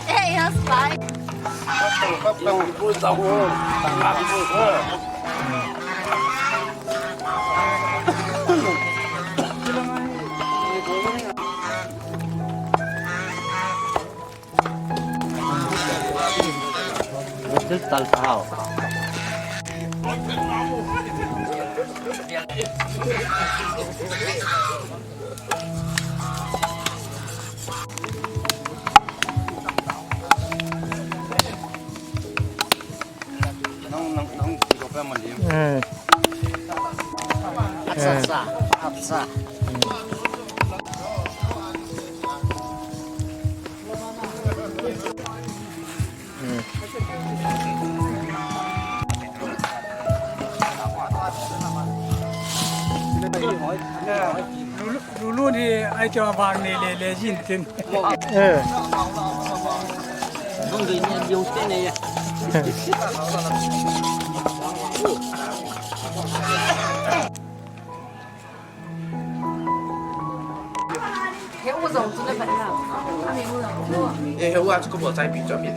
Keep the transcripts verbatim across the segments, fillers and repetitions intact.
Hey, how's life? Nang, nang, nang, ikaw pa man din. Eh. Atsa, eh, atsa, atsa. Hmm. Lulu, Lulu ni ai cho vang ni le le jin tin. Eh. He u jong chu le phat na. Eh, he u a chu ko bol chai pi chu mi.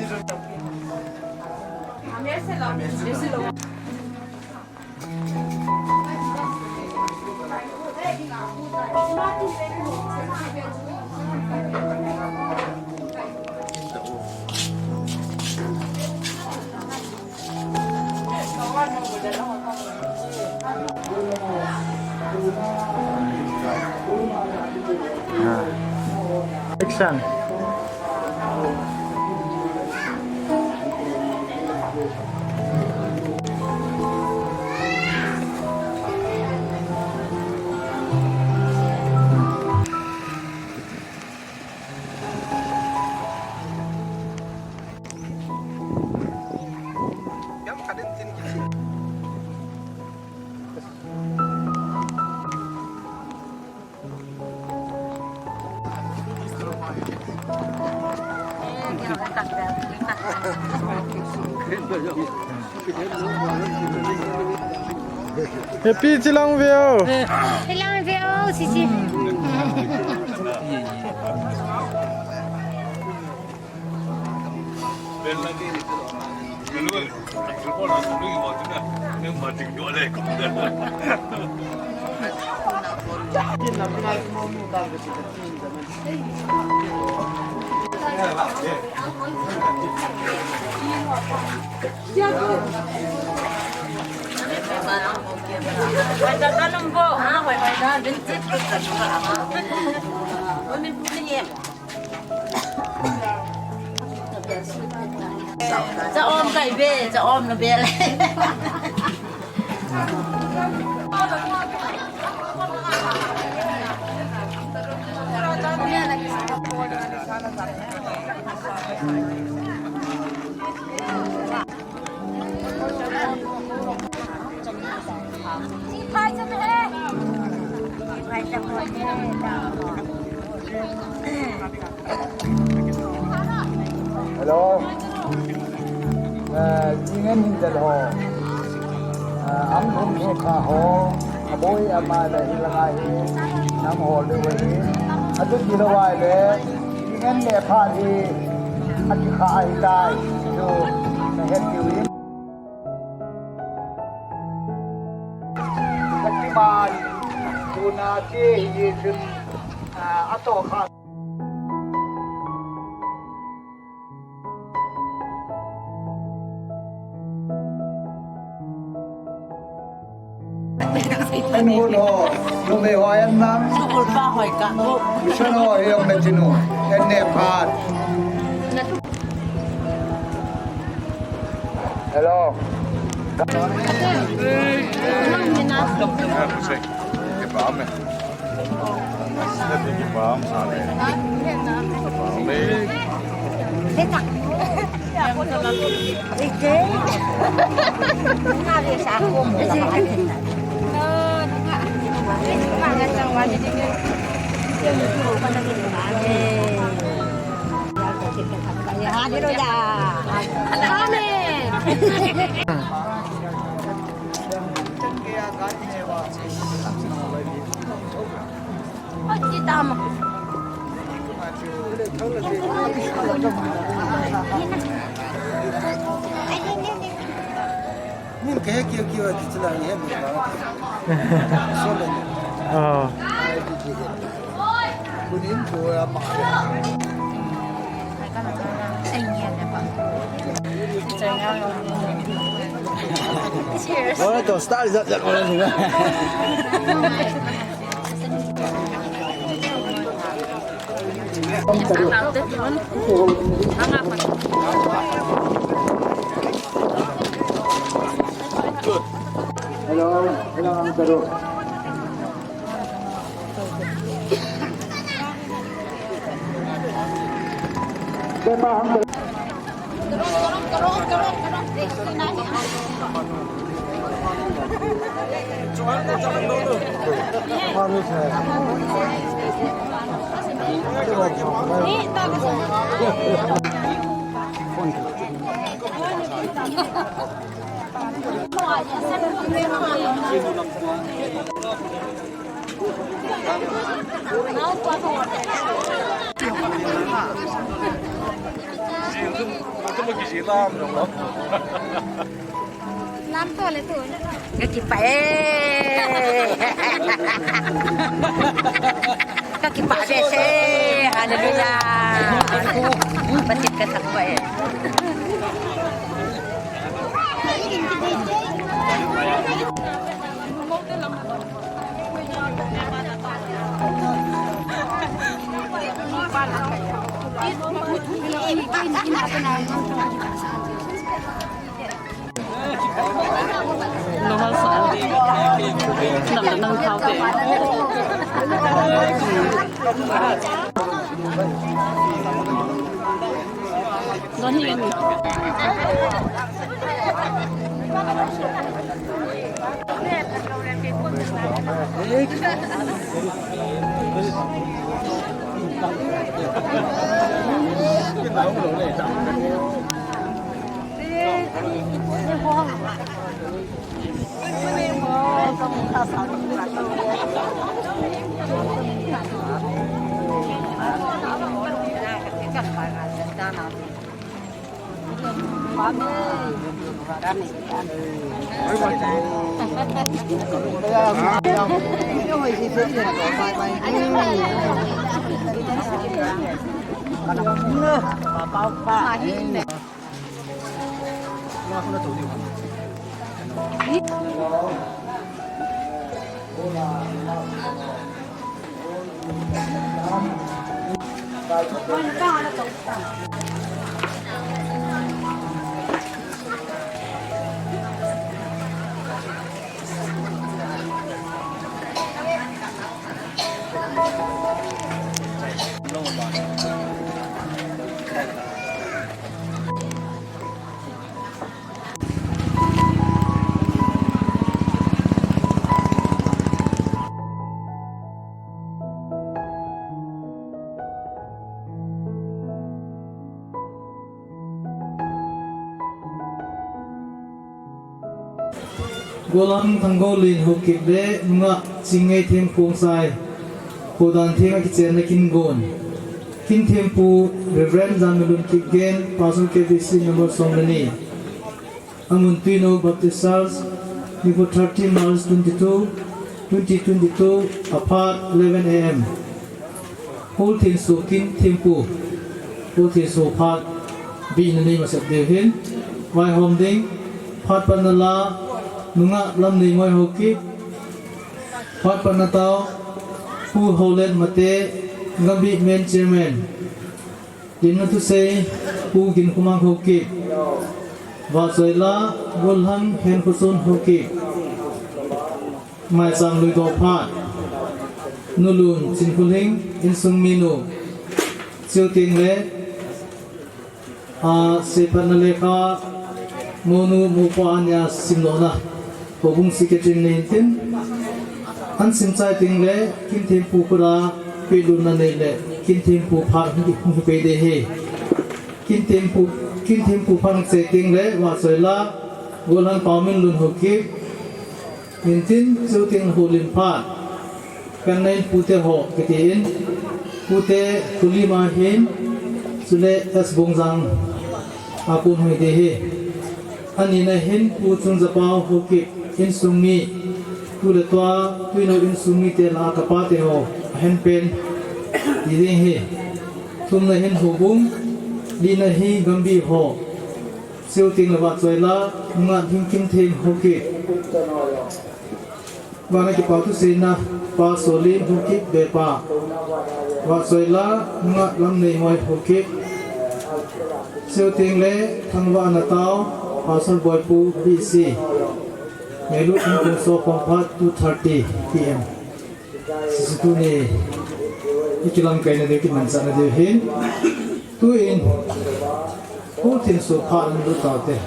Action. Happy chilang veo. Chilang veo, sisi. Cha om kai be, cha om na be le. Hello. Eh, Jingen Hinjal ho. Eh, ang hung hung kha ho. Aboi ama le hilanga hi. Nang ho le wa hi. Atu kilo wa le. Jingen le pha hi. Aki kha ahi tai. Chu na het ki wi. Shaktiman, tuna te hi chun, ah, atoh kha. Anu lo, numei ho en lang. Sukul pa hoi ka. Mission ho hi ong na chinu. En ne phat. Hello. Amen. Oi, ti tama. Min ke kiu kiu a kichila ni he mi ba. So le. Oh. Kunin ko ya ma. Cheers. Ora to star zat zat ora ni. Hello, hello, ang taro. Lam to le tu. Kakipah e. Kakipah behseh. Hallelujah. Pathen kathangvah e. Normal sa. Lam na nang thao te. Don hi. Golhang Thanggolin Haokip le nungah Chingngaithem Khongsai, Khodan Theng a kichenna kin gon. Kin thempu Reverend Janmalun Kipgen, Pastor K B C number som le ni. Amun Tuinou Baptist Church, nikho thirteen March twenty-two, twenty twenty-two, aphat eleven A M. Hall thenso kin thempu. Hall thenso phat bihna nei masat deu hin. Vaihom ding, phat patna la, nungah Lamneimoi Haokip. Phat patna tao, Pu Haolet Mate, Gambih Men Chairman. Dinna thusei, Pu Ginkhomang Haokip. Vahchoi la, Golhang Henkhoson Haokip. Maicham lui doh phat. Nulun Chinkholing, insung minu. Chuteng le, a, seiphatna lekha, monu mopa ania simlona. Houbung secretary nei intin. An sim chai teng le, Kinthempu khut a, pehlutna nei le, Kinthempu phat hung, hung pei ding ahi. Kinthempu, Kinthempu phat hung chai teng le, Vahchoila, Golhang Paominlun Haokip, Intin, chuteng Holim phat, kan nei pute ho, kitin, pute Kulima hin, chule S Bongjang, a pun hoi ding ahi. Anina hin, Pu Chungjapao Haokip, insung mi, tu le tua, tuinao insung mite lah a kapate ho, ahin pen, ti ding ahi. Thumna hin Houbung, lina hi Gambi ho, Chuteng le Vahchoila, nunga Lhingkimthem Haokip. Vana kipathu seina, Pa Soli Haokip Bepa. Vahchoila, nunga Lamneimoi Haokip. Chuteng le, Thangvahna Tao, Pastor Boipu B C. Ngailut Thingkung Sopong phat two thirty P M. Sisi tuni, i kilamkaina diu, kimanchahna diu hin. Tuin, Pu Thinsu phat in lut taute.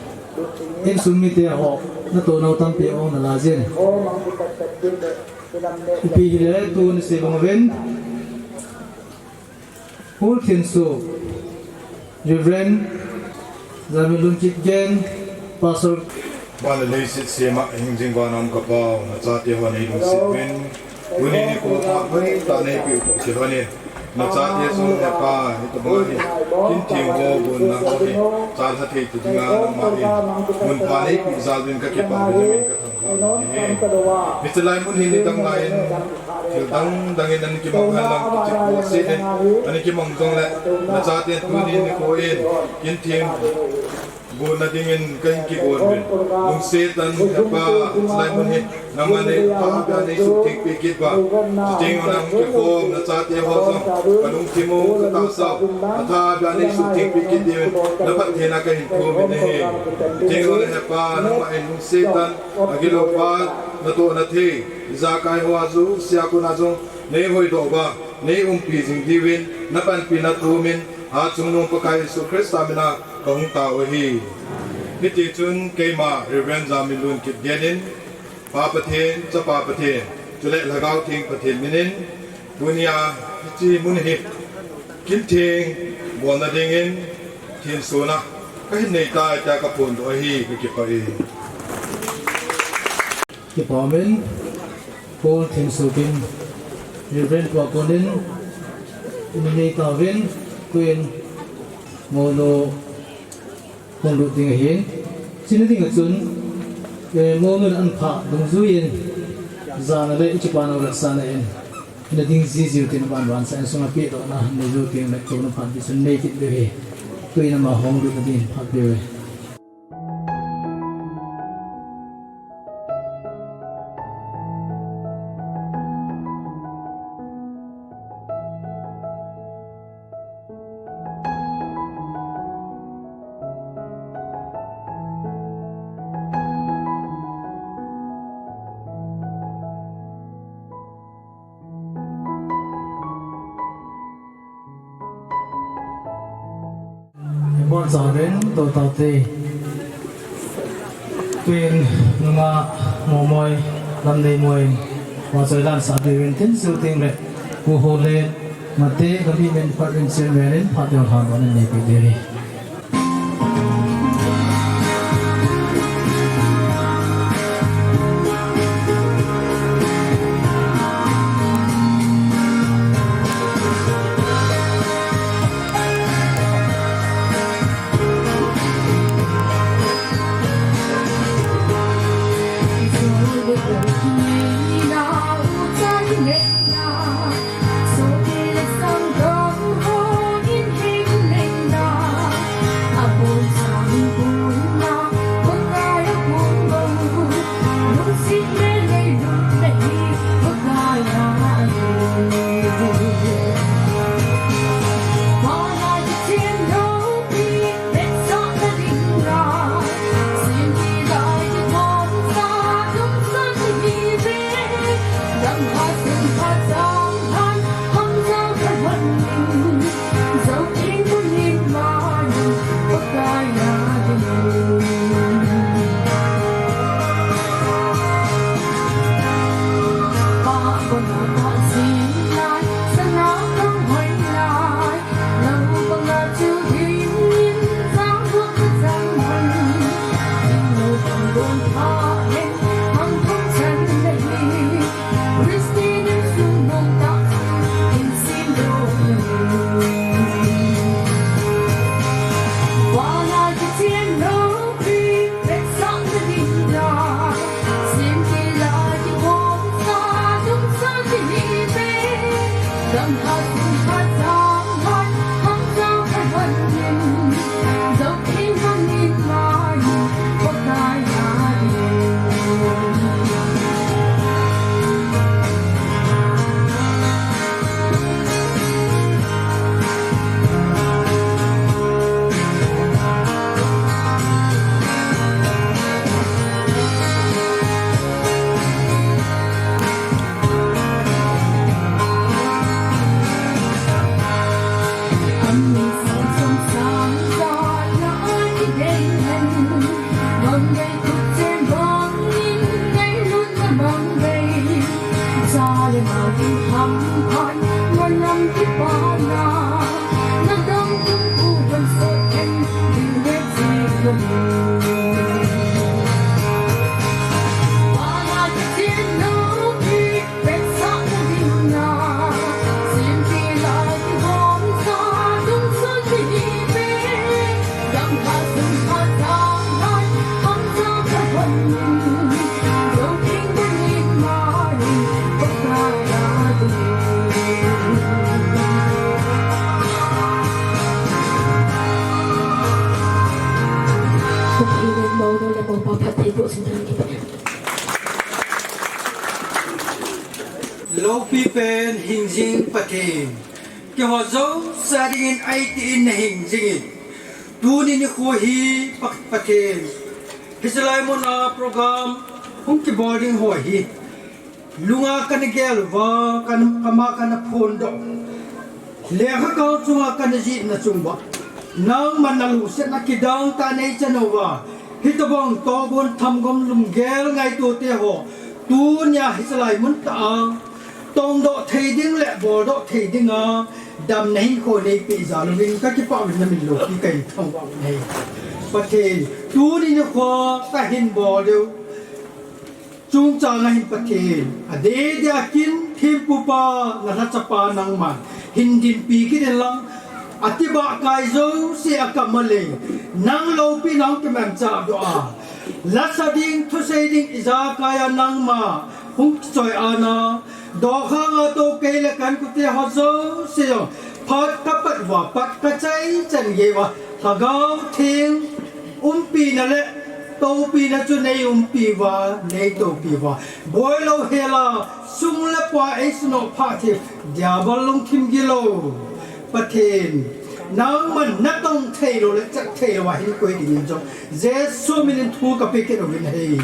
Insung mite ho, natou nau tampi ong nalai jin. Ipi hile tuni sei bang uvin. Pu Thinsu, Reverend Jaminlun Kipgen, Pastor. Van le leiset sema hingjing vana um ka Pau, nachate ho neilungset uvin. Tuni nikho phat hoitah neipeh u toh kilhonin, nachate jong Hepa, hitobang hi Kintheng ho, Bonna ho hi, chalha thei ta dinga nangman mun pha neipeh jal uvin kakipah uvin, namin kathangvah uvin ahi. Hiche lai mun hi nidang laiyin, thil dang dangin ana kimang henlang, kichep bohset in ana kimang jongle, nachaten tuni nikho in, Kintheng Bonna dingin kahin kigon uvin. Lungset tah in Hepa, hiche lai mun hi, nangman neipha beh a neisuhtheng peh kit uva. Chuteng jong nang kikhom, nachate ho jong, kalungthim u, katahsa u, apha beh a neisuhtheng peh kit diuvin, naphattheina kahin thum in ahi. Chuteng jong Hepa, nangman lungset tah in, agilou phat, natoh nathei, ijakai hoa jouse a kona jong, neihoidoh uva, neiumpi jing diuvin, napanpina thumin, Hatchungnung Pakai Jesu Christa mina, kahung tao ahi. Hitichun keima Reverend Jaminlun Kipgen in, Pa Pathen, Chapa Pathen, chule Lhagao Theng Pathen minin, tunia hiche mun hi Kintheng bolna dingin thensona kahin neitai tia kaphondoh ahi, kakipah e. Kipa umin, Paul Thinsukin, Reverend Puakonin, in nei tauvin, tuin, monu hung lut ding ahin, chuna dinga chun, eh, monun an pha dungjuiyin, jana le ikipa nau le sana in, ina ding jijiu tin ban ban sa in sunga pehdohna, nei jou tin le tuna phat di chun nei kit diu ahi, tuin ama hung lut na din phat diu ahi. Ibon sa rin, to tate. Tuin nunga Momoi, Lamneimoi, Vahchoilan sa diuvin tin siuting le, Pu Hole, Mate, Kami Min Pat Rin Chen Merin, Pat Yong Han, Wan Nei Pi Diri. Loupi pen hingjing Pathen. Keiho jouse dingin ahi tin nahing jingin. Tuni nikho hi Pa-, Pathen. Hiche lai muna program hung kibol ding ho hi. Lunga kana gel uva, kana, kama kana phondoh. Lekhakhao chunga kana jihna chung uva. Nangman nalungsetna kidang tah neichan uva. Hitobang tohgon thamgom lunggel ngaito teho. Tunia hiche lai mun tah a. Tongdoh thei ding le boldoh thei dinga. Damna hinkho neipeh jal uvin kakipah uvin namin loupi kahin thangvah uve. Pathen, tuni nikho kahin bol diu. Chungchang a hin Pathen, adeh deh a kin thempupa, nalhachapa nangman, hin dinpi kit in lang, atibah kai jouse akam a lei, nang loupina hung kimanchah doh a, lasa ding, thusei ding, ijakai a nangma, hung kichoi ana, dokhang a tou kei le kankhote ho jouse jong, phat kapat uva, pat kachai chan gei uva, Lhagao Theng, umpina le, toupina chu nei umpi uva, nei toupi uva. Boi louhel a, sum le pai eisunoh phah thei, diabol lungthim gilou. Pathen, nangman natong theilou le chat theilou a hinkho dingin jong. Jesu minin thu kapeh kit uvin ahi.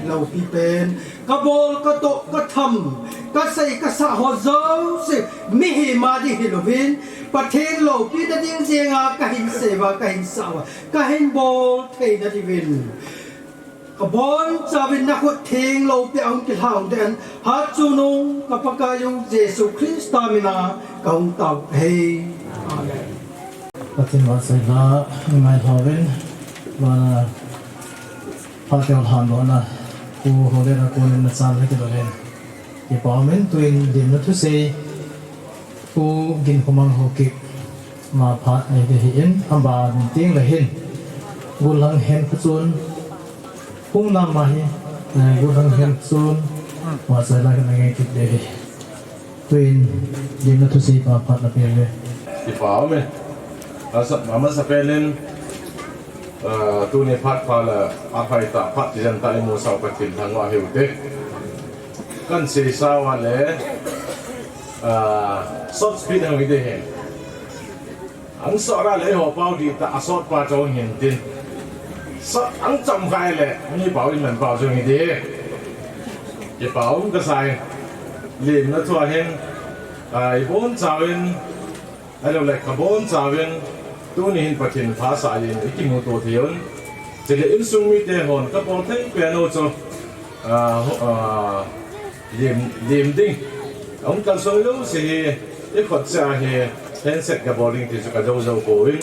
Loupi pen, kabol, katoh, katham, kasei, kasah ho jouse, mihem a ding hilouvin, Pathen loupina ding jenga kahin sei uva, kahin sah uva, kahin bol theina diuvin. Kabonchauvin nakhut theng loupi a hung kilhung den, hatchungnung ka Pakaiyu Jesu Christa mina kahung tao ahi. Amen. Pathen vahchoila, ngai lhauvin, vana, phat keo lhan lona, Pu Holen a konin nachan le kilolin. Kipa umin tuin limna thusei, Pu Ginkhomang Haokip, ama phat nei ding ahin, aban teng le hin. Gollhang Henkhochon, Pu Lamma hi, eh, Gollhang Henkhochon, vahchoila kana ngai kit ding ahi. Tuin, limna thusei pa phat napeh uve. Kipa ume. Asa, amasapen in, ah, tuni phat pha le, aphai tah, phat tijan tah imusah u Pathen thangvah hiu hite. Kahin seisa uva le, ah, short speech hung hi ding ahi. Angsot a le eiho pao dihtah a sot pa chu hung hin tin. Sot angcham khai le, mi pao in man pao chu hung hi ding. Kipa um kasai. Limna thua hin, ah, ibonchauvin, ahilou le kabonchauvin, tuni hin Pathen phasah in ikimuto thei un. Chule insung mite hon kabol thei pen u chu, ah, ah, lim, lim ding. Ahung kalsong jouse hi, ikhut seh a hi, handshake kabol ding ti chu kajou jou pouvin.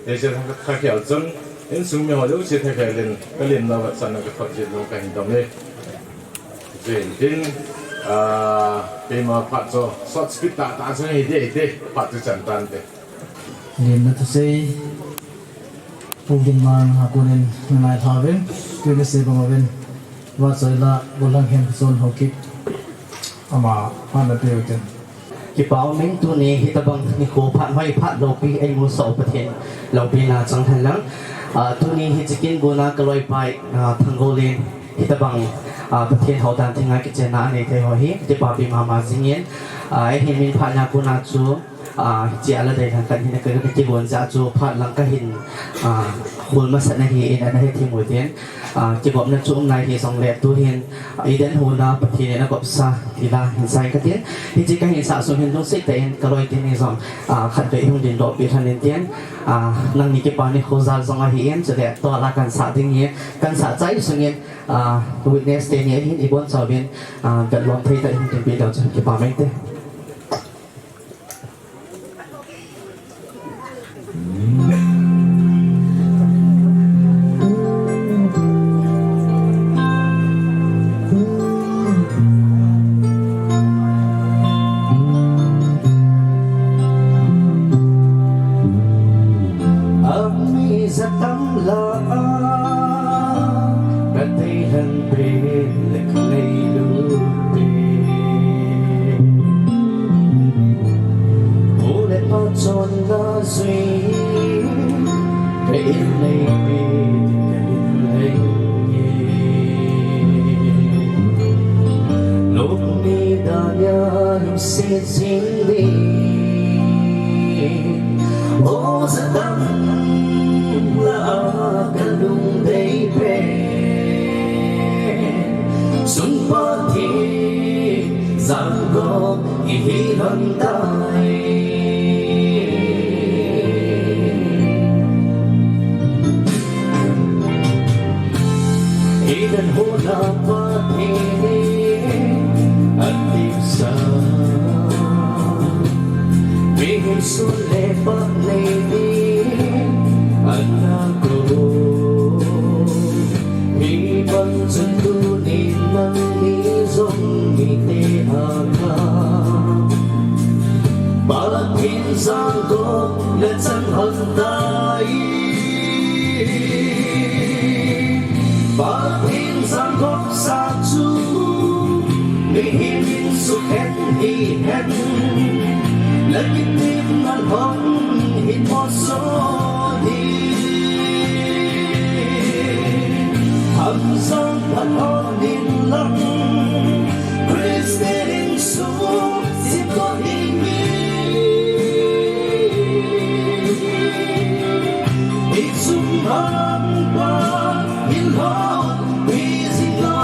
Hiche kha, kha khel chun, insung mi ho jouse thakhel in, kalimna vetsahna kathot jin jong kahin dong e. Chuin tin, ah, keima phat chu, short speech tah tah chu hiti, hiti, phat chu chan tante. Limna thusei, Pu Ginmang a konin ngai lhauvin, tuni sei bang uvin, vahchoila, Gollhang Henkhochon Haokip, ama phat napeh u tin. Kipa umin tuni hitabang nikho phat hoi phat loupi eimusah u Pathen loupina chang hen lang. Ah, tuni hiche kin gona kaloipa, ah, Thanggolin hitabang, ah, Pathen houdan thenga kichenna anei thei ho hi kipapi mama jingin, ah, eihin min phat na kona chu, ah, hiche a la dei lhang khat hin ka, ka kigon jeh chu phat lang kahin, ah, khol masat na ahin ana hethem u tin. Ah, kigopna chu um nai hijongle tuhin, ah, Eden hon a Pathen in agopsa, tila hin sai katin. Hiche kahin sah sung hin lungset tah in kaloi teni jong, ah, khatvei hung dindoh peh lhon in tin. Ah, nangni kipa nikho jal jong ahin, chule tol a kahin sah ding hi, kahin sah chai sungin, ah, witness teni ahin ibonchauvin, ah, vetlom thei tah in hung dinpeh leu chun kipa mai te. Ami jatam la a, ka tei Kan pen le ka leilut te. U le pa chonna jui ka in nei pi ti ka in lei nge. Lop ni dania lungset jing ni. O Satan la ka lungdei pen. Sun Pathen jangkho ihi lhon tai. Eden hon a Pathen in atipsa. Mihem sun le phat nei ding ana kou. Hibang chun tunin nangni jong mite a ka. Pathen jangkho nachan lhon tai. Pathen jangkho sa chu mihem in sukhen hihen. Na kitepna lhon hi moso ding. Hamjang phat lhon in lang Christian insung simdoh ding hi. Insung hangpa in lhon hi jing lou.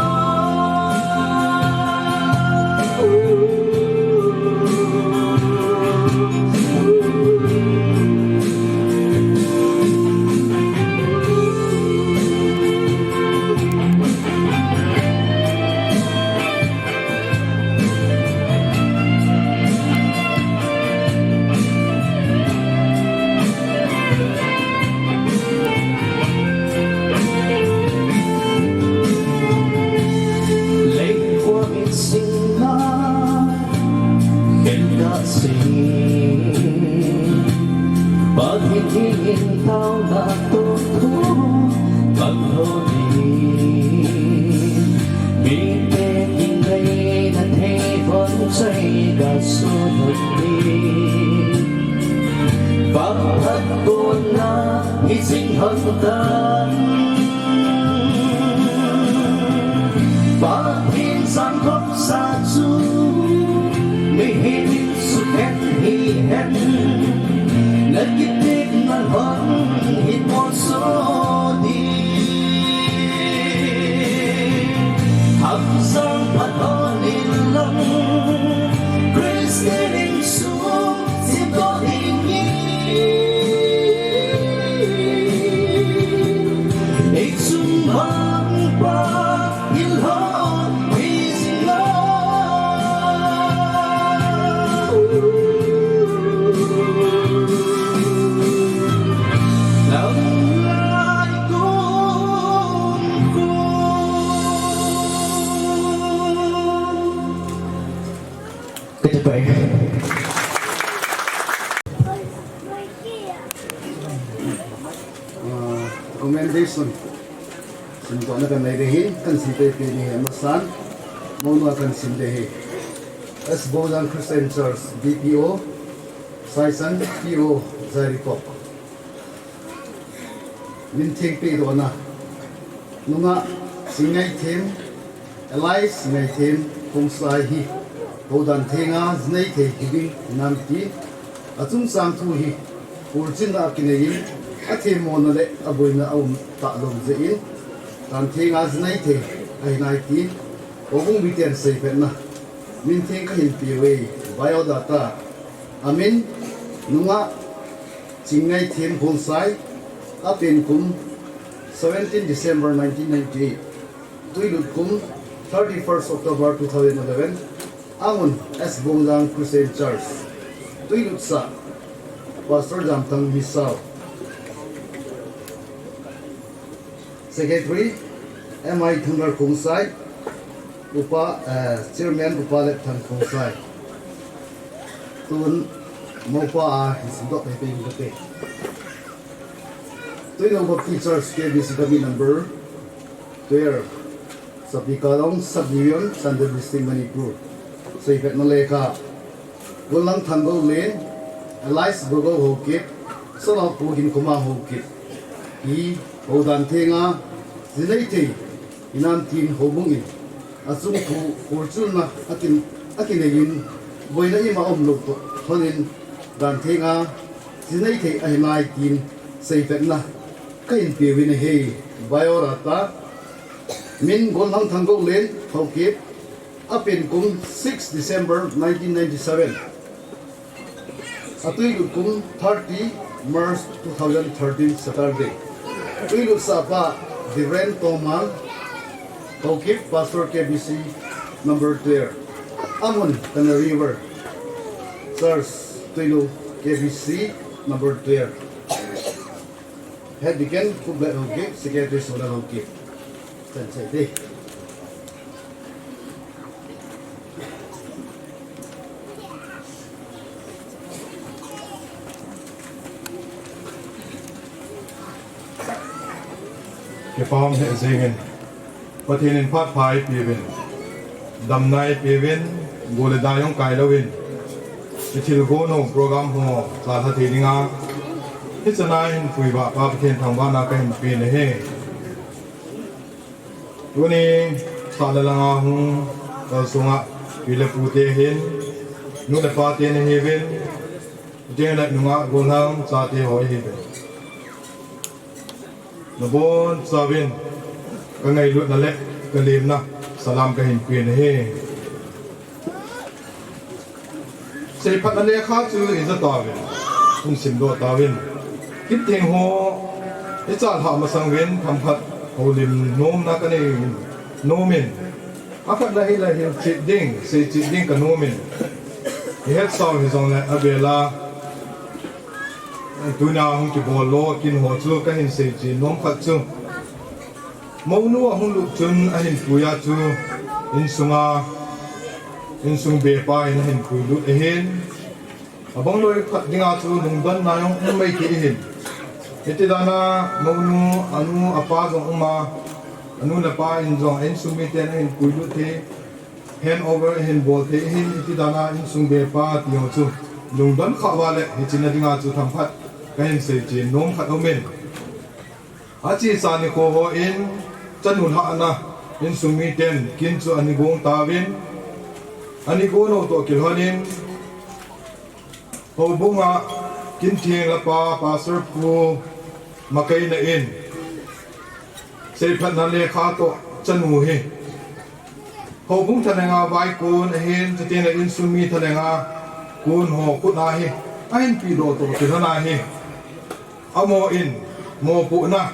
Leikhua in singna khen kasei. Pathen in taona toh thu bang lhon in. Mite kingaina thei bon chai kaso lhon in. Phat kona hi jing lhon tan. Pathen jangkho sa chu mihem in sukhen hihen. Na kitepna lhon hi moso ding. Hamjang phat lhon in lang Christian insung simdoh ding hi. Insung hangpa in lhon hi jing lou. Lam lai kum kum. Ka tapai. Ah, commendation. Simdohna kan nei ding ahin, kan sim pehpeh ding ahi, amasan. Mona kan sim ding ahi. S. Bongjang Christian Church, D P O, Saisang, P O, Jairikok. Mintheng pehdohna. Nungah Chingngaithem, Elias Ngaithem Khongsai hi houdan thenga jinei thei hiding hinam ti. Achungchang thu hi pulchinna a kineiyin, athemmona le aboina aum talou jeh in, dan thenga jinei thei ahi nai tin, houbung miten seipetna. Mintheng kahin peuve, biodata. Amin, Nungah Chingngaithem Khongsai, apen kum seventeen December nineteen ninety-eight, tuilut kum thirty-first October two thousand eleven, amun S. Bongjang Christian Church, tuilut sah Pastor Jamthang Misao. Secretary, M I Thanglar Khongsai, Upa, eh, Chairman Upa Lepthang Khongsai. Tun, mopa a, isin dok, eh, ping, ping. Tuinou Baptist Church, K B C Committee number twelve. Sapikalong Subdivision, Chandel District, Manipur. Seipetna lekha. Golhang Thangoulen, alias Gogo Haokip, son of Pu Hinkhoma Haokip. Hi, houdan thenga, jinei thei, hinam tin houbung in, achung thu, fortune na, akin, akinei in, boina ima umlou toh, lhon in, dan thenga, jinei thei ahi nai tin, seipetna, kahin peuvin ahi, biodata, min Golhang Thangoulen, Haokip, apen kum six December nineteen ninety-seven. Atui lut kum thirty March two thousand thirteen Saturday. Tui lut sapa Reverend Toma Haokip, Pastor K B C number twelve. Amun Canary River Church, Tuilu, K B C number twelve. Head Deacon Kumbet Haokip, Secretary Soda Haokip. Chan chai dei. Kipah um hijing in, Pathen in phat pha eipeuvin, damna eipeuvin, go le dai jong kai louvin, i thilgon u program ho chalha thei dinga, hiche a hin puiva Pa Pathen thangvahna kahin pe ahi. Tuni, sah le langa hung, kalsonga, pi le pute hin, nu le pate nahiuvin, chuteng le nungah golhang chate ho ihiuvin. Nabonchauvin, kangailutna le kalemna, salam kahin pe ahi. Seiphatna lekha chu ija tauvin, hung simdoh tauvin. Kitheng ho, ichalhah masang uvin, themkhat houlim nomna kanei nomin. Akhatna hile hilchet ding, seichen ding kanomin. Ihetsau hijongle avela, tunia hung kibol lou, kin ho chu kahin seichen nom khat chu. Mounu ahung lut chun ahin pui a chu insunga, insung bepa in ahin puilut ahin. Abang loi khat dinga chu lungdonna jong um mai thei ahin. Hiti dana mounu anu apa jong uma, anu le apa in jong insung miten ahin puilut thei, hand over ahin bol thei ahin, hiti dana insung bepa ti jong chu lungdon kha uva le hiche na dinga chu themkhat kahin seichen nom khat aumin. Achesa nikho hon, chanu lhahna, insung miten, kin chu ana gong tauvin, ana gong u toh kilhonin, houbunga, kin theng lapa, Pastor Pu, Makaina in, seiphatna lekha toh, chanu hi, houbung thalenga vaikon ahin, chuteng le insung mi thalenga kon ho khut a hi, ahin pedoh toh kilhon ahi. Amahon, mopohna,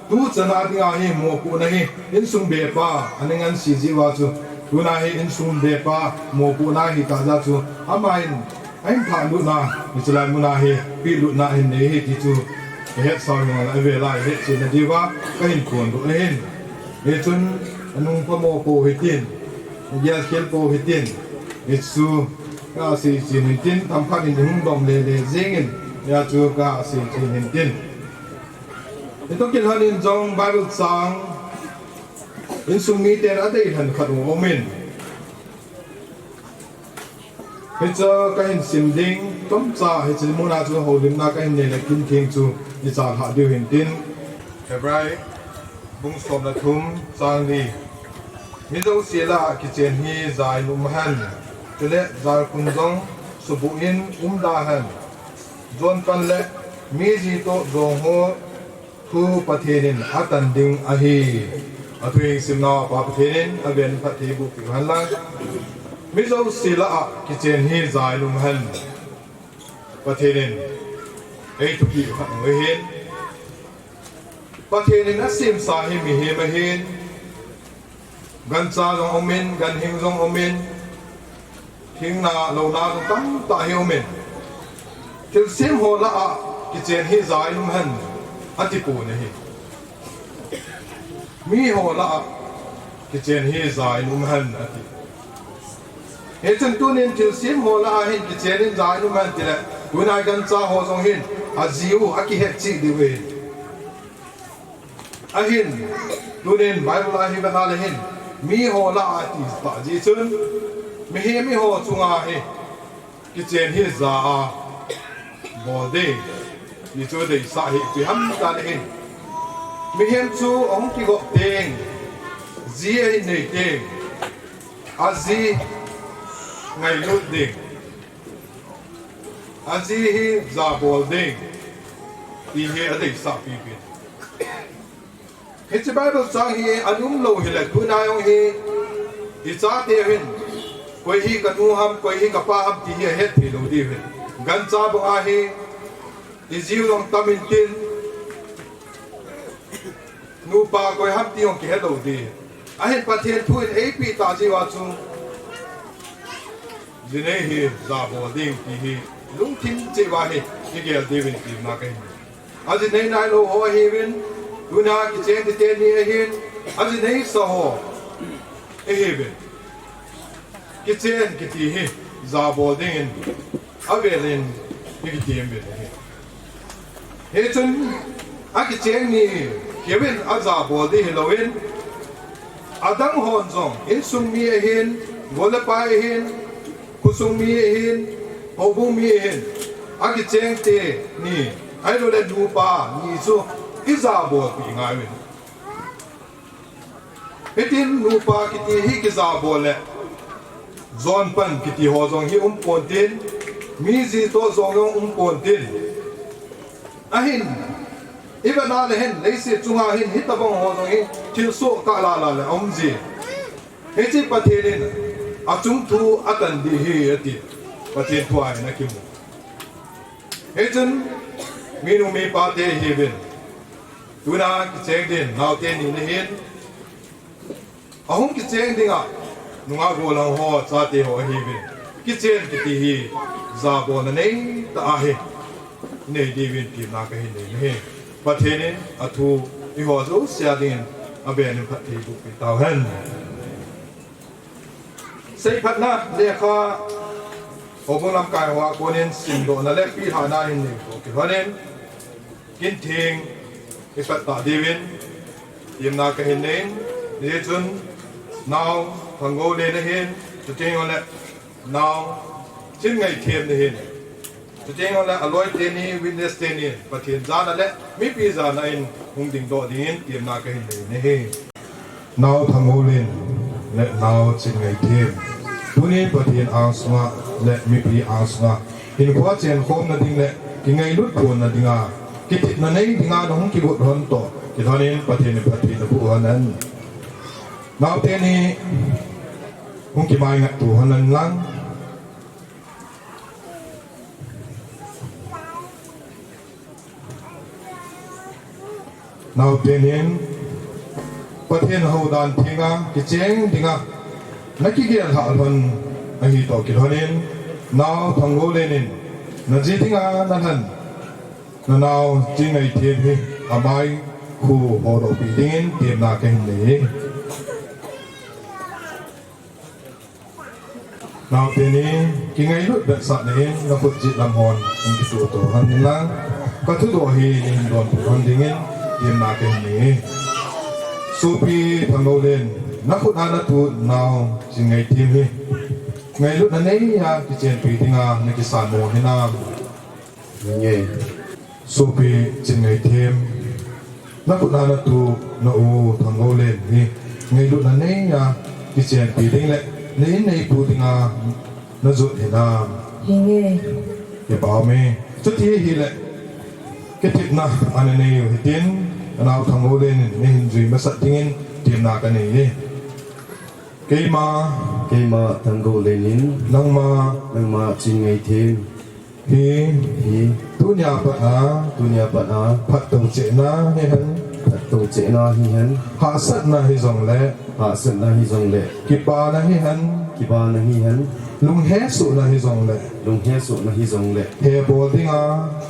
tuchan a dinga hi mopohna hi, insung bepa, ana ngansi jeh uva chu, tuna hi insung bepa, mopohna hita jeh a chu, aman, ahin phalutna, hiche lai muna hi, pelutna ahin nei ahi ti chu, ihetsau hijongle avela ihetchen nadiuva, kahin phondoh ahin. Hichun, anung pha mo pou hitin, agel khel pou hitin, hichu, kaseichen hintin, themkhat in ihung dom lele jengin, hia chu kaseichen hintin. Hitoh kilhonin jong Bible chang, insung miten adeilhen khat aumin. Hiche kahin sim ding, chomcha hiche muna chu houlimna kahin neile kin theng chu ichalhah diu hintin. Hebrai, bung somle thum, chang li. Mi jouse lah a kichen hi ja in umhen, chule jalkhun jong subuh in umda hen. Jon pan le mi ji toh jong ho thu Pathen in atan ding ahi. Athu hing simnau a Pa Pathen in aven phatthei boh peh hen lang. Mi jouse lah a kichen hi ja in umhen. Pathen in eithupeh khat ahin. Pathen in asemsa hi mihem ahin. Gancha jong umin, ganhing jong umin, thingna, louna jong tamtah hi umin. Thilsem ho lah a kichen hi ja in umhen, atipon ahi. Mi ho lah a kichen hi ja in umhen, ati. Hichun tunin thilsem ho lah a hin kichen in ja in umhen tile, tuna gancha ho jong hin, aji u akihet cheh diu ahi. Ahin, tunin Bible a hi vena le hin, Mi ho lah a ti tah jeh chun, mihem mi ho chunga hi kichen hi ja a bol ding ti chu deisah hi ipi ham itile hin, mihem chu ahung kigop teng, ji ahin nei teng, aji ngailut ding, aji hi ja bol ding ti hi adeisah pipi. Hiche Bible chang hi ana um lou hile, tuna jong hi ichate hin, koi hi kanu ham, koi hi kapa ham ti hi ahet thei lou diu hin. Gancha banga hi ijiu jong tam intin, nupa koi ham ti jong kihe lou ding. Ahin Pathen thu in eipeh tah jeh uva chu, jinei hi ja bol ding ti hi lungthim cheh uva hi kigel diuvin tina kahin. Ajinei nailou ho ahiuvin, tuna kicheng teni ahin, ajinei sa ho ahiuvin, kichen kiti hi ja bol dingin avelin ikitem uvin ahi. Hichun akicheng ni hiuvin aja bol ding hilouvin, adang hon jong insung mi ahin, gol le pai ahin, khosung mi ahin, houbung mi ahin, akicheng teni ahiloule nupa ni chu ija bolpeh ngai uvin. Hitin nupa kiti hi kija bol le, jonpan kiti ho jong hi um pontin, mi ji toh jong jong um pontin. Ahin, ivet na le hin, leiset chunga hin, hitobang ho jong hi thilsoh kah lala le aum ji. Hiche Pathen in achung thu atan ding ahi ati. Pathen thu a hin akimu. Hichun minu mipa te hiuvin, tuna kicheng ding naote ni nahin, ahung kicheng dinga nungah gollhang ho, chate ho ahiuvin, kichen kiti hi jabolna neitah ahi, inei diuvin tina kahin nei ahi. Pathen in athu eiho jouse a dingin avel in phatthei boh peh tauhen. Seiphatna lekha, houbung lamkai hoa konin simdohna le pilhahna hin nei toh kilhonin, kin theng ipat tah diuvin temna kahin nei in, hijeh chun nao Thanggoulen ahin, chuteng jongle nao Chinngaithem ahin, chuteng jongle aloi teni, witness teni, Pathen jana le mipi jana in hung dingdoh dingin temna kahin nei in ahi. Nao Thanggoulen le nao Chinngaithem, tuni Pathen angsunga le mipi angsunga hinkho chenkhomna ding le kingailut ponna dinga, kitepna nei dinga nahung kigot lhon toh kilhonin Pathen in phatthei naboh lhon hen. Nao teni hung kimaingatto lhon hen lang. Nao teni hin Pathen houdan thenga kicheng dinga nakigel lhah lhon ahi toh kilhonin, nao Thanggoulen in naji dinga nalhen nanao Chinngaithem hi amai khu hodoh peh dingin temna kahin nei e. Nao teni, kingailut vetsahna in nakhut jet lam hon hung kituh to lhon hen lang, kathudoh hi nahin donbut lhon dingin temna kahin nei e. Sopi Thanggoulen, nakhut a natu nao Chinngaithem hi ngailutna neiya kichenpi dinga nakisan mo hinam? Nge. Sopi Chinngaithem, nakhut a natu na u Thanggoulen hi ngailutna neiya kichenpi ding le na in na ipu dinga najot hinam? Hinge. Kipah e. Chuti hile, kitepna ana nei u hitin, anao Thanggoulen in nahin jui masat dingin temna kanei e. Keima. Keima Thanggoulen in. Nangma. Nangma Chinngaithem hi. Hi. Tunia pat a. Tunia pat a. Phattou chehna hihen. Phattou chehna hihen. Hahsatna hijongle. Hahsatna hijongle. Kipana hihen. Kipana hihen. Lunghesohna hijongle. Lunghesohna hijongle. Hebol dinga.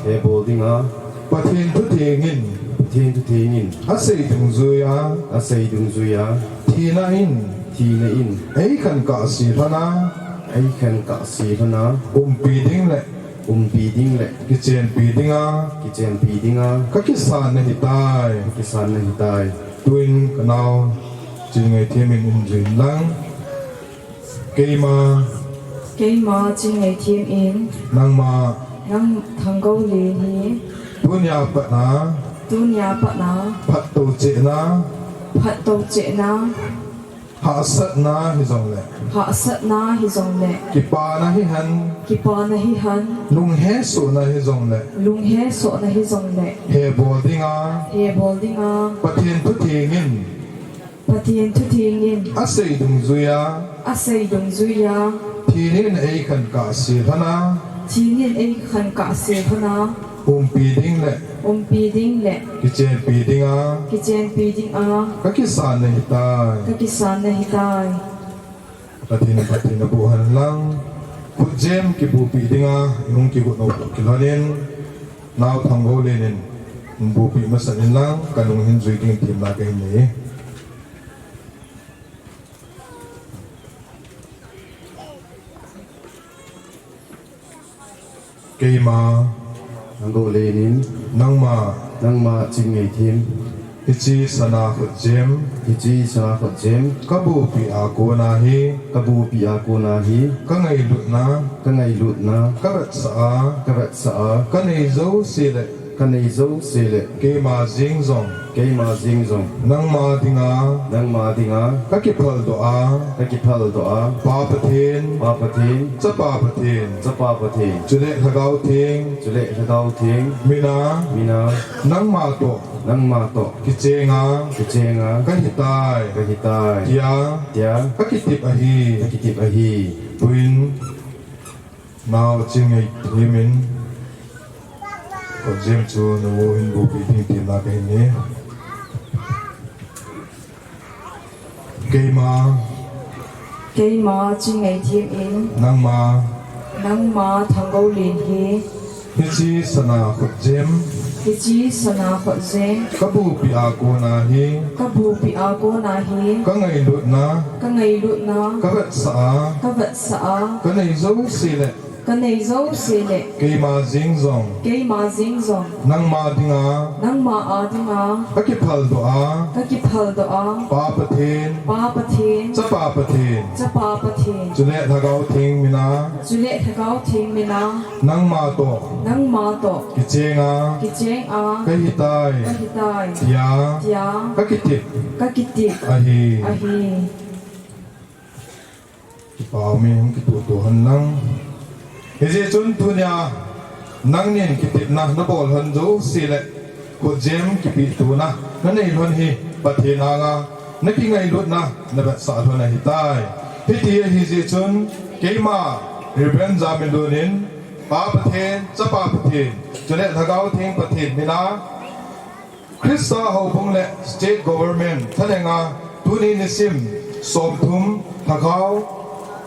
Hebol dinga. Pathen thutheng in. Pathen thutheng in. Asei dungjuia. Asei dungjuia. Thina in. Thina in. Eikhen kahse lhona. Eikhen kahse lhona. Umpi ding le. Umpi ding le. Kichenpi dinga. Kichenpi dinga. Kakisan nahitai. Kakisan nahitai. Tuin kanao Chingaithem in um jui lang. Keima. Keima Chingaithem in. Nangma. Nang Thanggoulen hi. Tunia patna. Tunia patna. Phatto chehna. Phatto chehna. Hahsatna hijongle. Hahsatna hijongle. Kipana hihen. Kipana hihen. Lunghesohna hijongle. Lunghesohna hijongle. Hebol dinga. Hebol dinga. Pathen thutheng in. Pathen thutheng in. Asei dungjuia. Asei dungjuia. Thinin eikhen kahse lhona. Thinin eikhen kahse lhona. Umpi ding le. Umpi ding le. Kichenpi dinga. Kichenpi dinga. Kakisan nahitai. Kakisan nahitai. Pathen, Pathen naboh hen lang. Khutjem kibuhpi dinga, ihung kigot nau kilhonin. Nao Thanggoulen in, buhpi masan in lang, kanung hin jui ding themna kahin nei. Keima. Thanggoulen in. Nangma. Nangma Chingaithem. Hiche sana khutjem. Hiche sana khutjem. Kabuhpi a kona hi. Kabuhpi a kona hi. Kangailutna. Kangailutna. Kavetsah a. Kavetsah a. Kanei jouse le. Kanei jouse le. Keima jeng jong. Keima jeng jong. Nangma dinga. Nangma dinga. Kakiphaldoh a. Kakiphaldoh a. Pa Pathen. Pa Pathen. Chapa Pathen. Chapa Pathen. Chule Lhagao Theng. Chule Lhagao Theng. Mina. Mina. Nangma toh. Nangma toh. Kichenga. Kichenga. Kahitai. Kahitai. Tia. Tia. Kakitep ahi. Kakitep ahi. Tuin. Nao Chingaithem in, khutjem chu nabu hin buhpi ding themna kahin nei. Keima. Keima Chingaithem in. Nangma. Nangma Thanggoulen hi. Hiche sana khutjem. Hiche sana khutjem. Kabuhpi a kona hi. Kabuhpi a kona hi. Kangailutna. Kangailutna. Kavetsah a. Kavetsah a. Kanei jouse le. Kanei jouse le. Keima jeng jong. Keima jeng jong. Nangma dinga. Nangma a dinga. Kakiphaldoh a. Kakiphaldoh a. Pa Pathen. Pa Pathen. Chapa Pathen. Chapa Pathen. Chule Lhagao Theng mina. Chule Lhagao Theng mina. Nangma toh. Nangma toh. Kichenga. Kichenga. Kahitai. Kahitai. Tia. Tia. Kakitep. Kakitep. Ahi. Ahi. Kipah umin, kituh tuh hen lang. Hijeh chun tunia nangnin kitepna nabol lhon jouse le khutjem kipeh tona nanei lhon hi Pathen anga nakingailutna navetsah lhon ahitai. Hiti ahi jeh chun keima Reverend Jaminlun in Pa Pathen, Chapa Pathen, chule Lhagao Theng Pathen mina Christa houbung le state government thalenga tuni nisim somthum Lhakhao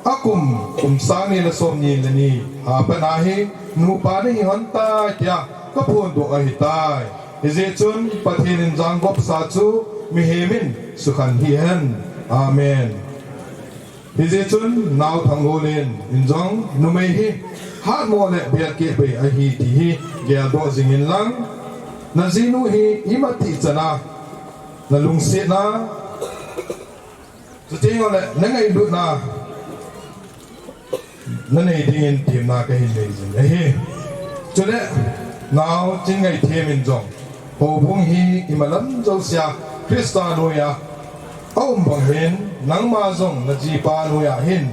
akum kum sang ni le somni le ni a pat a hi nupa nahi lhon tai tia kaphondoh ahitai. Hijeh chun Pathen in jangopsa chu mihem in sukhen hihen. Amen. Hijeh chun Nao Thanggoulen in jong numei hi hatmo le belkeh bei ahi ti hi geldoh jingin lang, najinu hi imatih chana nalungsetna, chuteng le nangailutna nanei dingin temna kahin nei jing ahi. Chule Nao Chinngaithem in jong houbung hi imalam jousea Christa noiya aum bang hin nangma jong najipa noiya hin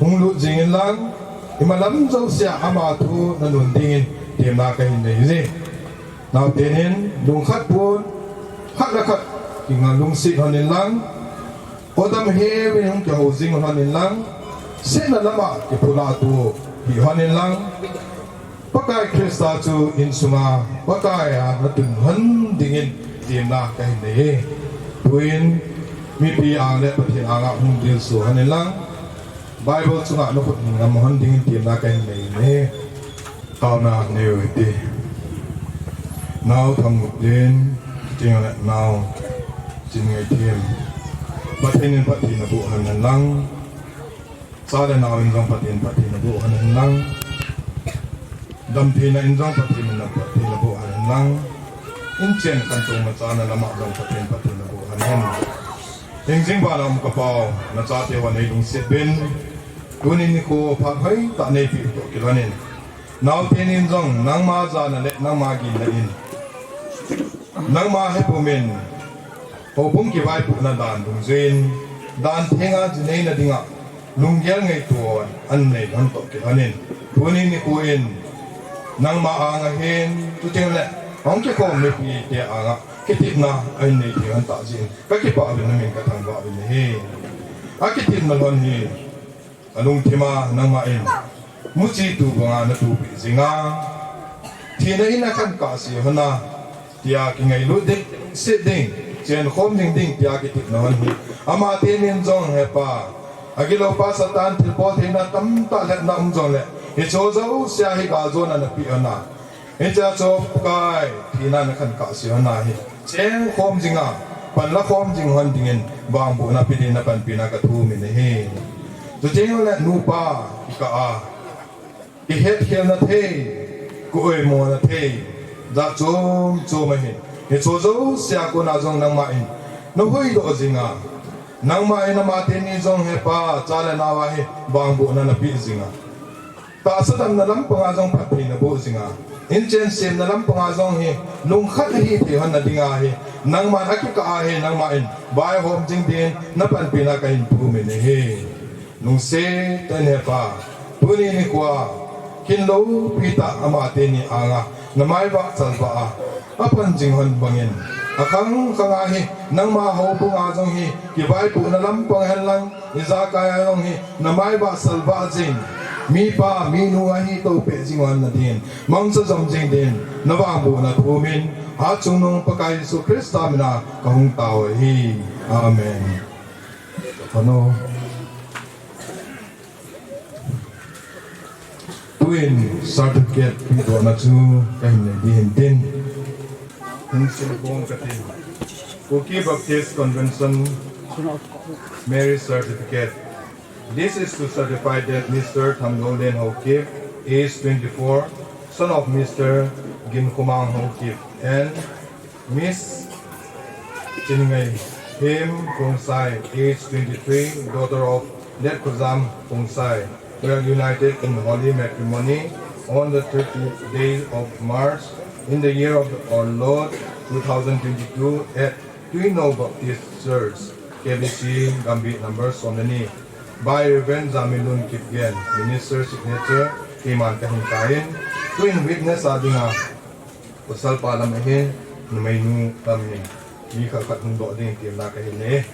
hunglut jingin lang, imalam jousea ama thu nanun dingin temna kahin nei jing. Naoten in lungkhat pon, khat le khat kinga lungset lhonin lang, odam heuvin hung kihou jing lhonin lang, setna lama kiphulah tou hih lhonin lang, Pakai Christa chu insunga Pakai a natun lhon dingin temna kahin nei e. Tuin mipi ang le Pathen anga hung dilsu lhonin lang, Bible chunga nakhut ngam lhon dingin temna kahin nei e. Taona nei u hite. Nao Thangmutin, chuteng le Nao Chinngaithem, Pathen in phatthei naboh lhon hen lang. Cha le nao in jong Pathen phatthei naboh lhon hen lang. Damtheina in jong Pathen in phatthei naboh lhon hen lang. Inchen khantou machana lama jong Pathen phatthei naboh lhon hen. Hingjing vana um ka Pau, nachate hon nei lungset uvin, tuni nikho phat hoitah nei peh u toh kilhon in, naote nin jong nangma jana le nangma ginna in, nangma hepum in, houbung kivaipohna dan dungjuiyin, dan thenga ji neina dinga lunggel ngaito an nei lhon toh kilhon in, tuni nikho in nangma anga hin, chuteng le hung kikhom mipite anga kitepna ahin nei thei lhon tah jeh in, ka kipah uvin, namin ka thangvah uvin ahi. Akitepna lhon hi alungthima nangma in muchi tu banga na tupeh jinga, thina in akhan kahse lhon a, tia kingailut ding, set ding, chenkhom ding ding tia kitepna lhon hi, amateni in jong, He Pa, agiloupa Satan thilbol theina tamtah lhepna um jongle, hiche jouse a hi galjona napeh lhon a, hichea chu Pakai, thina in akhan kahse lhon a hi, chengkhom jinga, panlakhom jing lhon dingin vangbohna pe dingin napanpina kathum in ahi. Chuteng le nupa kikah a, kihetkhelna thei, ki-oimona thei, jat chom chom ahi. Hiche jouse a kona jong nangma in nahuhdoh jinga, nangma in amateni jong, He Pa, cha le nao a hi vangbohna napeh jinga, tahsa damna lampanga jong phatthei naboh jinga, inchen semna lampanga jong hi lungkhat ahithei lhon na dinga hi, nangman akikah a hi nangma in vaihom jing dingin napanpina kahin thum in ahi. Lungset tah in, He Pa, tuni nikhoa kin loupi tah amateni anga namai vah chalvah a, apan jing lhon bangin, akhang khang a hi nangma houbunga jong hi kivaipohna lampang henlang, ijakai a jong hi namai vah salvah jing, mipa minu ahi toupeh jing lhon na dingin, mangcha jom jing dingin navangbohna thum in, Hatchungnung Pakai Jesu Christa mina kahung tao ahi. Amen. Tuin certificate pedohna chu kahin nei ding ahin tin, hung simkhom katin. Kuki Baptist Convention Marriage Certificate. This is to certify that Mister Thamlollen Haokip, age twenty-four, son of Mister Ginkhomang Haokip, and Miss Chinngaihim Khongsai, age twenty-three, daughter of Late Khojam Khongsai, were united in holy matrimony on the thirtieth day of March in the year of our Lord two thousand twenty-two at Twino Baptist Church, K B C, Gambih number somleni, by Reverend Jamilun Kipgen, Minister signature, keiman kahin kai in, tuin witness a dinga, Pasal pa lam ahin, numeinu lam ahin, mi khat khat hung doh ding temna kahin nei.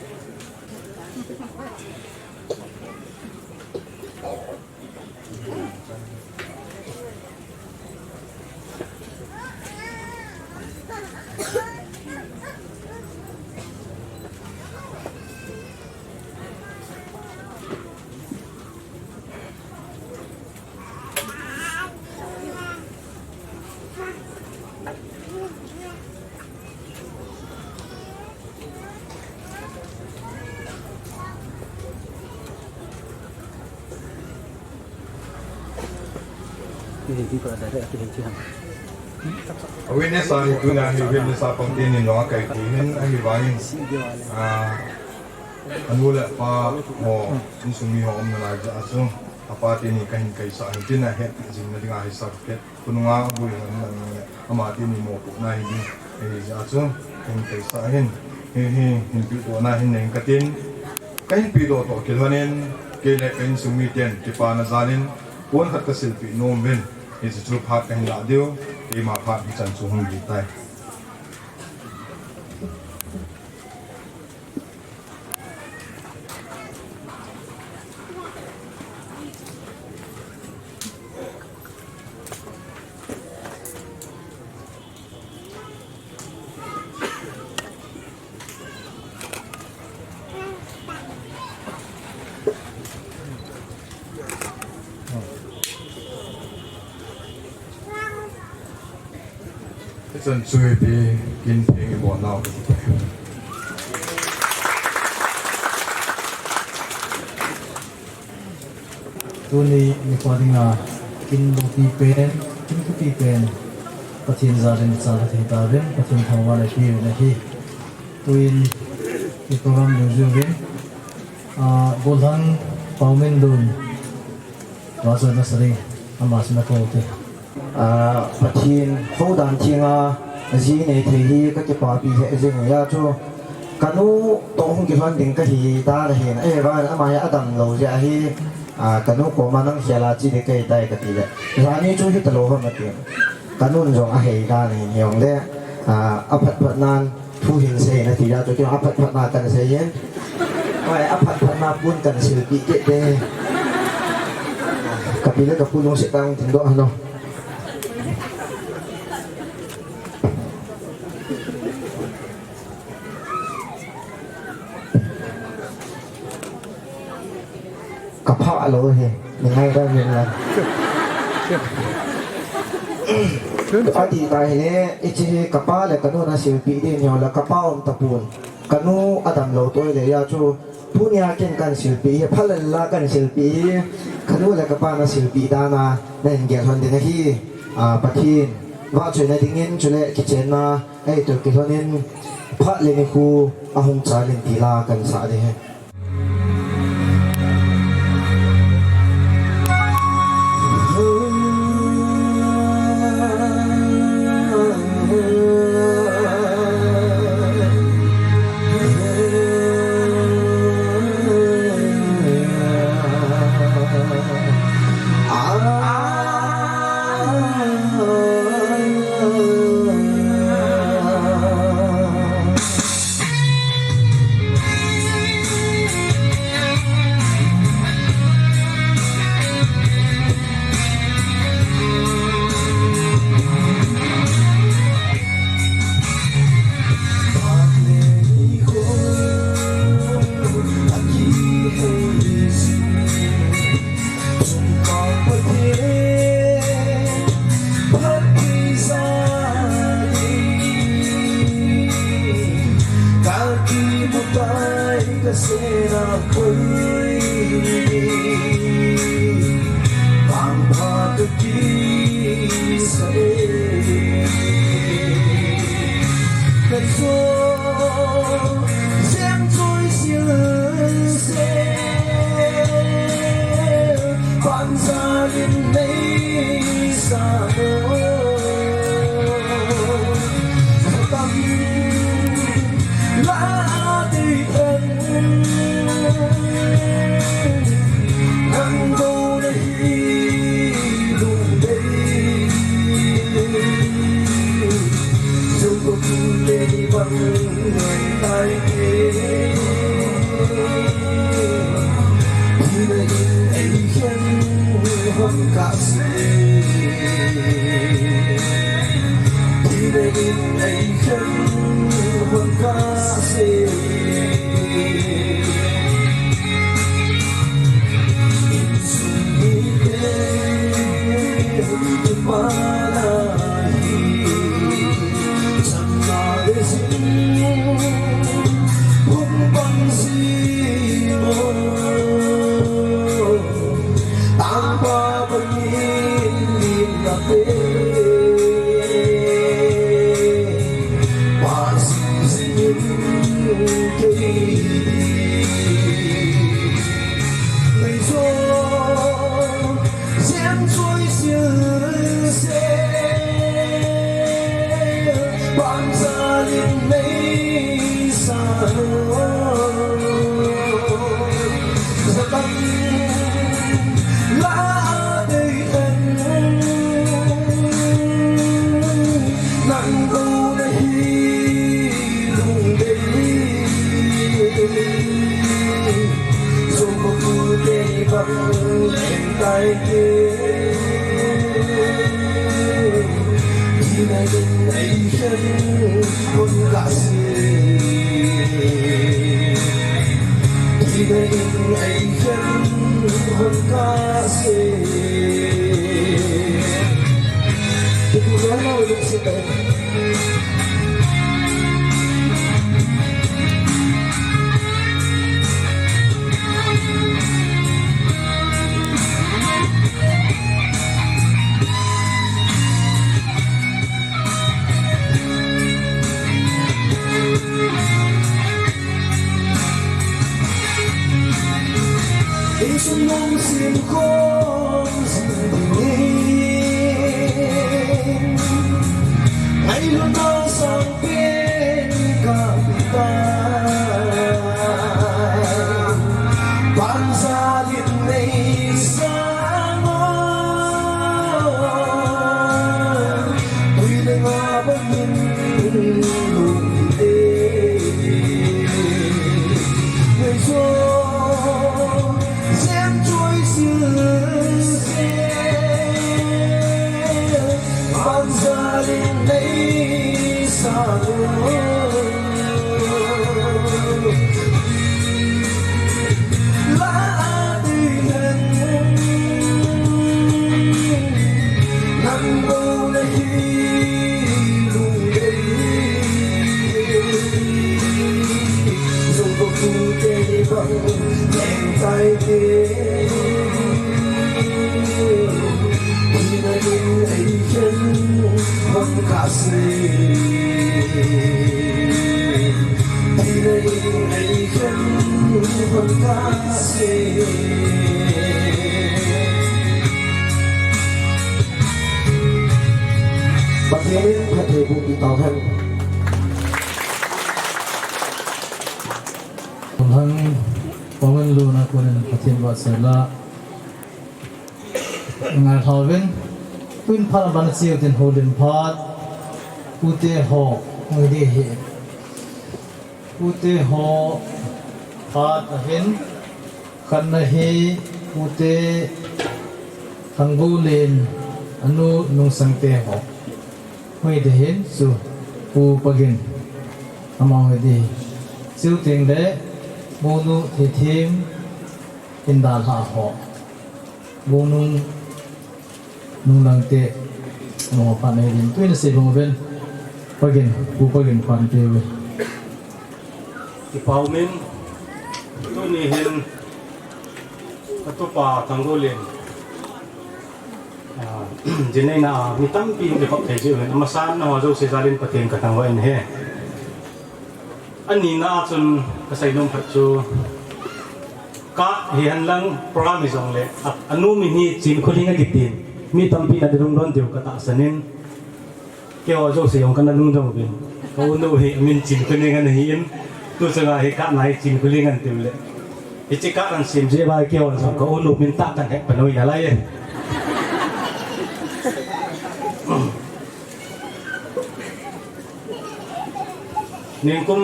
Awitness a hi tuna hi witness a pang teni nunga kaipui hin ahivangin, ah, anu le apa ho, insung mi ho umna lai jeh a chu, apa teni kahin kaisah hin tin ahet jing na dinga hi certificate. Khonunga bui hon lang le, ama teni mopohna hi ding, ahi jeh a chu, kahin kaisah hin, hi, hi, hin pedohna hin nei katin, kahin pedoh toh kilhon in, kei le ka insung miten, kipana jal in, pon khat kasilpeh nom uvin, hiche chu phat kahin lah diu, keima phat hichan chu hung hi tai. Hichan chu ipi kin theng ibol nau kati. Tuni nikho dinga kin loupi pen, kin thupi pen, Pathen jal in ichal thei tauvin, Pathen thangvahna ipeuvin ahi. Tuin Program dungjuiyin, ah, Golhang Paominlun, vahchoina sa ding, ama chun akou te. Ah, Pathen houdan thenga ji nei thei hi kakipapi lheh jing e, ajeh chu kanu toh hung kilhon ding kahi dan ahin, ahivangin ama hi adamlou jeh ahi, ah, kanu koma nang khel a che ding kahitai kati le, jani chu hitalou ham ati. Kanun jong ahei dan ahin, hijongle, ah, aphat phat nan thu hin sei in ati, ajeh chu kei aphat phat na kahin sei in. Oi, aphat phat na pun kahin silpeh kit e. Kapi le kapu lungset tah in thengdoh hen o. Kapha lou hi, ni ngai da min la. Ati ta hile, hiche hi kapa le kanu nasilpeh ding hijongle kapa um tapon. Kanu adamlou toh ahile, ajeh chu tunia ken kahin silpeh hi, phalal a kahin silpeh hi, kanu le kapa nasilpeh dan a nahin gel lhon ding ahi, ah, Pathen vahchoina dingin chule kichenna, eito kilhon in phat le nikho ahung chal in ti la kahin sah ding ahi. Lungsim khom jing dingin, ngailutna sangpen kapitai. Banjalin nei sang o, tui le nga bangin lungdei. Ngaijo sem choi sil se, banjalin nei sang o. La a dei hen, nang bou nahi lungdei. Jong ko tu te bang leng tai te. Ina in ei khen bang ka se. Ina in ei khen bang ka se. Pathen in phatthei boh peh tauhen. Hung hang, Pawan Luna kunin Pathen vahchoi la. Ngai hlauvin, tun phat abana cheu tin houlim phat, pute ho, ngai ding ahi. Pute ho, phat ahin, khatna hi, pute Thangbolen, anu Nungsangte ho. Hoi ding ahin, chu, Pu Pagin, amaho hi ding. Chuteng le, Monu Theithem, Indalha ho. Bunung, Nunglangte, mo pa nei din. Tuin sei bang ven. Pagin, Pu Pagin pan te ve. Kipa umin, tuni hin, katupa Thangbolen. Ah, jinneina, mi tampi kikhop thei jiuvin. Amasan, nangho jouse jalin Pathen kathangvah in ahi. Anina chun kasei nom khat chu, ka hihen lang program hi jongle, a, anu min hi Chinkholing akitin, mi tampi na lungdon diu katahsan in, keiho jouse jong kana lungdon uvin, ka unu hi amin Chinkholing ana hi in, tu chunga hi ka na hi Chinkholing ana tiu le, hiche ka ana sem jeh uva keiho jong ka unu min tah kahin het panoi nalai e. Ningkum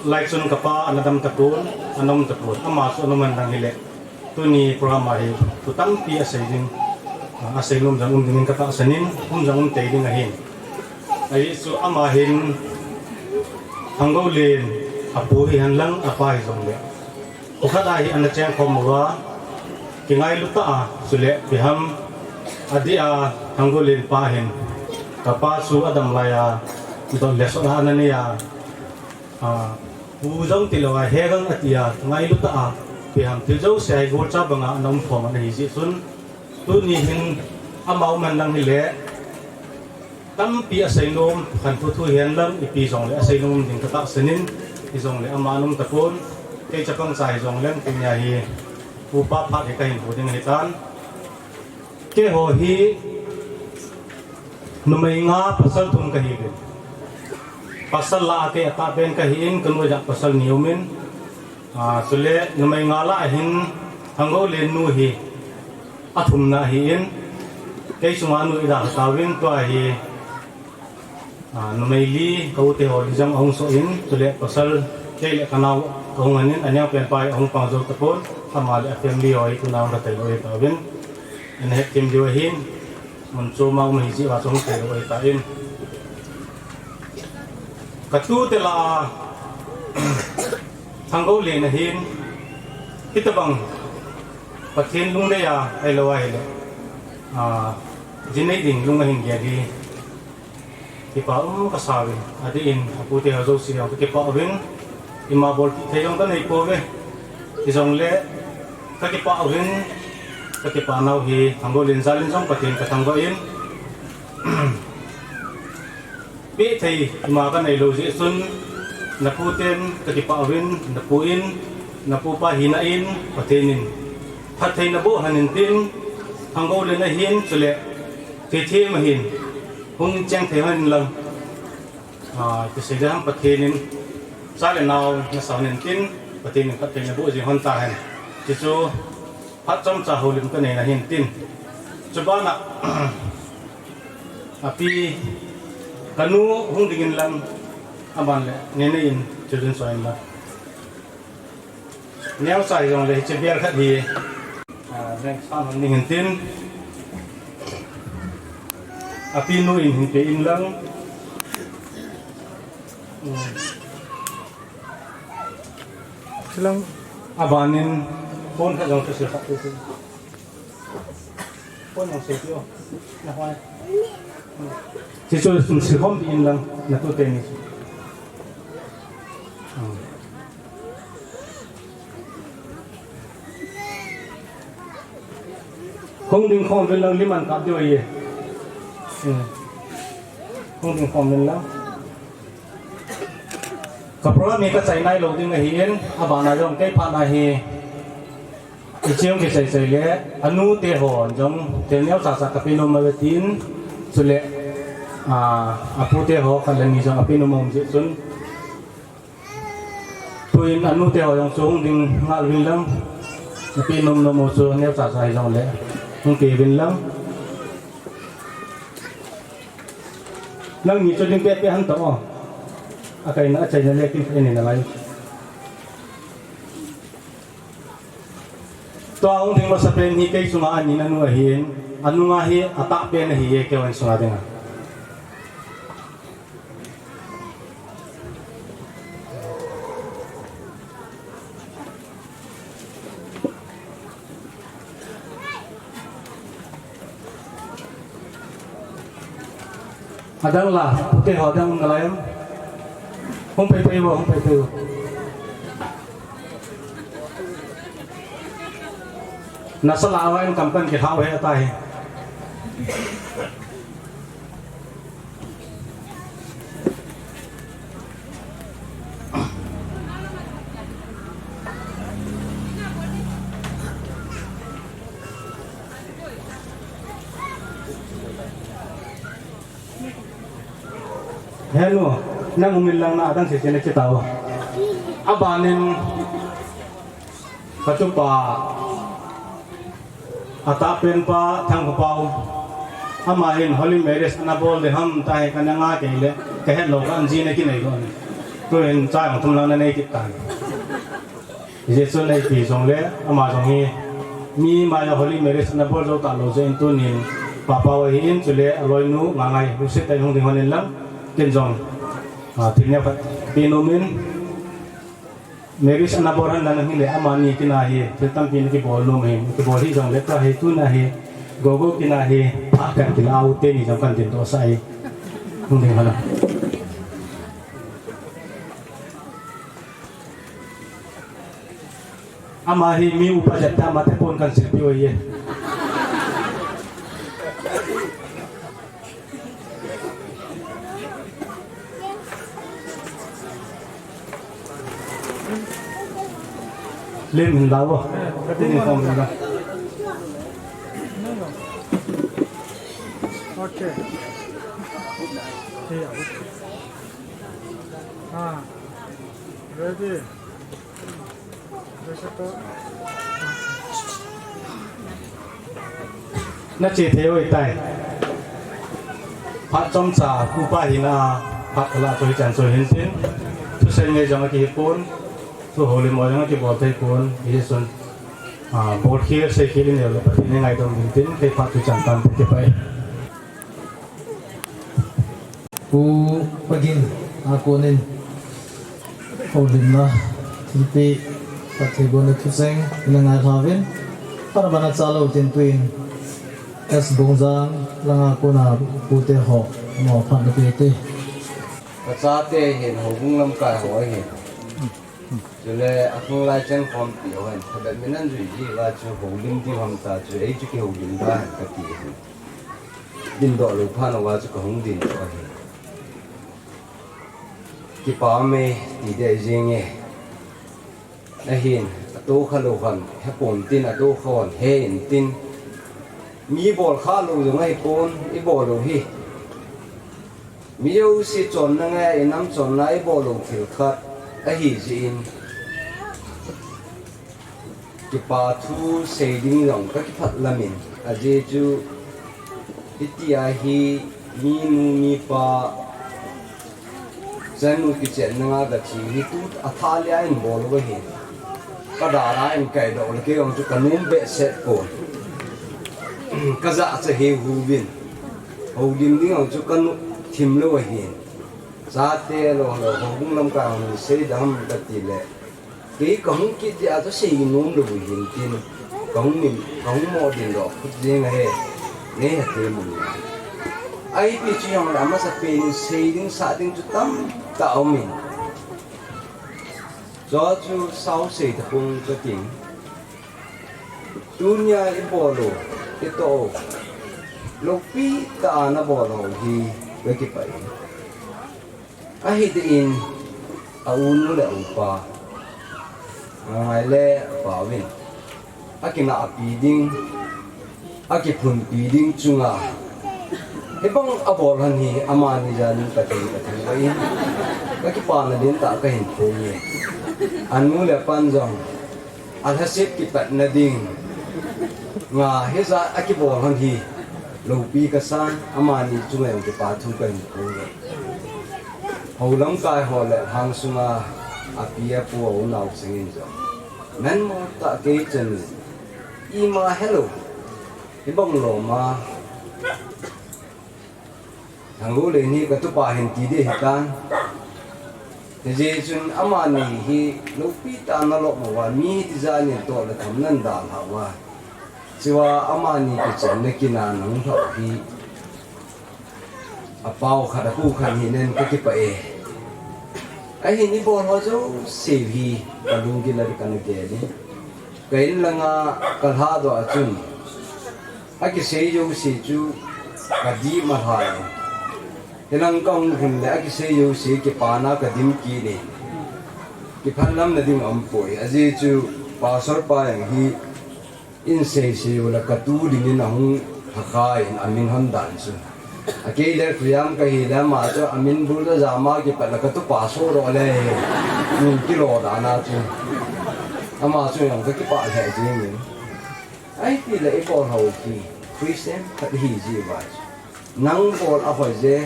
lai chun kapa ana dam tapon, ana um tapon, ama chu ana um hen lang hile. Tuni program a hi thu tampi asei ding, asei nom jong um dingin katahsan in, um jong um tei ding ahin. Ajeh chu ama hin Thangbolen apu hihen lang apa hi jongle. Kho khat a hi ana cheng khom uva, kingailu tah a, chule ipi ham, adeh a Thangbolen pa hin, kapa chu adam lai a, dot le sot a ana nei a, a, pu jong tilou a, he gang ati a, ngailu tah a, ipi ham, thil jouse a hi golcha banga ana um khom ana hi jeh chun, tuni hin ama um hen lang hile, tampi asei nom, khankho thu hihen lang, ipi jongle asei nom ding katahsan in, hijongle ama ana um tapon, kei chapang cha hijongle, tunia hi, upa phat hi kahin pu ding ahitan. Keiho hi, numei nga pasal thum kahiuvin. Pasal lah a kei atahpen kahi in, kanu a jong pasal ni aumin, a, chule numei nga lah a hin Thangbolen nu hi athumna ahi in, kei chunga nu ida kha tauvin, tua hi, a, numei li, ka u te ho li jong ahung soh in, chule pasal, kei le kanao kahung hen in, aneo pen pa hi ahung pang jou tapon, ama le a family ho hi tuna hung kha tailou ahi tauvin, ana hethem diu ahin, mun chom a um ahi jeh uva chu hung tailou ahi tan. Ka tute lah a, Thangbolen ahin, hitobang Pathen lungdei a, ahilou ahile, a, jinei ding lung ahin gel hi, kipa um kasa uvin, adeh in, apute ho jouse jong kakipah uvin, ima bolpeh thei jong kanei pouve, hijongle, kakipah uvin, kakipah nau hi, Thangbolen jal in jong Pathen kathangvah in, peh thei ima kanei lou jeh chun, napu ten kakipah uvin, napu in, napu pa hina in, Pathen in, Phattheina boh hen tin, Thangbolen ahin, chule Keithem ahin, hung cheng thei hen lang. Ah, kisei ding ham Pathen in, cha le nao nasa hen tin, Pathen in phattheina boh jing hen tahen. Chuchu, phat chomcha houlim kanei na hin tin. Chubana, api, kanu hung dingin lang, aban le, nene in, children soin lang. Neocha hijongle, hiche bial khat hi, ah, next time hung ding hin tin. Api nu in hin pe in lang. Hmm. Silang. Abanin, phone khat jong chu sil khat chu. Phone jong sil chu. Na hoi. Chuchu sil khom in lang, na tu teni. Hmm. Hung ding khom uvin lang, lim an kap diu ahi. Hmm. Hung ding khom uvin lang. Ka program hi kachai nailou ding ahin, abana jong kei phatna hi. Hiche jong kichai chai le, anu te ho jong, thil neocha cha kape nom uve tin, chule, ah, apu te ho khat le ni jong ape nom um jeh chun. Tuin anu te ho jong chu hung ding ngal uvin lang. Nape nom nom u chu neocha cha hijongle hung pe uvin lang. Nangni chu ding pehpeh hen tao. Akaina, achaina le kin peh ni nalai. Tua hung ding masapen hi kei chunga ani nanu ahin, anunga hi atahpen ahiye kei chunga dinga. Adang la, pute ho adang nalai em. Hung pei pei vo, hung pei pei vo. Nasa la wa in kam kan ke hao he ta he. Hello, nang um in lang na adang sese na kitao. Abanin, katupa, atahpen pa, Thangkhopau. Ama hin holy marriage ana bol ding ham tahi kana nga kei le, kahet lou ka an ji na kinei lou. Tuhin cha jong thum lang nanei kit tan. Jesu nei pi jongle, ama jong hi, mi maiya holy marriage ana bol jou talou jeh in tunin, papa ahin chule, aloinu, ngangai, lusit tai hung ding hon in lang, ken jong, ah, thil neo khat, pe nom in, marriage ana bol hon lang hile, amani kina hi, thil tampi na kibol nom hi, kibol hi jongle, tua hi, tuna hi, gogo kina hi, phat kan kila u teni jong kan dindoh sah hi, hung ding hon lang. Ama hi mi upa jat ta, ama te pon kan silpi u ahi. Lim hin la vo. Ka tin khom hin la. Okay. Okay. Ah. Ready. Na che thei u ahitai. Phat chomcha, upa hina, phat kala chu hichan chu hin tin. Thusei ngei jong akihi pon. Thu houlim mo jong akibol thei pon. Hichun, ah, bol khel, sei khel in le Pathen in ngaidam ding tin. Kei phat chu chan tan kipai. Pu Pagin a konin houlimna thilpeh, phattheibohna thucheng ina ngai lhauvin, phat abana chalou tin tuin S Bongjang langa kona pute ho amaho phat na pe te. Ka chate hin houbung lamkai ho ahin. Chule a khanglai chan khompi ho ahin. Khatvei min an jui ji uva chu houlim diu ham ta chu ei chu kihoulim da hen kati ahin. Dindoh lou phat uva chu kahung dindoh ahi. Kipa ume ti deh jenge. Ahin, a Tokha lou ham, hepon tin, atokha hon he intin. Mi bol kha lou jong ahipon, ibol u hi. Mi jouse chonna ngai, inam chonna ibol u thil khat ahi jeh in. Kipa thu sei ding jong ka kiphat lamin, ajeh chu hitia hi minu mipa, chanu kichenna nga ka thi hi tu athah leh a in bol u ahi. Ka dara in kai doh le kei jong chu ka nom behseh pon. Ka jachat hi hu vin. Houlim ding jong chu ka nom thim lou ahi. Chate lo lo, houbung lamkai hon sei dam ka ti le. Kei ka hung kit dia chu sei nom lou hin tin, ka hung min, ka hung mo ding doh phut jeng ahi, nei ha te mun. Ipi chu jong le amasapen in sei ding sah ding chu tamtah um in. Chu chu sao sei ta pung ka ting. Tunia ibol u, itoh u, loupi tah a nabol u hi, ka kipah in. Ahi deh in, a unu le a upa, angai le apa uvin, akinahpi ding, akiphunpi ding chunga, hibang abol hon hi, amani jal in Pathen ka thangvah in, ka kipana ding tah ka hin phong e. Anu le apan jong, alhasep kipatna ding nga hijat a kibol hon hi loupi kasan, amani chunga jong kipa thu kahin phong e. Hou lamkai ho le lhang sunga api apu a unau sangin jong, nanmo tah kei chan, ima helou, hibang loma Thangloulen hi ka tupa hin ti ding ahitan. Hijeh chun amani hi loupi tah a nalom uva, mi tijat in toh le tham nan dalhah uva. Chua amani kichenna kin a nahung lhah u hi, apao khat apu khat hina in ka kipah e. Ahin ibol ho jouse hi ka lunggil a kana gel in. Ka in langa ka lhahdoh a chun, akisei jouse chu ka dih ma lhai. Hilang ka hung lhun le akisei jouse kipana ka dim kit in. Kiphatlamna ding umpoi. Ajeh chu Pastor pa jong hi in seisei u le ka tu dingin ahung lhakha in amin hon dan chu. Akei le Khriam kahi le ama chu amin bul a jama kipat le ka tupa soh doh le hi. Min kilo dan a chu. Ama chu jong ka kipah lheh jeng in. Ahiti le ibol hou hi Christian khat hi ji uva chu. Nang bol ahoi je,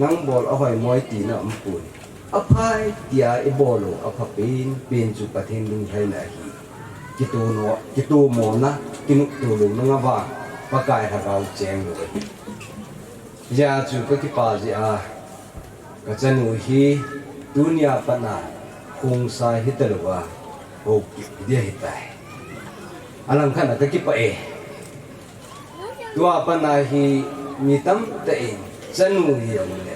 nang bol ahoi moi tina umpoi. Aphai tia ibol u, apha pen, pen chu Pathen lunglhaina ahi. Kitomo, kitomona, kinopto louna nga vang, Pakai Lhagao cheng lou ahi. Hijeh a chu ka kipah jeh a, ka chanu hi, tunia pat a, khongsai hita lou a, hou kit dia hitai. Alangkhat a ka kipah e. Tua pat a hi mi tamtah in chanu hi jong le,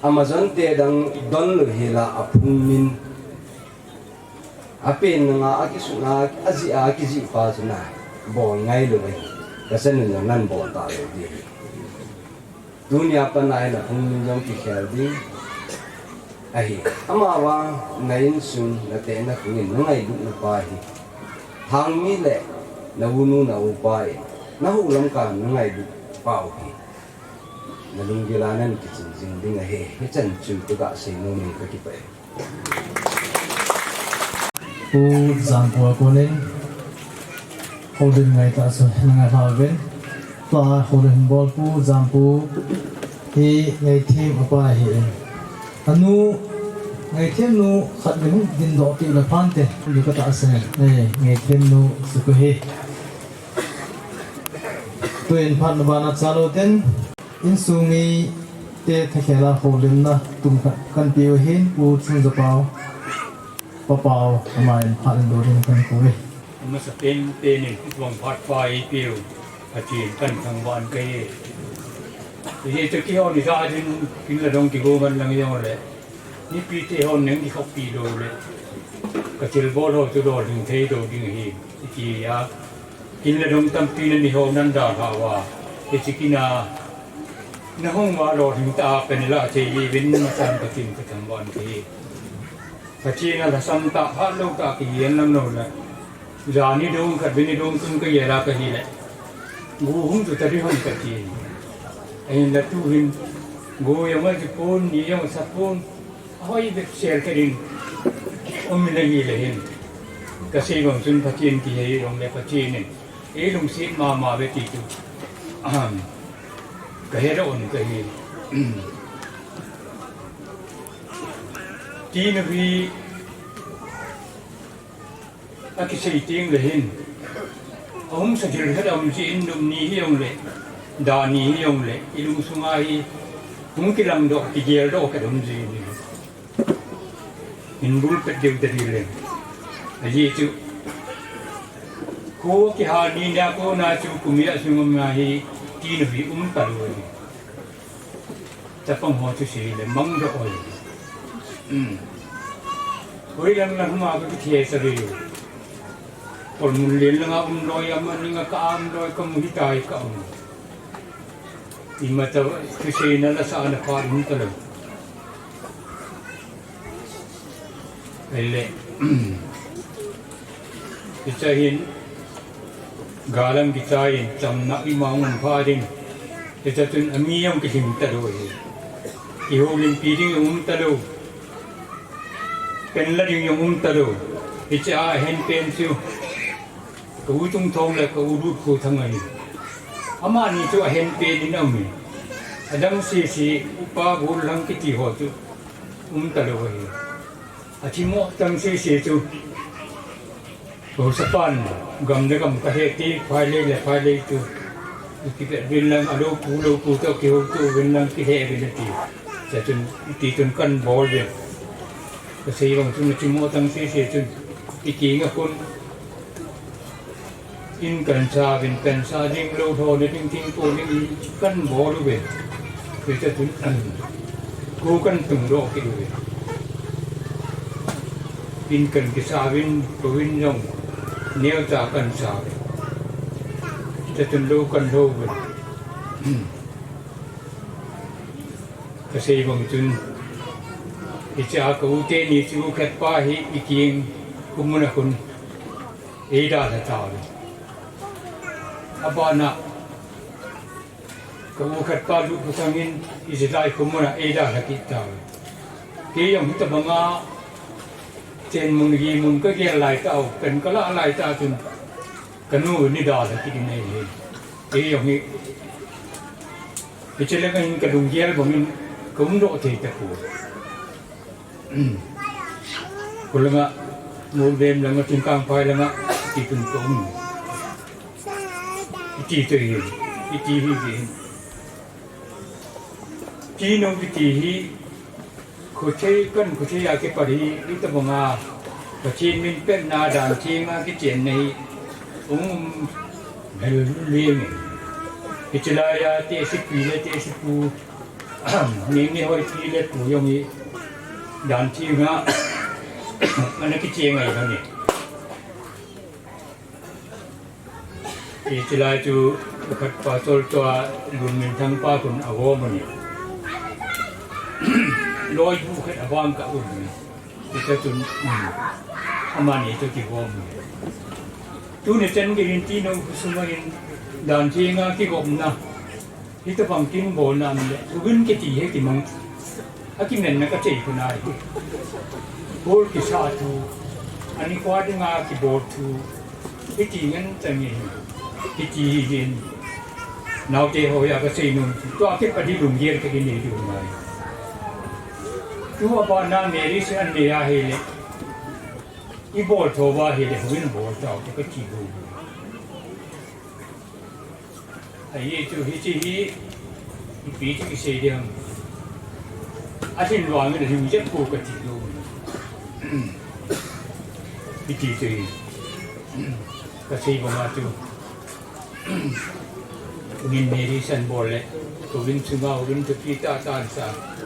Amazon te dang don lou hel a aphung min, apen nanga akisuna, ajih a akijih pa chu na bol ngai lou ahi. Ka chanu jong nan bol talou ding ahi. Tunia pat a hin aphung min jong kikhel ding ahi. Amavang na insung, na tehna khong in na ngailutna pa hi, Thangmi le na unu na upa in, na hou lamkai na ngailut pau hi, na lunggil a nan kiching jing ding ahi. Hichan chu ka ga sei nom in ka kipah e. Pu Jampu a konin, houlim ngaitah chu na ngailha uvin. Tua houlim bol Pu Jampu hi Ngeithem apa ahi. Anu, Ngeithem nu khat le hung dingdoh kit le phante, lu ka tahsan e. Ngeithem nu chu kahi. Tuin phat na bana chalou ten, insung mite thakhel a houlimna tum khat kan pe u ahin, Pu Chungjapau, Pa Pau, ama in phat in dodin kan kou e. Amasapen pen in vangphat pa eipeu Pathen kan thangvah in kahi. Hijeh chun kihou ni sa din kin la dong kigo man lang jong le, mipite hon neng kikhoppi lou le, ka thilbol ho chu lolhing thei lou ding ahi, iti a. Kin le dong tampi na ni ho nan dalha uva, hiche kin a na hung uva lolhing tah a peng la thei diuvin masang Pathen ka thangvah in kahi. Pathen a lhasam tah, phat lou tah kihi henlang lou le. Jan ni dong khat, ve ni dong tum kagel a kahi le. Go hung chu tadi hung kati. Ahinla tuhin. Go jong achu pon, ni jong asa pon. Ahoi bep sel khat in. Um in ahi le hin. Kasei bang chun Pathen kihei jong le Pathen in. Eilungset mama ve ti chu. Ahem. Kahe doh un kahi. Tinu hi akisei teng le hin. Ahung sa gil khat aum jeh in nop ni hijong le, da ni hijong le, ilungsunga hi hung kilang doh, kigel doh khat aum jeh in. Hin bul pet deu tadi le. Ajeh chu. Kho kihal ni na kona chu kum ijat sung um na hi tinu hi um talou. Chapang ho chu sei le mang doh oi. Um. Hoilang lang ma ka kithe sa ve. Kol mun len langa um loi, ama ninga ka um loi, kamu hitai ka um. Ima tah, thuseina la sahna pha um talou. Ahile. Hiche hin. Galang kichai in, chamna ima um pha ding. Hiche chun ami jong kilhing talou hi. Kihoulimpi ding um talou. Pen la ding jong um talou. Hiche a ahen pen chu. Ka u Chungthang le ka u Lutkhothang ahi. Amani chu ahen pen in aum e. Adang sese, upa Gollhang kiti ho chu um talou ahi. Athimo tang sese chu. Haosapan gam le gam kahe ti, phailei le phailei chu. Kipet uvin lang, alou pu, lou pu toh kihouto uvin lang kihe uvin ati. Chuchun, iti chun kan bol uvin. Kasei bang chun athimo tang sese chun. Iti nga khun. In kan sa uvin, kan sa ding lou tho le ding thingkol ding in kan bol uve. Hiche chun, kho kan tung doh kit uve. In kan kisa uvin, kou in jong, neocha kan sa uve. Hiche chun lou kan lhou uve. Kasei bang chun, hiche a ka u teni chu khat pa hi i king, kum mun a khun. Eidalha tauve. Abana, ka u khat pa Lutkhothang in, hiche lai kum muna eidalha kit tauve. Kei jong hitabanga, chen mun gi mun kagel lai tau, pen kalah lai ta chun, kanu in eidalha kit in ahi. Kei jong hi, hiche le kahin kalunggel bangin, kaum doh thei tapoi. Kholanga, Molvem langa, Thingkangphai langa, iti tun kaum. Iti toh hi, iti hi hi. Tinou kiti hi, khothei kan khothei a kipat hi, hitabanga, Pathen min petna dan thenga kichenna hi, um, hel leng. Hiche laiya, tehsepi le tehsepu, Nini hoi ti le pu jong hi dan thenga ana kicheng ahi lhon e. Hiche lai chu khat pa Cholchoa Lunminthang pa khun agom u ahi. Loi bu khat abang ka um e. Hiche chun, um, amani chu kigom u ahi. Tuni chan gei hin tinou sunga hin dan thenga kigomna. Hitabang kin bolna um le, uvin kiti hi kimang. Akimenna kachei khun ahi. Bol kisa thu, ani kho dinga kibol thu, hiti ngen chang hi, hiti hi hin. Naote hoiya kasei nom, tua kipat hi lunggel kati nei diu ngai. Tua bana Mary Sen anei ahile, ibol thouva ahile, uvin bol tau, kati diu. Ahi chu hiche hi, ipi chu kisei ding ham. Alhin vangin alhin jep pou kati lou. Hiti chu hi. Kasei banga chu. Min Mary Sen bol le. Uvin sunga, uvin thupi tah tah sa.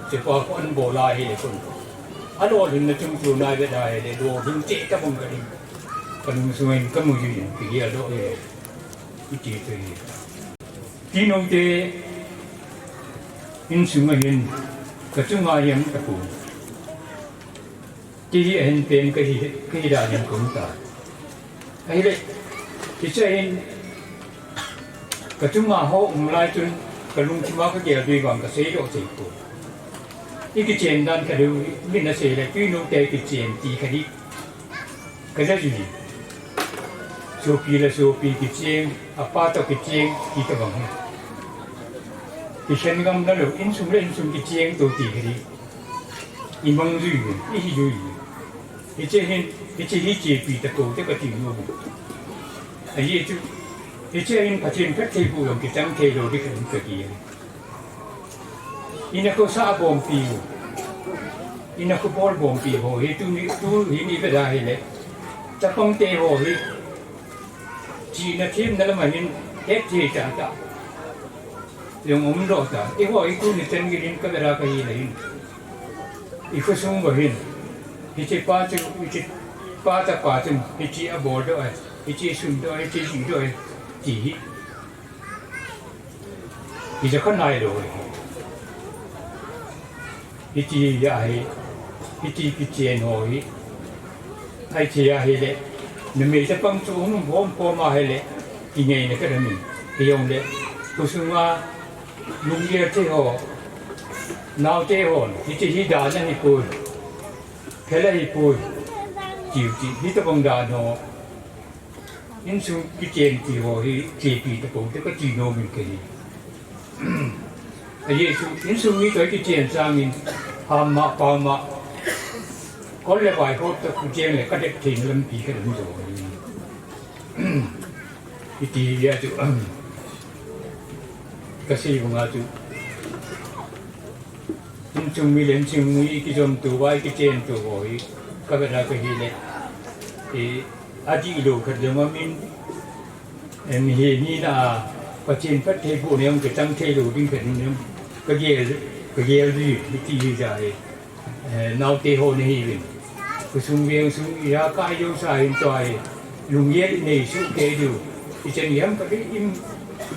Chepa khun bol ahile khun. Alolhinna chung chu nai ve da ahile. Lolhin cheh tabang kati. Kalung sunga in kamu jin, kigel doh e. Iti chu hi. Tinou te insunga hin, kachunga hin tapou. Ti hi ahin pen kahi, kahi dan in kaum tai. Ahile, hiche hin kachunga ho um lai chun kalungthim a kagel ding vang kasei doh sei poi. I kichen dan khat hi min asei le, Twinouh te kichen ti khat hi kaja jui. Sopi le sopi kicheng, apa toh kicheng, ti tabang hi. Kikhen ngam nalou, insung le insung kicheng to ti khat hi. I mang jui, i hi jui. Hiche hin, hiche hi chepi tapou te kati nom. Ajeh chu, hiche hin Pathen phattheiboh jong kichang thei lou ding khat hi kati. Ina khosa bompi, ina khobol bompi ho hi tuni, tu hin i veda hile. Chapang te ho hi, chihna themna lam a hin, hetthei tahtah jong umdoh tai. Eiho hi tuni chan geiyin ka veda kahi le hin, i khosung uva hin, hiche pa chu, hiche pa chapa chun, hiche abol doh e, hiche sun doh e, hiche ji doh e, ti hi. Hija kha nailou hi. Hiti ahi, hiti kichen ho hi. Ahithei ahile, numei chapang chu hung um khom khom ahile, kingaina khat aum in. Hijongle, khosunga lunggel thei ho, naote hon, hiti hi dan ahipoi, phel ahipoi, tiu ti, hitobang dan ho. Insung kichen ti ho hi chepi tapou te kati nom in kahi. Ajeh chu insung mi toh kichen sangin, ham ma, pao ma, kol le vai ho toh kichen le kadep theina lampi kadem jo. Hiti hi a chu, kasei banga chu, insung mi le insung mi kijom to uva kichen to ho hi, ka veda kahi le, e, adihlou khat jong aum in, em, hi ni na, Pathen phattheiboh na jong kichang thei lou ding khat hi jong, kagel, kagel ji, hiti hija hi. Eh, naote ho nahiuvin. Khosung veng sung ijakai jouse hin tua hi. Lunggel inei soh kei diu. Ichan iham kati im,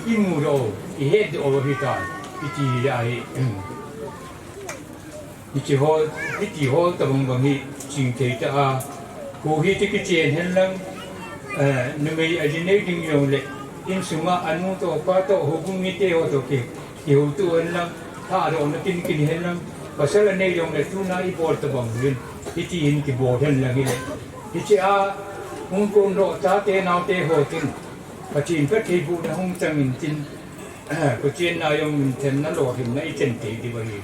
imu doh, ihet doh ahitai. Hiti hija hi. Hiti ho, hiti ho tabang bang hi chingthei tah a. Kho hiti kichen hen lang, eh, numei ajinei ding jongle, insunga anu toh, apa toh, houbung mite ho toh ki, kihoutoh hen lang, thadohna kin kin hen lang, pasal anei jongle tuna ibol tabang hin, hiti hin kibol hen lang hile. Hiche a, hung kondoh chate naote ho chun, Pathen phattheibohna hung chang in tin, kochenna jong minthemna lolhinna ichan thei diu ahi.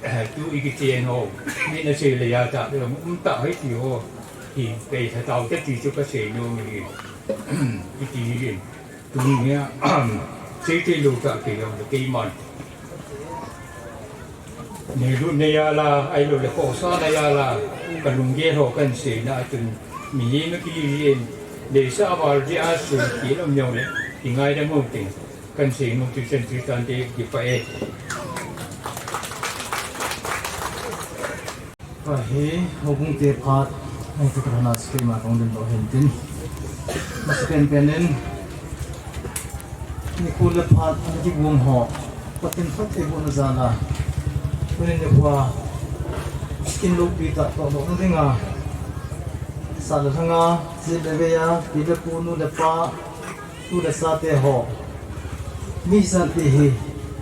Eh, tu ikichen ho, mi nasei le jatah, um tah hiti ho, hi, kei thatao te ti chu kasei nom ahi. Hiti hi, tuni nia, sei thei lou tah kei jong le keiman. Neilut na jal a, ahilou le khohsah na jal a, kalunggel ho kahin seina a chun, mihem akihi in, deisah a val dia sui kil um jong le, kingaidam u tin. Kahin sei nom chu chan chu tante kipah e. Ahi, houbung te phat, ahi, tu kana sei ma kong din lo hen tin. Masa pen pen in, nikho le phat, ani kigong ho, Pathen phattheibohna jal a, tuni nikho a, kin loupi tah toh loupi na dinga, sa le lhanga, ji le vei a, pi le pu, nu le pa, tu le chate ho, mi jat hi,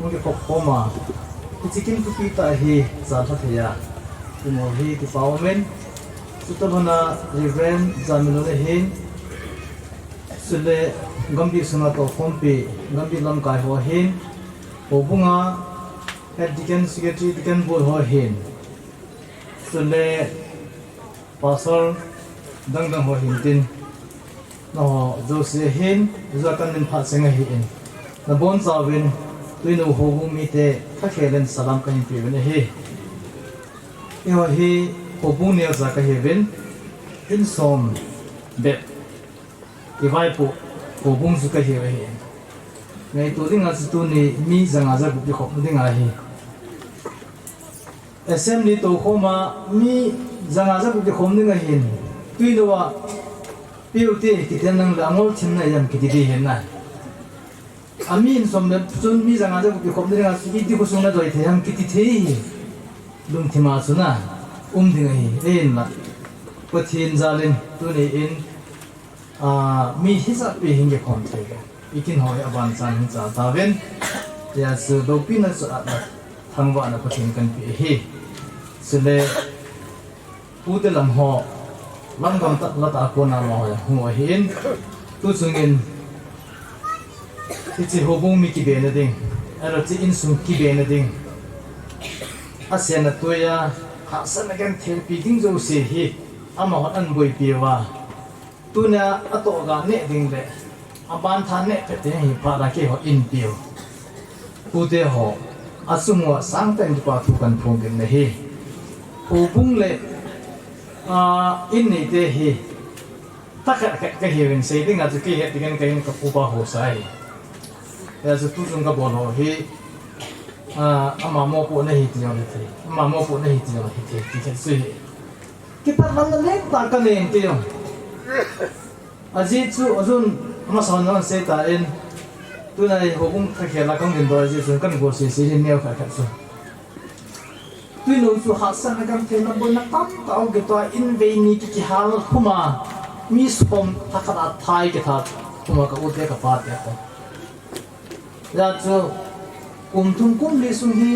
hung kikhop khom a, hiche kin thupi tah hi, jalha thei a, imu hi kipa um in, chutoh lhon a Reverend Jamilun ahin, chule Gambih sunga tohkhompi, Gambih lamkai ho ahin, houbung a Head Deacon, Secretary, Deacon boi ho ahin, chule Pastor dang dang ho hin tin, nangho jouse hin, jua kamin phat seng ahin, nabonchauvin, Twinouh houbung mite, thakhel in salam kahin peuvin ahi. Eiho hi, houbung neocha kahiuvin, in som bep, ivaipoh, houbung chu kahiu ahi. Ngaito dinga chu tuni, mi janga jagup kikhop dinga ahi. Assembly toukhom a mi janga jagup kikhom ding ahin, Twinouh a, P U T kiti hen lang le angol thim na jam kiti ding ahin na. Ami in som le chun mi janga jagup kikhom ding a, iti khosung nadoi thei ham kiti thei hi. Lungthim a chun a, um ding ahi, ahin la. Pathen jalin tuni in, ah, mi hijat pi hin kikhom thei. Ikin hoi aban chan hin cha tavin. Ya su dopi na su at na thangvah na Pathen kan pi hi. Sule pute lam ho lam gam tat la ta ko na ma ho ya hu ahin. Tu sungin Hiche houbung mi kibe na ding, aro chi insung kibe na ding. Asen a tuya, hahsatna genthei pi ding jouse hi, amahon ahin boipi uva. Tuna atoh ga neh ding le, aban tha neh pet ding hi phat a keiho eipiu. Pute ho, asung uva sangtah in kipa thu kahin phong kit na hi. Houbung le, a, in neite hi, Thakhat khat kahiuvin sei dinga chu kei het dingin kahin ka upa ho sa hi. Ya chu tu chung kabol ho hi, ah, ama mopohna hi ti jong hithei. Ama mopohna hi ti jong hithei, ti khat chu hi. Kiphat lamna lentah kanei ti jong. Ajeh chu, ajeh chu, ama son non sei tan. Tuna hi houbung khat khel a kahung dingdoh ajeh chu kahin gosei sei hi neo khat khat chu. Tui nu chu hahsatna genthei na boina tamtah aum kit a, in vei ni ki kihal khum a, mi som thakhat a thai kithat khum a ka u te ka pa te ko. Ya chu kum thum kum li sung hi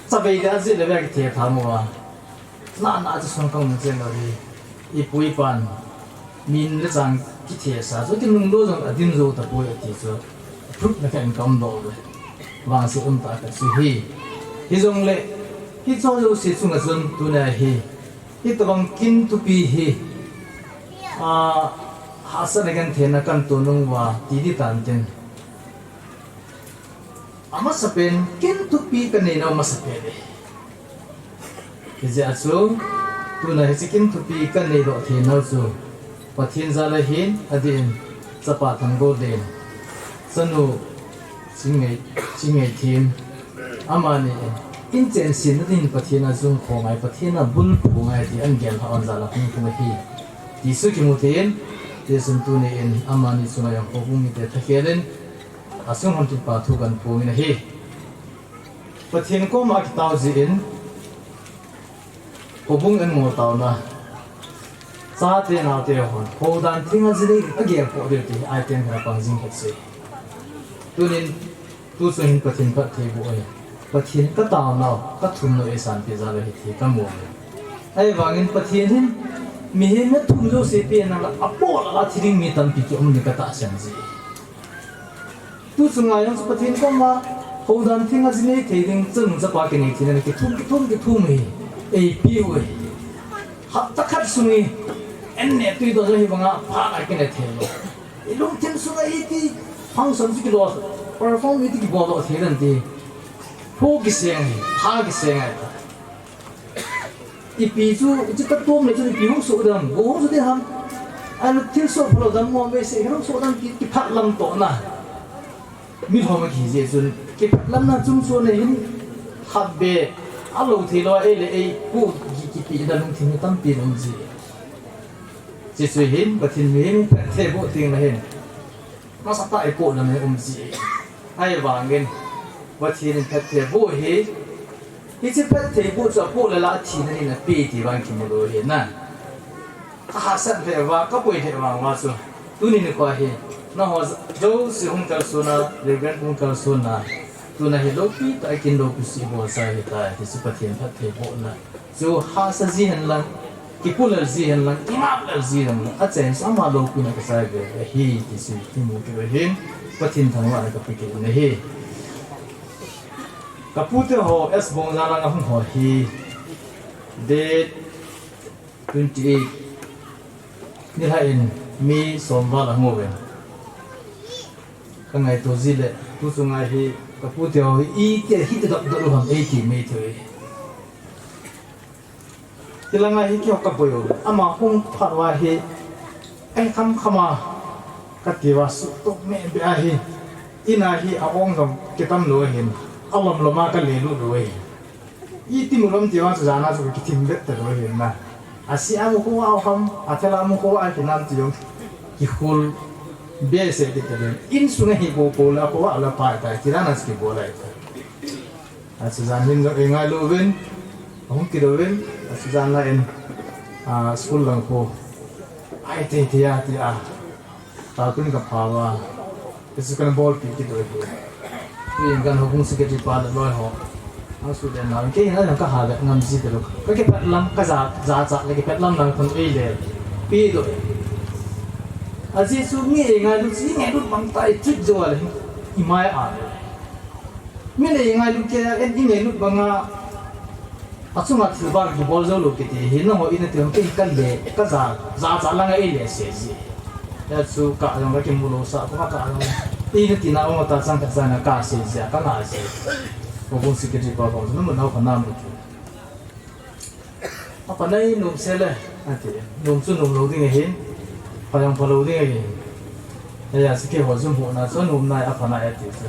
chavei le ajeh le ve kithethang uva. Na na chu sung ka um chen lo hi. Ipu ipan min le chang kithesa chu kinungdoh jong adin jou tapoi ati chu. Proof na khen ka umdoh ve. Vangset umtah khat chu hi. Hijongle, hiche jouse chunga chun tuna hi, hitobang kin thupi hi, a, hahsatna genthei na kahin to nung uva, ti ding tan tin. Amasapen, kin thupi kanei nau masapen e. Hijeh a chu, tuna hiche kin thupi kanei doh thei nau chu, Pathen jal a hin, adin, chapa Thangbolden, chanu Chingngai, Chingngaithem, amani in, in chen sin na din Pathen a jung kho ngai, Pathen a bulphu ngai ti ahin gel lha un jal a hung thum ahi. Ti chu kimu thei in, ti chun tuni in, amani chunga jong houbung mite thakhel in, asung hon kipa thu kahin phong in ahi. Pathen koma kitao jin, houbung in ngol taona. Chate naote hon, houdan thinga jini agel po deu ti, ai ten ha pang jing khat sei. Tunin, tu chu hin Pathen phatthei boh e. Pathen katao nau, kathum nau eisanpi jal ahi ti kamu e. Ahivangin Pathen hin, mihem na thum jouse pen a la, apo la la thi ding mi tampi ki um ding katahsan ji. Tu chunga jong chu Pathen koma, houdan thinga ji nei thei ding, chanu chapa kinei thei ding, kithum, kithum, kithum hi, eipiu ahi. Hapta khat sung hi, an neh tui doh jong hivanga, phat a kinei thei lou. Ilungthim sunga iti, function chu kilo, perform iti kibol doh thei ding ti. Phu kiseng hi, pha kiseng ahi. Ipi chu, ichu katom le chun ipi hung soh dam, go hung soh ding ham. An thilsoh phalou dam mo ve se, hung soh dam ki, kiphat lam toh na. Mi lhom a kiji chun, kiphat lam na chung chu nei hin, hat be, alou thei lou, ei le ei, pu ki, kipina lungthim tampi um ji. Jesu hin, Pathen mihem phatthei boh ding na hin. Masatah a ipoh lam hi um ji. Ahivangin, Pathen in phatthei boh hi, hiche phatthei boh chu apoh le la athina ni na pe ti vang kimu lou hi na. Kahahsat lheh uva, kaboi lheh uva chu. Tuni nikho hi, nangho jouse hung kalson a, Reverend hung kalson a. Tuna hi loupi tah a kin loupi sih bol sa hitai, ti chu Pathen phatthei bohna. Chu hahsa ji hen lang, kipulel ji hen lang, kingap lel ji hen lang, achen sa ama loupina kasai ve ahi, ti chu kimu kit u ahin, Pathen thangvahna kape kit u ahi. Kapute ho, S Bongjal lang ahung ho hi, date twenty-eight, nilhah in, mi som val ahung uve. Kangaito ji le, tu chunga hi, kapute ho hi, iti, hiti dap dap u ham, eiti mai thei. Hilanga hi keiho kaboi u. Ama hung phat uva hi, ei kham kham a, kati uva suhtoh meh beh ahi. Ina hi a-ong jong kitam lou ahin. Alom lom a kale lut lou ahi. Iti mu lom ti uva chu jana chu kithim bet talou ahin na. Ase a mu kho a ham, athel a mu kho a kinam ti jong. Kihol behseh kit talou. Insunga hi bou bou la kho a la pai tai, ti jana chu kibol lai ta. Achujan hin jong eingailou uvin, ahung kit uvin, achujan la in. A, school lang khu. Ai, te, te, a, te, a. Ta kun ka pha va. Isu kan bol pi ki doi hi. Ni kan ho kung secretary pa da loi ho. Ang su den na ke na ka ha le ngam ji de lo. Ka ke pat lam ka za za za le ke pat lam lang kon ei le. Pi do. A ji su mi ei ngai lu ji ngai lu bang tai trip jo le. I mai a. Mi nei ngailut kei a, en i ngailut banga, achunga thil bang kibol jou lou kiti hi, nangho in nati hon kei ka le, ka ja, ja cha langa ei le se ji. Hia chu ka jong ka kimu lou sa, ka ka jong. I nati na ong ta chang ka chang ka se ji, ka nga se. Ko bun secretary pa ko, nu mu nau ka na mu tu. Apa nai nom se le, ati. Nom chu nom lou ding ahin. Pha jong pha lou ding ahin. Hia chu keiho jum hu na chu nom nai a pha nai ati chu.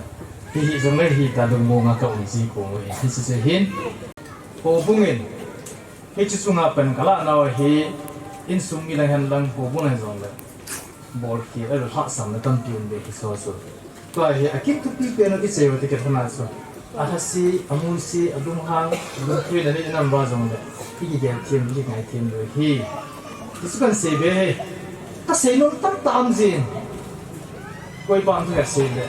Hi hi jong le hi ta lungmong a ka um ji ko nge. Hi chu chu hin. Houbung in. Hi chu chunga pen ka la nau hi. Insung mi lang hen lang houbung lang jong le. Bol khel a lhahsamna tampi um ve hi so so. Tua hi a kim thupi pen u i cheu ti ka thana so. A lhasi, a munsi, a lunghang, a lungthuina nei nam va jong le. I kigel thiam, i kingai thiam lo hi. Ti chu kan sei ve hi. Ka sei nom tam tam jin. Koi bang thu ka sei le.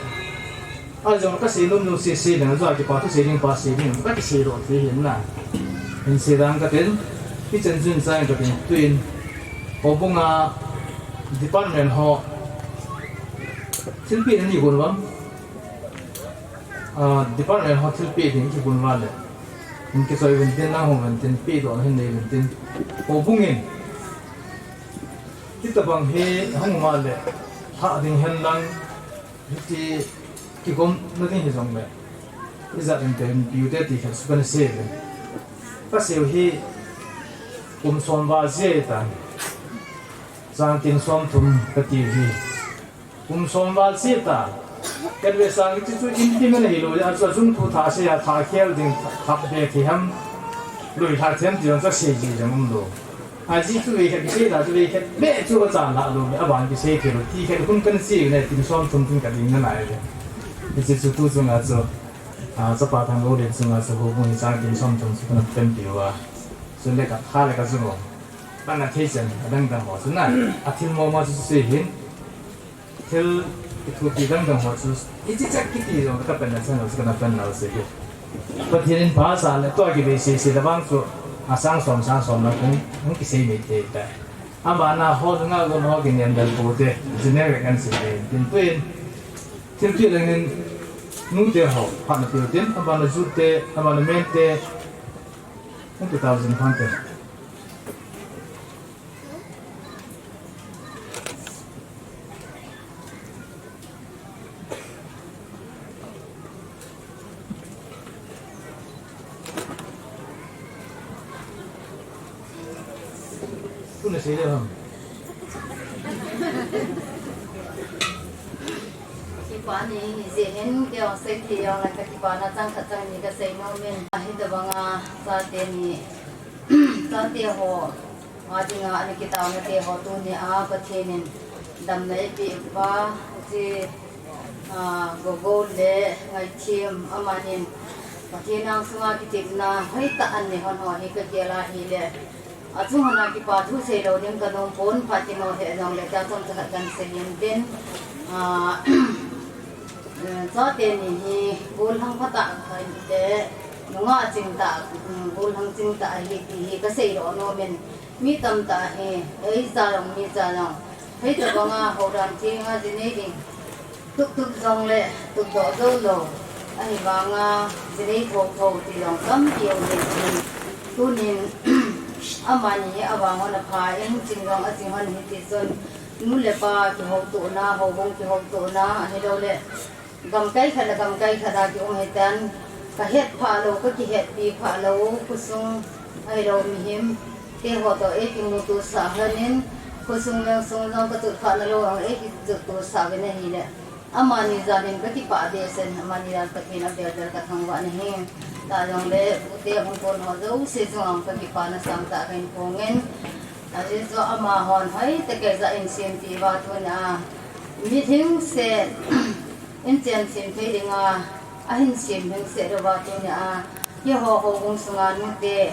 A jong ka sei nom nom sei sei le, jong kipa thu sei ding pa sei ding, ka kisei lo ti hin na. Hin sei dang ka tin, hichan chun chang ka tin, tuin, houbung a department ho, thilpeh na ni gon vam. A, department ho thilpeh ding ki gon va le. Hin kichoi vin tin, nang hung vin tin, peh doh hin nei vin tin. Houbung in, hitabang hi hung ma le, lha ding hen lang, Hiti kigomna ding hi jong le. Ijat in te in piu te ti khat chu kana sei ve. Ka sei u hi kum som val jia ta. Chang tin som thum ka ti u hi. Kum som val jia ta. Kan ve sang chu chu in ti man hi lo, a chu jung thu tha sei a tha khel ding thap be ti ham. Lui tha thiam ti jong ka sei ji jong um lo. A ji chu vei khat kisei ta chu vei khat beh chu ka chan lah lou, a ban kisei thei lou, ti khat hun kan sei u le tin som thum tin ka ding na nai le. Hiche chu tu chunga chu, a, chapa Thanglou le chunga chu houbung hi chang tin som thum chu kan pen pi uva. Chu le ka tha le ka chu mo. Ka na thei chen, a dang dang ho chu na, a thil mo mo chu sei hin. Thil kithupi dang dang ho chu, i chi chak kiti jong ka pan na chan ho chu ka na pan na se hi. Pathen in pha sa le tua kivei sei sei le vang chu, a sang som sang som na kung, kung kisei mei te ta. Abana ho nga gon ho kinem dal pu te, generic an sei te, tin tuin. Thil ti leng in, nu te ho, pha na tiu tin, abana ju te, abana men te, kung two thousand phan te. Tuna sei le ham. Kipa ni, ni jeh hin kei jong sei thei jong le ka kipana chang khat chang ni ka sei nom in. Hitabanga chate ni, chate ho. Adinga ana kitaona te ho tunia Pathen in damna eipeh uva, hiche, a, Gogou le Ngaithem amanin Pathen angsunga kitepna hoitah anei hon ho hi kagel a hile, achung hon a kipa thu seilou ding kanom pon, phat kino lheh jongle chomcha khat kan sei in tin, a, chate ni hi gollhang phatah khat le nungah chingtah, gollhang chingtah ahi ti hi kaseidoh nom in, Mi tamtah hi, eicha jong, micha jong, hitabanga houdan thenga jinei ding, tup tup jongle tupdoh joulou, ahivanga jinei thotho ti jong tampi um in, tunin amani avang hon apha in, ching jong aching hon hitichun, nu le pa kihoutona, houbung kihoutona, ahiloule, Gamkai khat le gamkai khat a kium hitan, kahet phalou, kakihetpi phalou, khosung ahilou mihem te ho toh eikimuto sah hon in, khosung lengsung jong kachot phat nalou jong eikijotto sah uvin ahile, amani jal in kakipah behseh in, amani jal Pathen abel bel kathangvah in ahi. Tajongle, pute hung kon ho jouse chunga kakipana sangtah kahin phong in, ajeh chu amahon hoitah kei jah in sempeh uva tunia, mihem se, Inchen sem thei dinga, ahin sem hing seh louva tunia, keiho houbung sunga nute,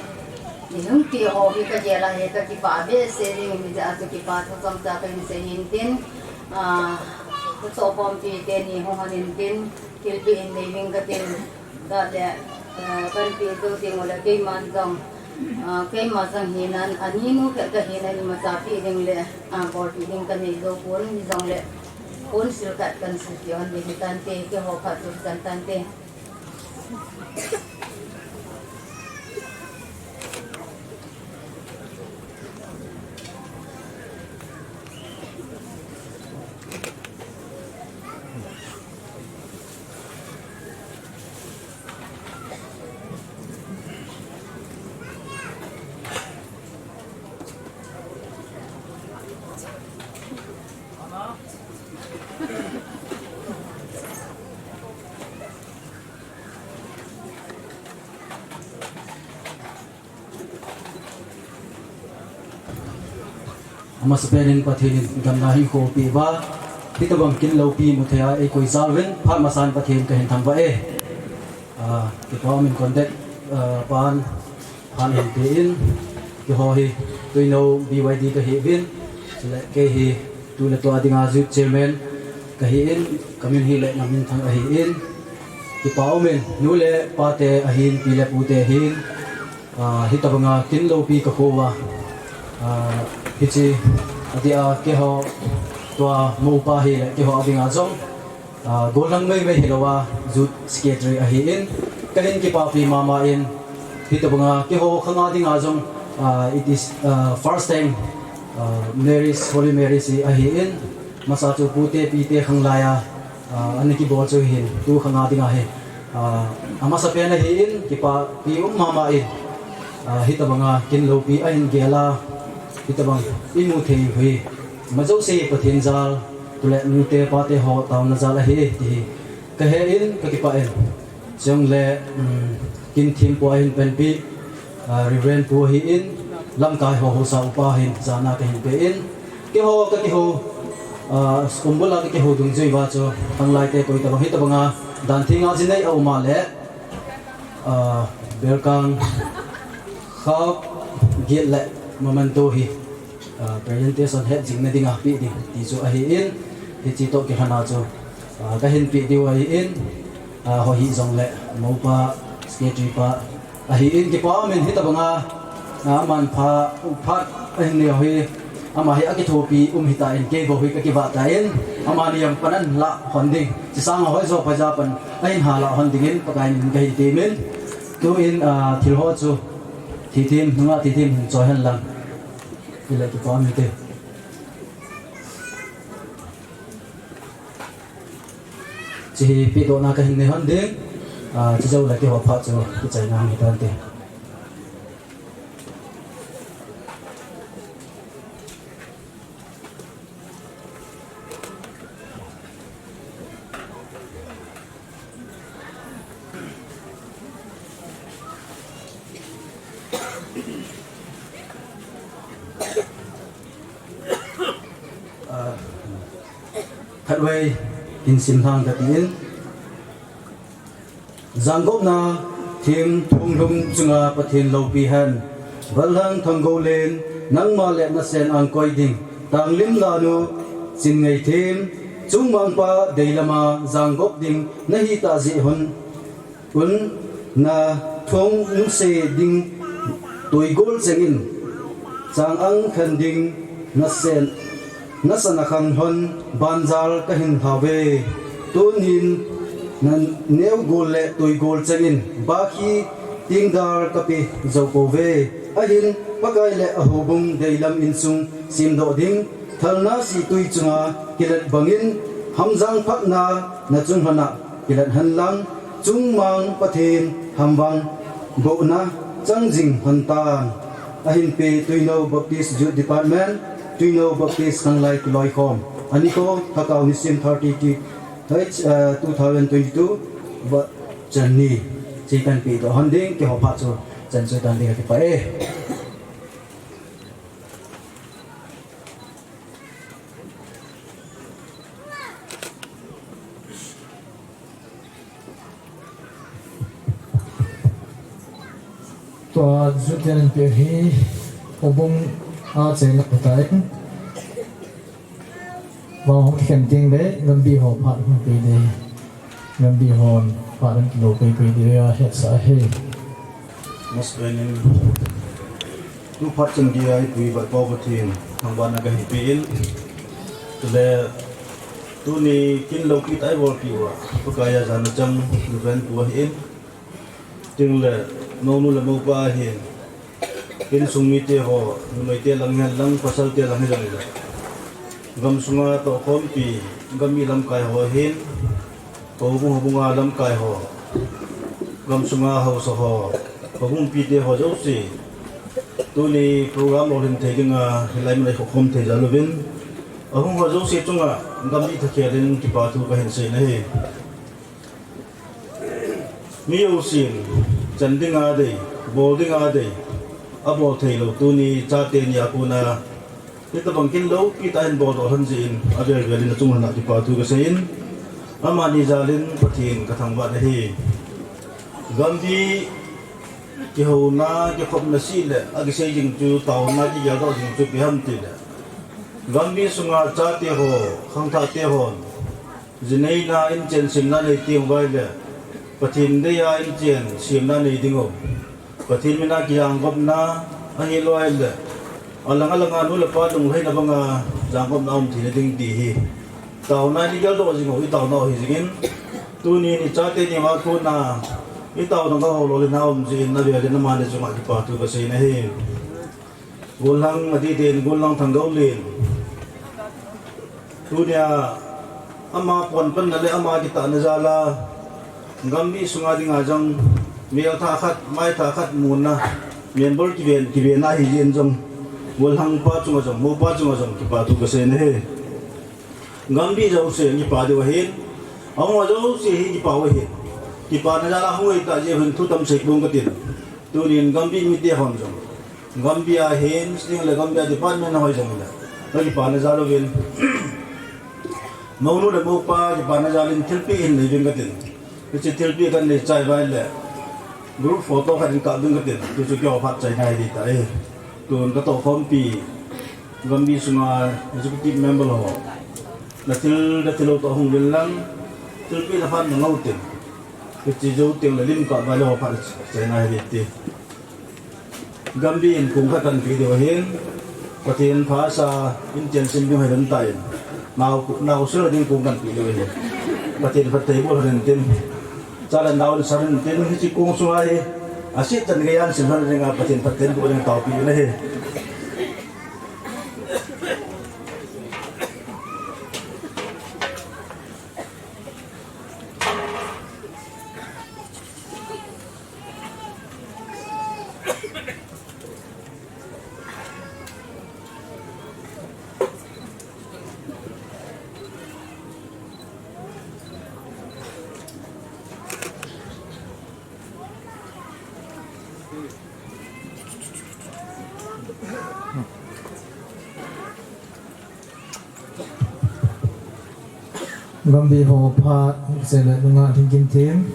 Nihung ti ho hi kagel a hi kakipah behseh ding, hijeh a chu kipa thu chomcha kahin sei hin tin, ah, kachohkhompi teni hung hon in tin, thilpeh in nei ding katin, tua le, eh, kahin peh jou ding u le keiman jong, ah, keima jong hinan, ani nu khat kahinan imacha peh ding le, ah, bolpeh ding kanei jou pon, hijongle, pon sil khat kahin silpeh hon ding hitante, keiho phat chu hichan tante. Amasapen in Pathen in damna hinkho apeh uva, hitobang kin loupi muthei a eikoi jal uvin, phat masan Pathen kahin thangvah e. Ah, kipa umin contact, ah, pan, pan hin pe in, keiho hi Tuinou B Y D kahi uvin, chule kei hi tu le tua dinga youth chairman kahi in, kamin hi Leknam Minthang ahi in, kipa umin, nu le pa te ahin, pi le pu te ahin, ah, hitobanga kin loupi kakho uva, ah, hiche, adeh a keiho, tua moupa hi le keiho a dinga jong, ah, gollhang maimai hilouva, youth secretary ahi in, kahin kipapi mama in, hitobanga keiho khanga dinga jong, ah, it is, ah, first time, ah, marriage, holy marriage hi ahi in, masa chu pu te pi te khanglai a, ah, ana kibol chu hin, tu khanga dinga hi, ah, amasapen ahi in, kipapi um mama in, ah, hitobanga kin loupi ahin gel a, hitobang imu thei u hi, ima jouse Pathen jal, chule nu te pa te ho taona jal ahi, ti hi kahe in, kakipah in. Chule, um, kin thempu ahin panpi, ah, Reverend pu ahi in, lamkai ho haosa upa hin jana kahin pe in. Keiho kakihou, ah, school bul a kakihou dungjui uva chu, khanglai te koi tobang, hitobanga dan theng a jinei aum a le, ah, Belkang, khap, gift le memento hi, ah, presentation het jing na dinga pe ding ti chu ahi in, hiche toh kilhon a chu, ah, kahin pe diu ahi in, ah, hoihi jongle moupa, secretary pa ahi in, kipa umin hitobanga, ah, aman pha, phat ahin nei u hi, ama hi akithopi um hitan, kei bou hi kakivah tan, amani jong pan ahin lah hon ding, chusanga hoijo phaja pan ahin ha lah hon dingin Pakai min kahin temin, tuin, ah, thil ho chu thithem, nunga thithem hin choi hen lang. Ile kipa um hite. Hiche hi pedohna kahin nei hon ding, ah, chujou le keiho phat chu kichaina hung hitante. Ah, khatvei hin simlhang kati in. Jangopna thim thunglhum chunga Pathen loupi hen. Valhang Thangoulen, nangma le nasen angkoi ding, Tanglim Lanu, Chingneithim, Chungmangpa deilama jangop ding nahitah jeh un, un nathong nuse ding toigol chengin, chang ang khen ding nasen, nasana khang lhon banjal kahin lhauve. Tunin naneo gol le toigol chengin, bakhi tingdal kape jou pouve. Ahin, Pakai le ahoubung deilam insung semdoh ding, thalna sihtui chunga kilet bangin, hamjang phatna nachung lhona kilet henlang, Chungmang Pathen hamvang bohna chang jing hentan. Ahinpe Tuinou Baptist Youth Department, Tuinou Baptist Khanglai Kiloikhom, anikho Lhakao Nisim thirty-two, uh, two thousand twenty-two, va channi, hiche kahin pedoh hon ding, keiho phat chu chan chu tan ding kakipah e. Aa, Jutenin peh hi, houbung a cheina phatah in, vang hung kikhen ding le, Gambi ho phat hung pe ding. Gambi hon phat hung kilo pe pe ding, a hetsah ahi. Masapen in, tu phat chan dia i Pu i Vatpa Pathen thangvahna kahin pe in, chule tuni kin loupi tah a i bolpi uva, Pakai a jana chang, Reverend Pu ahin, Chule, mounu le moupa ahin, insung mite ho, numeite lang hihen lang, pasalte lang hijongle, gamsunga tohkhompi, Gambi lamkai ho ahin, houbung houbunga lamkai ho, gamsunga haosa ho, houbung mipite ho jouse, tuni program lolhin thei dinga, hilai mun a i khom thei jal uvin, ahung ho jouse chunga, Gambi thakhel in kipa thu kahin sei ahi. Mi jousen, chan dinga dei, bol dinga dei, abol theilou tuni chate ni a kona, hitabang kin loupi tah a hin boldoh lhon jeh in, avel vel in achung lhon a kipa thu kasei in, amani jal in Pathen kathangvah ahi. Gambi kihouna, kikhopna seh le, akisei jing chu, taona kigeldoh jing chu ipi ham tile, Gambi sunga chate ho, khangthahte hon, Ji neina inchen semna nei teng uva ahile, Pathen deija inchen semna nei diu. Pathen mina kijangkopna ahilou ahile, alang alanga nu le pa lunglhaina banga jangkopna aum theina ding ti hi. Taona in igeldoh jing u, itaona u hi jingin, tunin ichate ni uva kona, itaona gahou lolhinna aum jeh in, avel in amani chunga kipa thu kasei ahi. Gollhang adih din, Gollhang Thangdolen. Tunia ama ponpanna le ama kitahna jal a, Gambi sunga dinga jong, melthah khat, maithah khat muna, member kiven, kiven ahi jeh in jong, Gollhang pa chunga jong, moupa chunga jong, kipa thu kasei ahi. Gambi jouse, kipa diu ahin, ahung ho jouse hi kipa u ahin, kipana jal a hung ahitah jeh hin thu tam sei pong katin. Tunin Gambi mite hon jong, Gambi a hin, sting le Gambi a department hoi jong le, kakipana jal uvin. Mounu le moupa kipana jal in thilpeh hin nei uvin katin. Hiche thilpeh kanei chai uva ahile, group photo khat in kap uvin katin. Hichu keiho phat chaina hi ding tai. Tun katohkhompi, Gambi sunga executive member ho, nathil, nathil lou toh hung uvin lang, thilpeh naphat nangou tin. Hiche jou teng le lim kap uva ahile phat chaina hi ding ti. Gambi in kong khat kanpeh diu ahin, Pathen pha asa in chen sim ding ahi dan tan. Nao, nao sil ding kong kanpeh diu ahin. Pathen phatthei boh lhon in tin. Cha le nao in sa lhon in tin, hiche kong sunga hi, asit chan geiya sim lhon dinga Pathen phatthei boh ding taopi in ahi. Gambi ho phat, sele nunga thingkim them.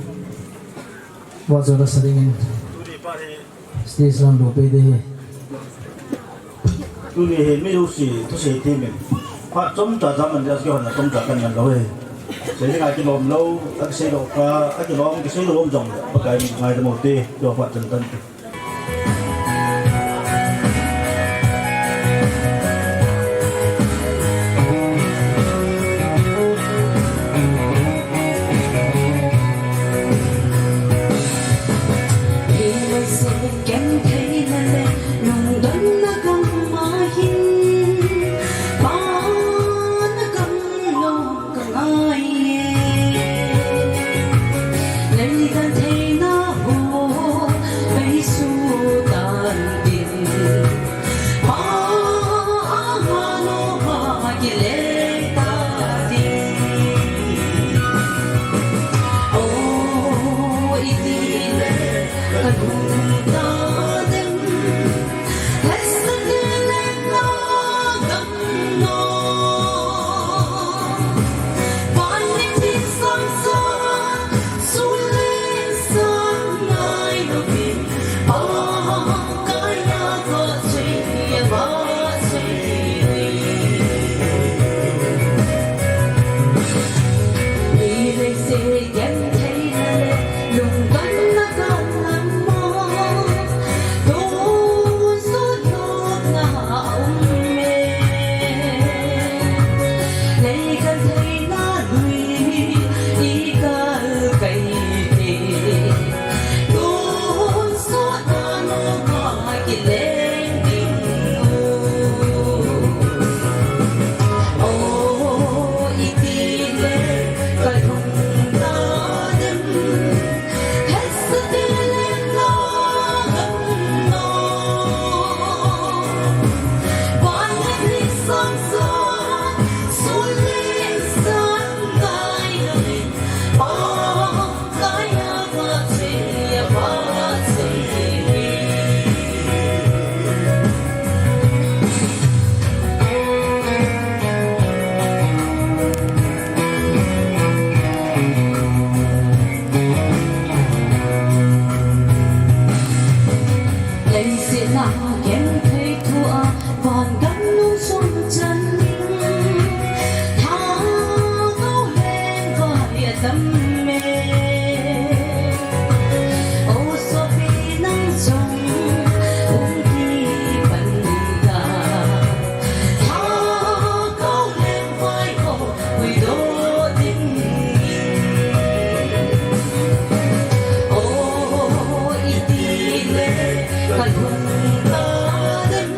Vachu lasa dingin. Stage lang doh peh ding ahi. Tuni hi mi jouse thusei them in. Phat chomcha cha man dia kihon a chomcha kan man lou ahi. Sei dinga kilom lou, akisei lou kha, akilom kisei lou um jong le, Pakai in ngaidam u hite, keiho phat chan tan te. Tam me, o sopi nang jong, um ti pan ta. Ha, kau leng vai ko, ui do ding. O, iti le, ka lung ta dem.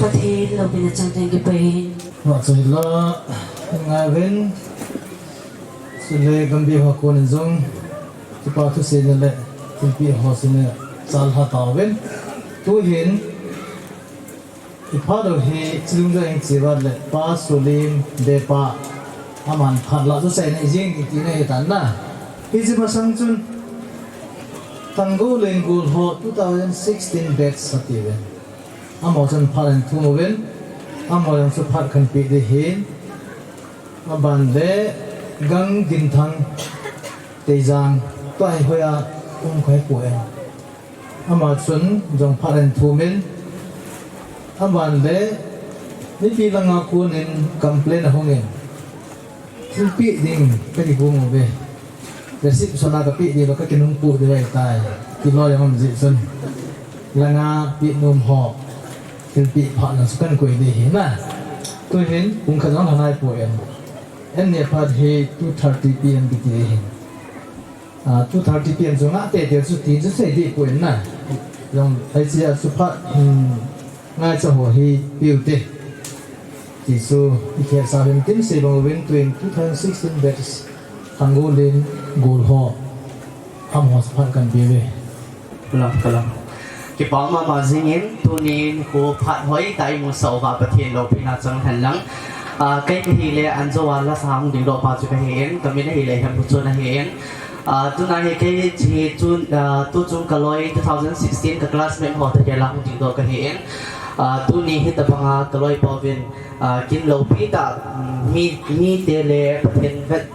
Pathen loupina chang thank you pai. Vachoi la, ngai ven, chule gambi ho konin jong, kipa thusei na le, thilpeh ho sina, chal ha tao ven. Tuhin, I phat u hi chilung jong ing chivat le Pa Sulim Depa aman phat la chu chaina jing ding tina hi tan na. Hiche masang chun Thanggoulen Golho two thousand sixteen batch ati ven. Amaho chun phat ahin thum uvin. Amaho jong chu phat kahin pe ding ahin. Aban le Gang Ginthang Teijang tua hi hoiya um kahi poi. Ama chun jong phat ahin thum in, aban le mipi langa konin complain ahung in, thilpeh ding kahi gong uve. Receipt sona kapeh ding lou kakinung pu ding ahitai. Kiloi ahung jeh chun. Langa peh nom ho. Thilpeh phat na chu kahin koi ding ahi na. Tuhin pung khat jong lhanai poi. An ne phat hi two thirty P M kiti ahi. Ah, two thirty P M chu ngah tete chu tin chu sei dih poi na. Jong, hichea chu phat, hmm, ngaicha ho hi piu te. Ti chu, i khel sa hin tin sei bang uvin tuin two thousand sixteen batch Thanggoulen Golho. Amaho chu phat kahin pe uve. Kalang, kalang. Kipa mama jingin, tunin khu phat hoitah i musah uva Pathen loupina chang hen lang. Ah, kei kahi le, anjo a lasa hung dingdoh pa chu kahi in, kamin ahi le Hembuchon ahi in. Ah, tuna hi kei hi chu, ah, tuchung kaloi two thousand sixteen ka classmate ho toh kei la hung dingdoh kahi in. Ah, tuni hitabanga kaloipa uvin, ah, kin loupi tah, mm, mi, mite le Pathen vet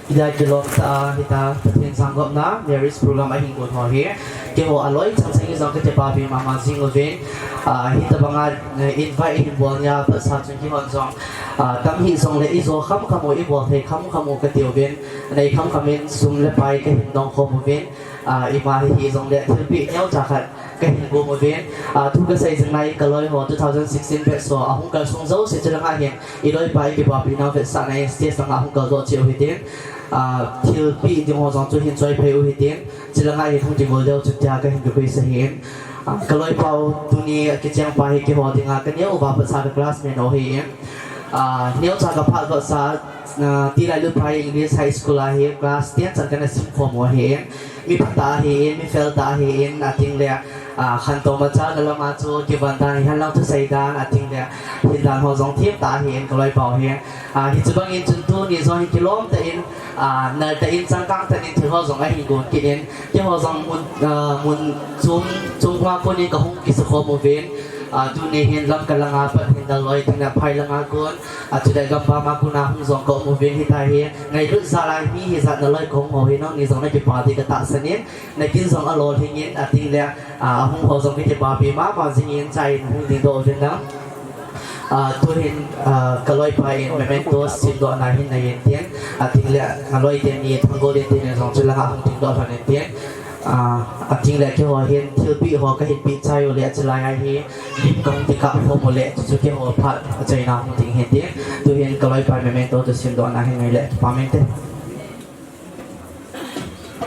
Hita kilom tah a, hita Pathen sanggopna, marriage program ahin gon ho hi. Keiho aloi chang chang in jong kakipa pi mama jing uvin. Ah, hitabanga, eh, invite ahin bol nia, phatsa chun keihon jong. Ah, tam hih jongle i jo kham kham u, i bol thei kham kham u kati uvin. Nei kham kham in sum le pai kahin dong khom uvin. Ah, ima hi hih jongle thilpeh neocha khat kahin gom uvin. Ah, thu kasei jing lai kaloi ho two thousand sixteen batch ho ahung kalsung jouse chulanga hin. I loipa i kipapina vetsahna in stage langa hung kaldoh cheh u hitin. Ah, thilpeh ding ho jong chu hin choi phei u hitin. Chulanga hin hung kigol deu chu tia kahin kikoi sa hin. Ah, kaloipa u tuni akicheng pa hi keiho dinga kaneo uva phatsa ka classmate u ahi in. Ah, neocha ka phat vetsah, ah, tilai lut pa hi English High School a hi class ten chan kana sim khom u ahi in. Mi phatah ahi in, mi feltah ahi in, ating le, ah, khantou machal na lama chu kivon dan, hihen lang thusei dan, ating le, hin dan ho jong themtah ahi in, kaloipa u hi. Ah, hichu bangin chun tuni jong hi kilom tah in, ah, nal tah in, changkang tah in, thil ho jong ahin gon kit in, keiho jong mun, ah, mun chom, chom hoa konin kahung kisukhom uvin, ah, tuni hin Lamka langa pat hin nal loi, ating le phai langa kon, ah, chule gambama kona hung jong ka um uvin hita hi, ngailut jal a mi hijat naloi kahung ho hi nangni jong nakipa ding katahsan in, Nakin jong alolhing in, ating le, ah, ahung ho jong kakipapi mama jing in, chai in hung dingdoh uvin lang. Ah, tuhin, ah, kaloipa in memento simdohna hin nei in tin, ating le, naloi teni Thanggoulen teni jong chulanga hung dingdoh lhon in tin. Ah, ating le keiho hin thilpeh ho kahin peh chai u le chulai a hi lim kahung kikap khom u le chu keiho phat achaina hung ding hin tin. Tuhin kaloipa memento chu simdohna hin nei le kipa min te.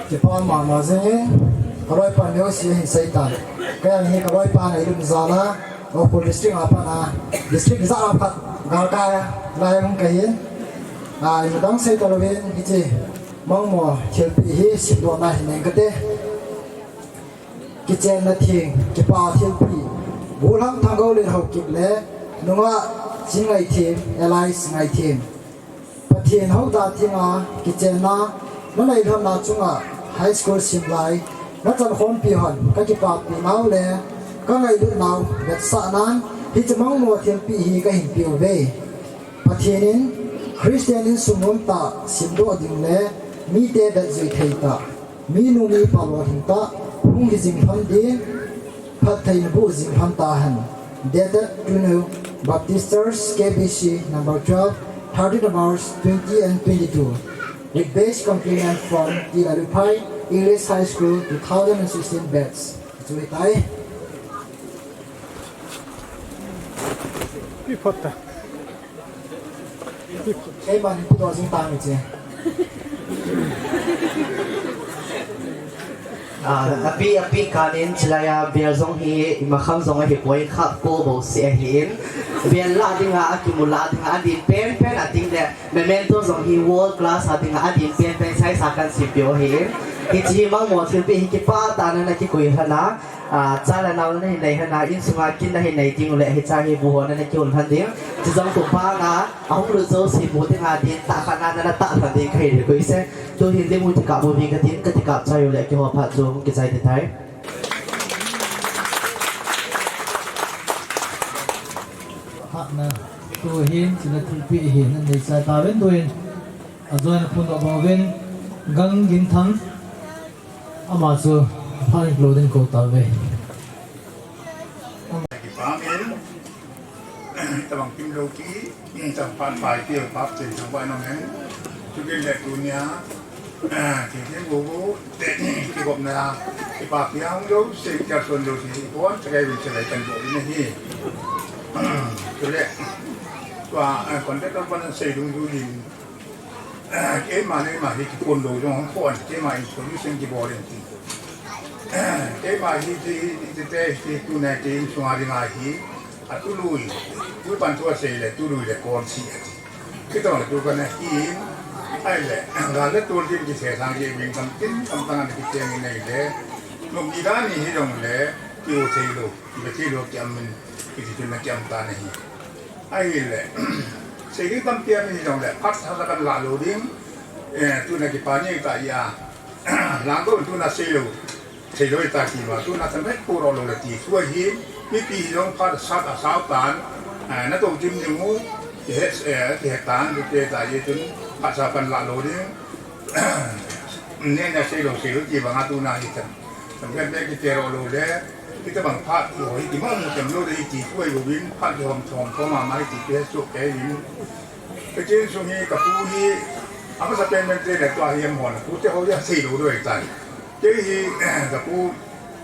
Kipa mama jing e, kaloipa neocha hin seitan. Kei hi kaloipa ngailutna jal a, Ukhrul District a pat a, District ijat a pat, galkai lai hung kahi. A, ima dang sei talouvin, hiche, mangmo thilpeh hi simdohna hin nei kate. Kichenna theng, kipa thilpeh, Golhang Thanggoulen Haokip le, Nungah Chin Ngaithem, alias Ngaithem. Pathen houda thenga kichenna nanei lhonna chunga high school simlai nachan khompi hon kakipapi nau le kangailutnau vetsahnan hiche mangmo thilpeh hi kahin peuve. Pathen in Christian insung nomtah semdoh ding le mite vetjui thei tah, minu mipa lolhing tah hung hijing lhon ding, phattheina boh jing lhon tahen. Dated Tunu Baptist Church, K B C number twelve, thirteenth March twenty and twenty-two, with base compliment from T W Phai, English High School, two thousand and sixteen batch. Chu hitai. Pi phot ta. Keima hin pudoh jing tange che. Ah, api, api kanin chilaiya bel jong hi, imakham jong ahipoi, khappo bouseh ahin. Bel lah dinga, akimu lah dinga, adin penpen ating le, memento jong hi world class a dinga, adin penpen, saisa kahin sempeh u ahin. Hiche hi mangmo thilpeh hi kipah tah'a nakikoi lhon a. Ah, cha le nao nahin nei lhon a, insunga kin nahin nei ding uleh, hiche hi bu ho nana kihon lhon ding. Chujong kum panga, ahung lut jouse mu dinga din, tah khat nana tah lhon ding kahin request e. Tuhin lim u tikah bu ving katin, katikap chai uleh, kihou phat chu hung kichai ding tai. Hatna, tuhin, chule thilpeh hi, nanei chai tauvin tuhin. Ajoina phondoh bang uvin, Gang Ginthang. Ama chu phat in closing kou tauve. Kipah in, tabang kim lou ki, tabang phat pai ki, phat chen thangvah in aum in. Chukit le tunia, thil thil gu gu, te, kigopna, kipapi hung lou, sei kia son lou si, bon, chagai vin chagai kan bol in ahi. Chule, tua, eh, contact number sei dung du din, Keima le keima hi kikon lou jong hung kon, keima introduction kibol in ti. Keima hi ti, ti te, ti tuna ti insunga dinga hi, atului, tupan thua sei le, tului le kon si ati. Kitong le tu kana hi, ahile, gal le tol tin kisei sang ki min kam tin, kam tang an kiteng in ahile, nom ni dan ni hi jong le, kiu thei lou, kibe thei lou kiam in, kiti tuna kiam ta na hi. Ahile, sei ding tampi aum in jongle, phat hahsa kan lah lou ding, eh, tuna kipa ni ta ia, lang ko tuna sei lou, sei lou ta ki ma, tuna tam het pu ro lou le ti, sua hi, mipi hi jong phat sat a sao tan, eh, na to tim ni mu, ki het, eh, ki het tan, ki pe ta ye tun, phat sa kan lah lou ding, ne na sei lou, sei lou ti banga tuna hi tan. Tam het be ki te ro lou le, Hitabang phat, loi, ti mong tem lou dei ti, tuai lou vin, phat hom thom thom a mai ti pe so ke vin. Ka chen sung hi, ka pu hi, ama sa pen pen te le tua hi em hon, pu te ho ya sei lou doi tai. Kei hi, ka pu,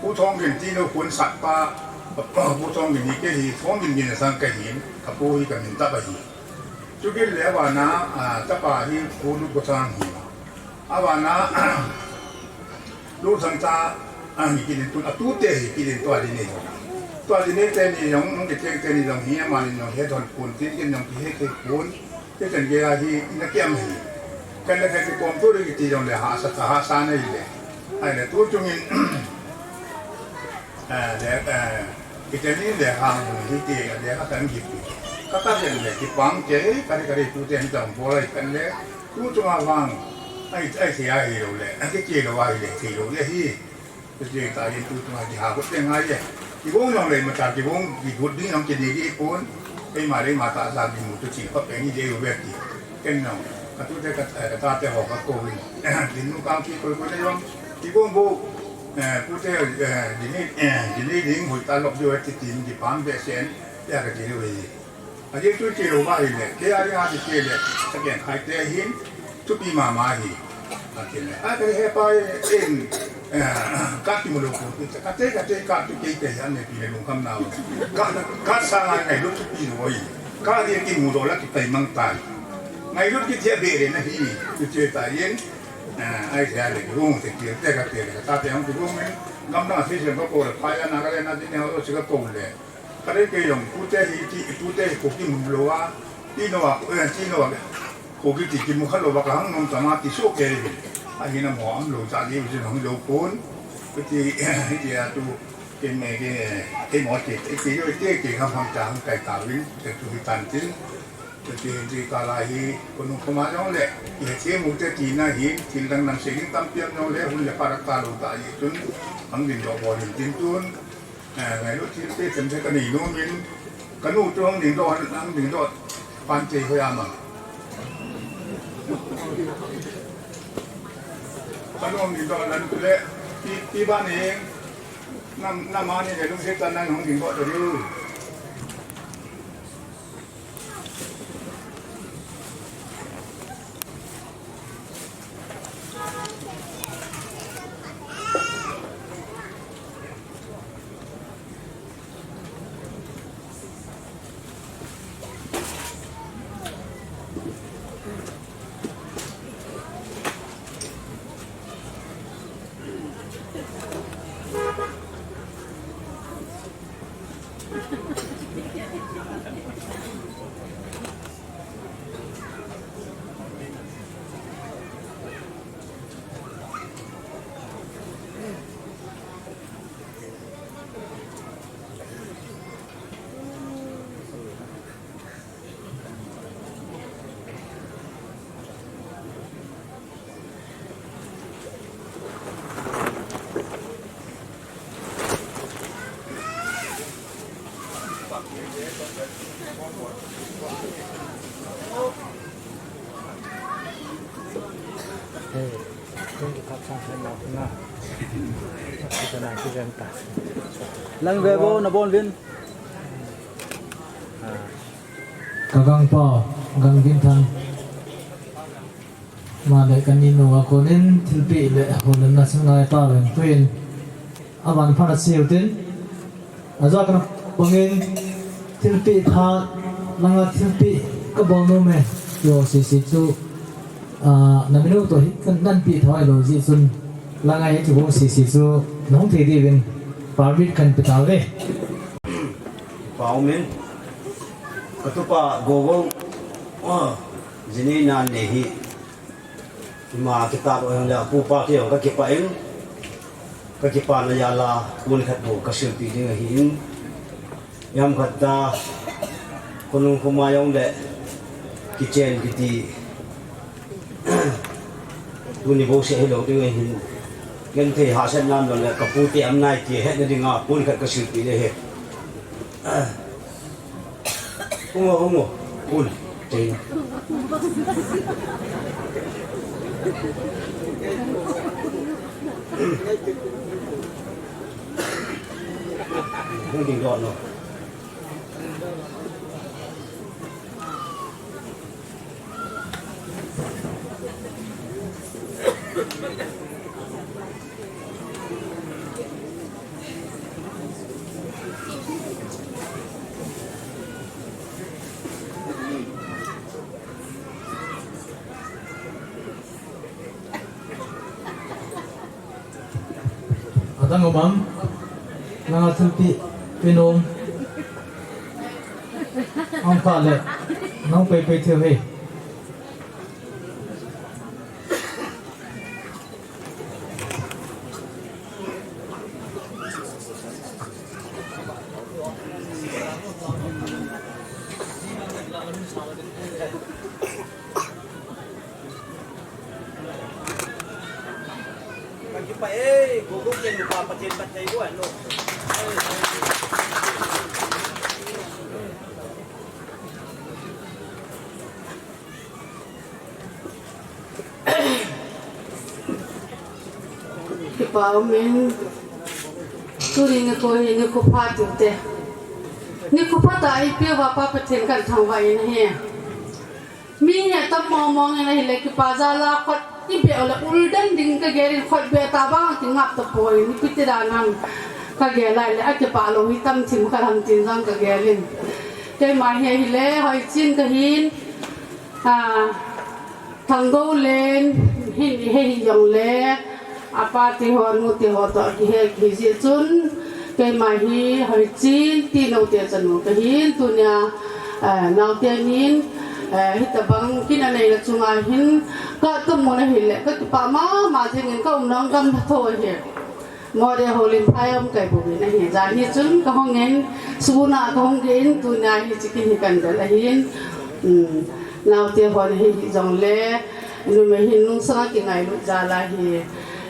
Pu Thong Gin ti no kun sat pa, Pu Thong Gin hi kei hi, Thong Gin Gin sang ka hin, ka pu hi ka min ta ba hi. Chu gin le wa na, a, ta pa hi, Pu Lu Ko Thang hi. Avana, lu thang ta, a, hi kinin tun, a, tute hi kinin tua dine. Tua dine teni jong, ong ke teng teni jong hi, amani jong, he thon pun, tin kin jong, he ke pun, ke ten ke a hi, na kiam hi. Kan le ke ke kom tu ri ti jong le, ha sa ta, ha sa nei le. Ai le tu chung in, Eh, le, eh, kiteni le hang hi ti, le ha kan ki pi. Ka ta den le ki pang ke, ka ri ka ri tu te ni tang bo lai kan le, tu tu ma vang, ai, ai ti ai lo le, ai ti ti lo ai le, ti lo le hi. Ti ti ta yin tu tu ma ti ha ko te ngai ye. Ki bong yong le ma ta ki bong, ki gut ding yong ki ni di kun. Ei ma le ma ta sa ki mu tu ti pa pe ni de yo be ti. Ken no. Ka tu te ka, eh, ka ta te ho ka ko wi. Din nu kang ki ko ko ne yong. Ki bong bo. Eh, pu te, eh, dini, eh, dini ding hui ta lok diu ti tin di pam be sen, ya ka ti hui. A di tu ti lo ba hi le, ke a ya ti ti le, sa ken khai te hin, tu pi ma ma hi. A ti le, a ka he pa in, eh, ka ti mo lo ku, ka te, ka te, ka tu ke ke ya me pi le lung kam na. Ka, ka sa ngai ngai lo tu pi lo hi. Ka di ki mu lo la ki pai mang tai. Ngai lo ki ti a be le na hi, tu ti ta yin. Eh, ai sia le, rung te ki, te ka te, ka ta te hong ki rung men, gam na se se ko ko le, pa ya na ka le na ti ne ho si ka ko le. Ka le ke yong, pu te hi ti, pu te hi ko ki mun lo wa, ti no wa, eh, ti no wa, ko ki ti ki mu kha lo wa ka hang nom ta ma ti so ke le. A hi na mo am lo ta di, ji hong lo pon. Ko ti, ti a tu, Ken nge ke, ke mo ke, ke, ke, ke, ke, ham, ham, cha, ham, kai, ta, vin, ke, tu, hi, tan, tin. Ke, ke, ke, ka, la, hi, ko, nu, ko, ma, jong, le. Ke, ke, mu, te, ti, na, hi, thil, dang, nang, se, ding, tam, pian, jong, le, hun, le, pa, ra, ka, lo, ta, i, tun. Hang, din, do, bo, hin, tin, tun. Eh, ngai, lu, thil, te, tem, se, ka, nei, nu, min. Ka, nu, tu, hang, din, do, hang, din, do. Pan, te, ho, ya, ma. Ka, nu, din, do, lan, le. Ti, ti, ba, ni. Nam, nam ani le lungset tah in hung ding bou tadiu. Lang ve bou, nabon uvin. Ka gangpa, Gangvinthang. Ama le ka ninu a konin thilpeh le houlimna chang ngai tauvin, tuin avan phat a cheu tin, ajah kana bangin thilpeh phat, langa thilpeh ka bol nom e, ti ho sese chu, ah, na minu toh hi kan nan peh thou ahilou jeh chun, langa hiche ho sese chu nahung thei diuvin permit kan pe tauve. Pau min. Ka tupa Govong, ah, jinei nan nei hi. Ima kitat u hile apupa kei jong ka kipah in. Ka kipana jal a, pon khat bou ka silpeh ding ahin. Jam khat ta, khonung khoma jong le, kichen kiti. Tuni bouseh hilou ding ahin. Genthei hahsatna um le, ka pute um nai ti hetna dinga, pon khat ka silpeh ding ahi. Hung o, hung o. Pon. Chei. Hung ding doh no. Adang um am, langa thilpeh, peh nom. Aum kha le, nahung pei pei thei uve. Ka kipah e, Govong ken nupa Pathen phatthei boh hen lo. Kipah um in, tuni nikho hi nikho pha tiu te. Nikho pha tah a eipeh uva Pa Pathen kan thangvah in ahi. Mi hi atam mong mong in ahile, kipa jal a khut i beh u le ul den ding ka gel in, khut beh tah vang kingap tapoi, ipi ti dan ham ka gel a ahile, akipah lou hi tam thim khat ham tin jong ka gel in. Keima hi ahile, Hoichen kahin, a, Thangdoulen hin i he hi jongle, apa te ho, nu te ho toh kihe kihi jeh chun, keima hi Hoichen ti nou te chanu kahin, tunia, eh, naote nin, eh, hitabang kin aneina chunga hin, ka, ka mu na hile, ka kipah mama jingin ka um nong gam na tho ahi. Mode holin phai um kai bu min ahi. Jan hi chun ka hung in, suna ka hung in, tuna hi chicken hi kan dal ahin. Um, naute hon hi hi jong le, numei hin nungsanga kingailut jal a hi,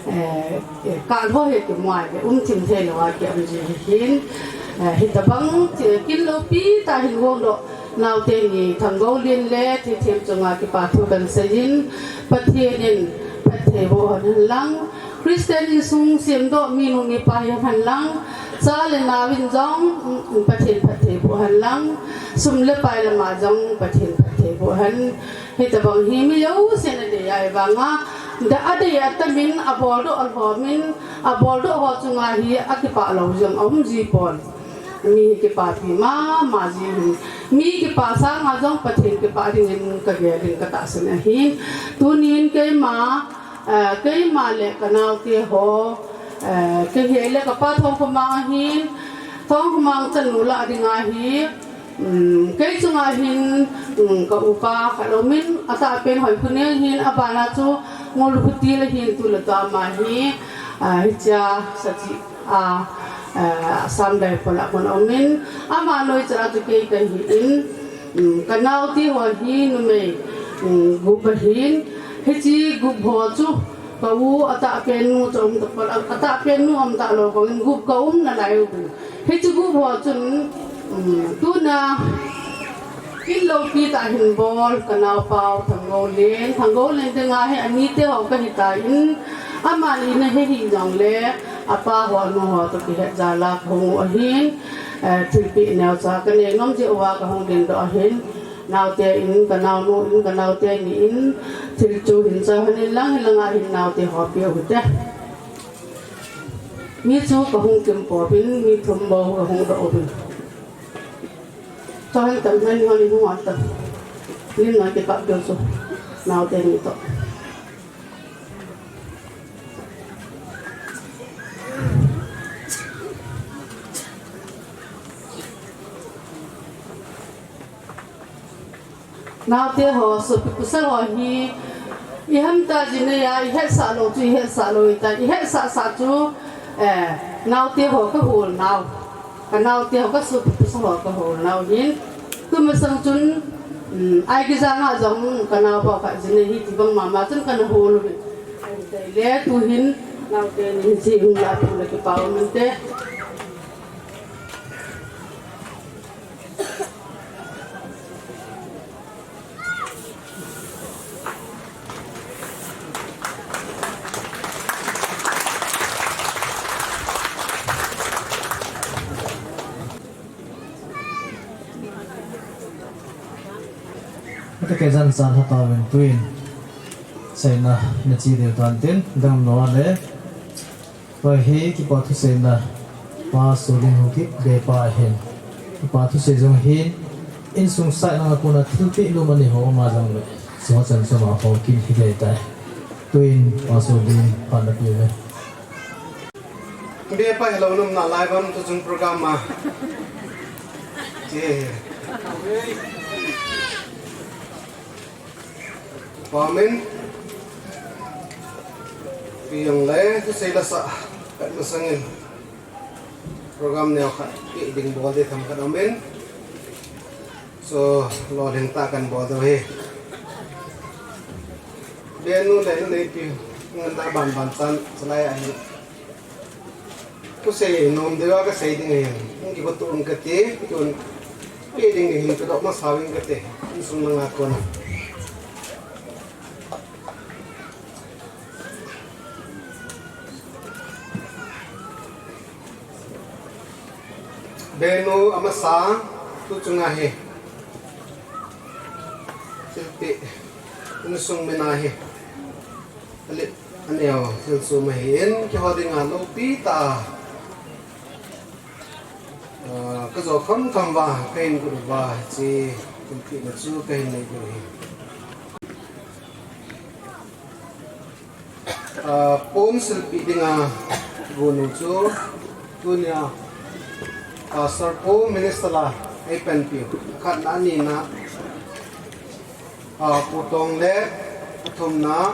eh, eh, ka lho hi kimuai le, um thim thei lou a ki um ji hi hin. Eh, hitabang, eh, kin loupi tah hin gong doh. Naute ni Thanggoulen le Theithem chunga kipa thu kan seiyin, Pathen in phatthei boh hen lang, Christian insung semdoh minu mipa hi hen lang, cha le nau in jong, mm, Pathen phatthei boh hen lang, sum le pai lama jong Pathen phatthei boh hen. Hitabang hi mi jousen adei a, ahivanga, da adei a tamin, aboldoh alhomin, aboldoh ho chunga hi akipah lou jong aum ji pon. Mi hi kipapi mama ji hin. Mi kipa sanga jong Pathen kipa dingin ka gel ding ka tahsan ahin. Tunin keima, eh, keima le ka naote ho, eh, kei hi le ka pa Thongkhomang ahin. Thongkhomang chanu lah ding ahi. Um, kei chunga hin, um, ka upa khat aumin, atahpen Hoikhoneng ahin, abana chu Ngolkhotil ahin, tu le tua ama hi, ah, hichea Sachi a, eh, Assam Rifle a kon aumin, ama noi cha chu kei kahin, um, ka naote ho hi numei, um, gup ahin, hiche gup ho chu ka u atahpen nu chu um tapon, atahpen nu um talou bangin gup ka um nalai u. Hiche gup ho chun, um, tuna, kin loupi tah hin bol, ka naopa u Thanggoulen, Thanggoulen dinga hi anite ho kahitan, amani na hi hi jong le, apa ho anu ho toh kihet jal a ka hung u ahin, eh, thilpeh neocha ka nei nom jeh uva ka hung dingdoh ahin, naote in, ka naonu in, ka naote ni in, thil chu hin cha hon in lang, hilanga hin naote ho peh u hite. Mi chu ka hung kim pouvin, mi thum bou ka hung doh uvin. Chua hin tam hen hon in hung atan. Lim na kikap deu chu. Naote ni toh. Naote ho, sopi pasal ho hi, iham ta ji nei a, ihetsah lou chu, ihetsah lou ta, ihetsah sah chu, eh, naote ho ka hol nau. Ka naote ho ka sopi pasal ho ka hol nau hin. Tumasang chun, um, ai ki janga jong ka naopa khat ji nei hi ti bang mama chun ka na hol u hin. Le tu hin, naote ni hin si hung la tu le kipa um inte. Ata kei jan chan ha tauvin tuin. Seina na chi deu tan tin, dam lo le. Tua hi kipa thuseina Pa Solen Haokip be pa ahin. Kipa thusei jong hin insung side langa kona thilpeh nom anei ho ama jong le. Sohchan soma ho kin hi dei tai. Tuin Pa Solen phat na pe uve. Be pa hello nom nalai bam tu chung program ma. Che. Pamin, pi jong le, thusei la sah, kat masangin. Program neo khat, pi ding bol ding themkhat aumin. So, lolhing tah kan bol diu ahi. Benu le in neipi, ngan da ban ban chan, chalai ahi. Thusei nom deuva kasei ding ahin. Hung kigo to ung kati, tun. Pi ding ding hin kadoh masa uving kati. Insung langa kona. Benu amasa, tu chunga hi. Thilpeh, insung mina hi. Alet aneo, thil sum ahin, keiho dinga loupi tah a, ah, kajo kham kham uva, kahin got uva, hiche thilpehna chu kahin nei diu ahi. Ah, pon silpeh dinga gon u chu, tunia, ah, Pastor Pu Minister la, eipanpiu, khatna anina, ah, Pu Tong le, athumna,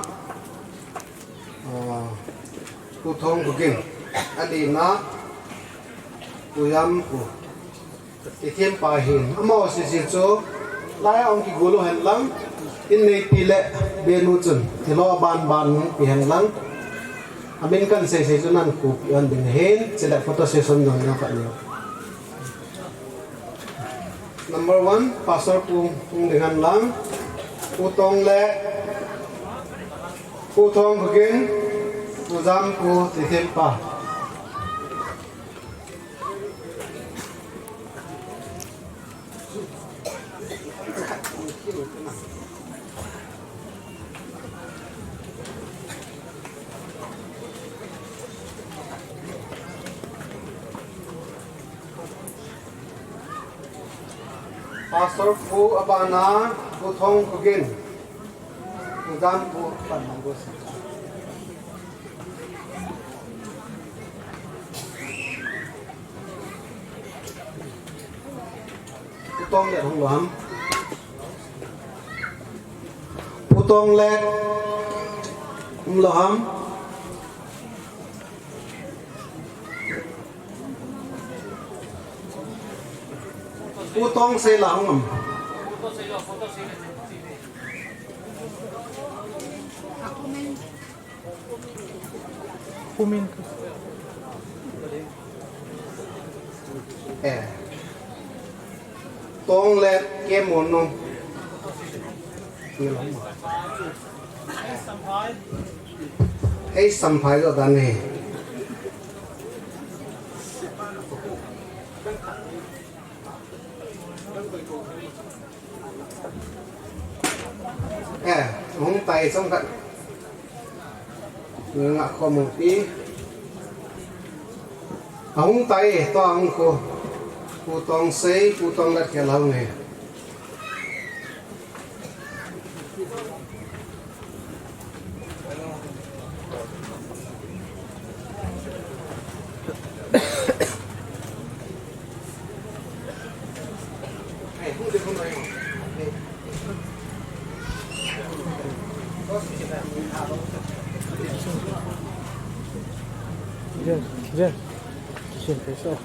Ah, Pu Thongkhokim. Alina, Pu Jampu, Tithempa hin. Amaho sese chu, lai a hung kigol u hen lang, in neipi le benu chun, thilo aban ban hung pe hen lang. Amin kan seisei chu nan kupi hon ding ahin, chule photo session jong jong khat neo. Number one, Pastor Pu hung ding hen lang, Pu Tong le Pu Thongkhogin, Pu Jampu, Tithempa. Pastor Pu, abana Pu Thongkhogin, Pu Jampu, panna go se. Pu Tonglet hung lou ham? Pu Tonglet hung lou ham? Pu Tongsei la hung am? Kumin. Eh. Tonglet kemon no. Hei samphai jo dan hi. Eh, hung tai chomkhat. Nga kho mo pi. Ahung tai, to ahung kho. Pu Tongsei, Pu Tonglet khel hung he. Yes, yes. Yes, yes.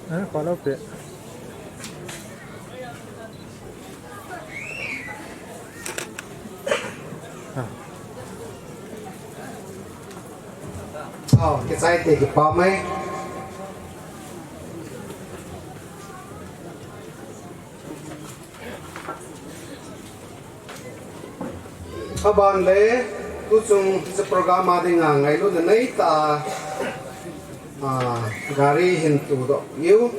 Ah, follow pe. Ah. Oh, kichai te kipa mai. Aban le, tuchung hiche program a dinga ngailutna neitah a, ah, gari hin tudoh u.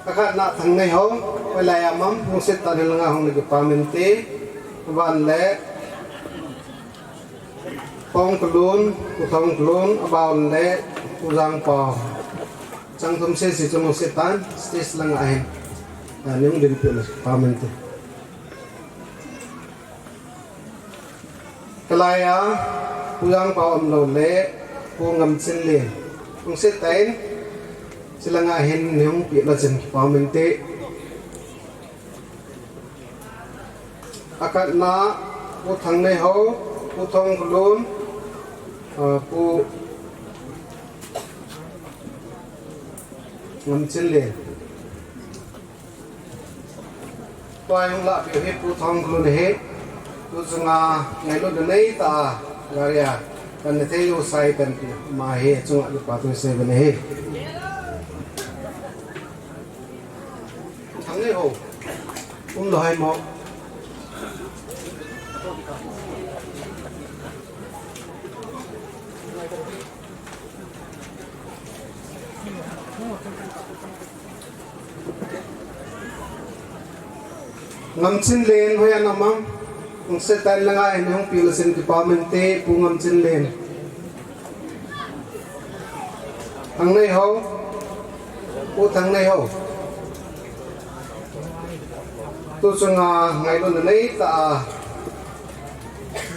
Akhatna Thangneiho, hoilai a um am, hung set tan hilanga hung na kipa mente, aban le, Thongkholun, Pu Thongkholun, aban le, Pu Jangpao. Chang thum sese chu hung set tan, stage langa hin. Ah, nei hung dinpi le, kipa mente. Kalai a, Pu Jangpao umlou le, Pu Ngamchinlen. Hung set tan, chulanga hin nei hung pe le chun kipa mente. Akhatna, Pu Thangneiho, Pu Thongkholun, ah, Pu Ngamchinlen. Tua hung lahpeh u hi Pu Thongkholun ahi. Tuchunga ngailutna neitah a gari a kan ne thei u sai tanpi. Ama hi chunga kipa thu sei bou ahi. Thangneiho. Umlou ham? Ngamchinlen, hoiya na um am? Hung set tan, langa hin hung pe le chun kipa mente, Pu Ngamchinlen. Thangneiho. Pu Thangneiho. Tu chunga ngailutna neitah a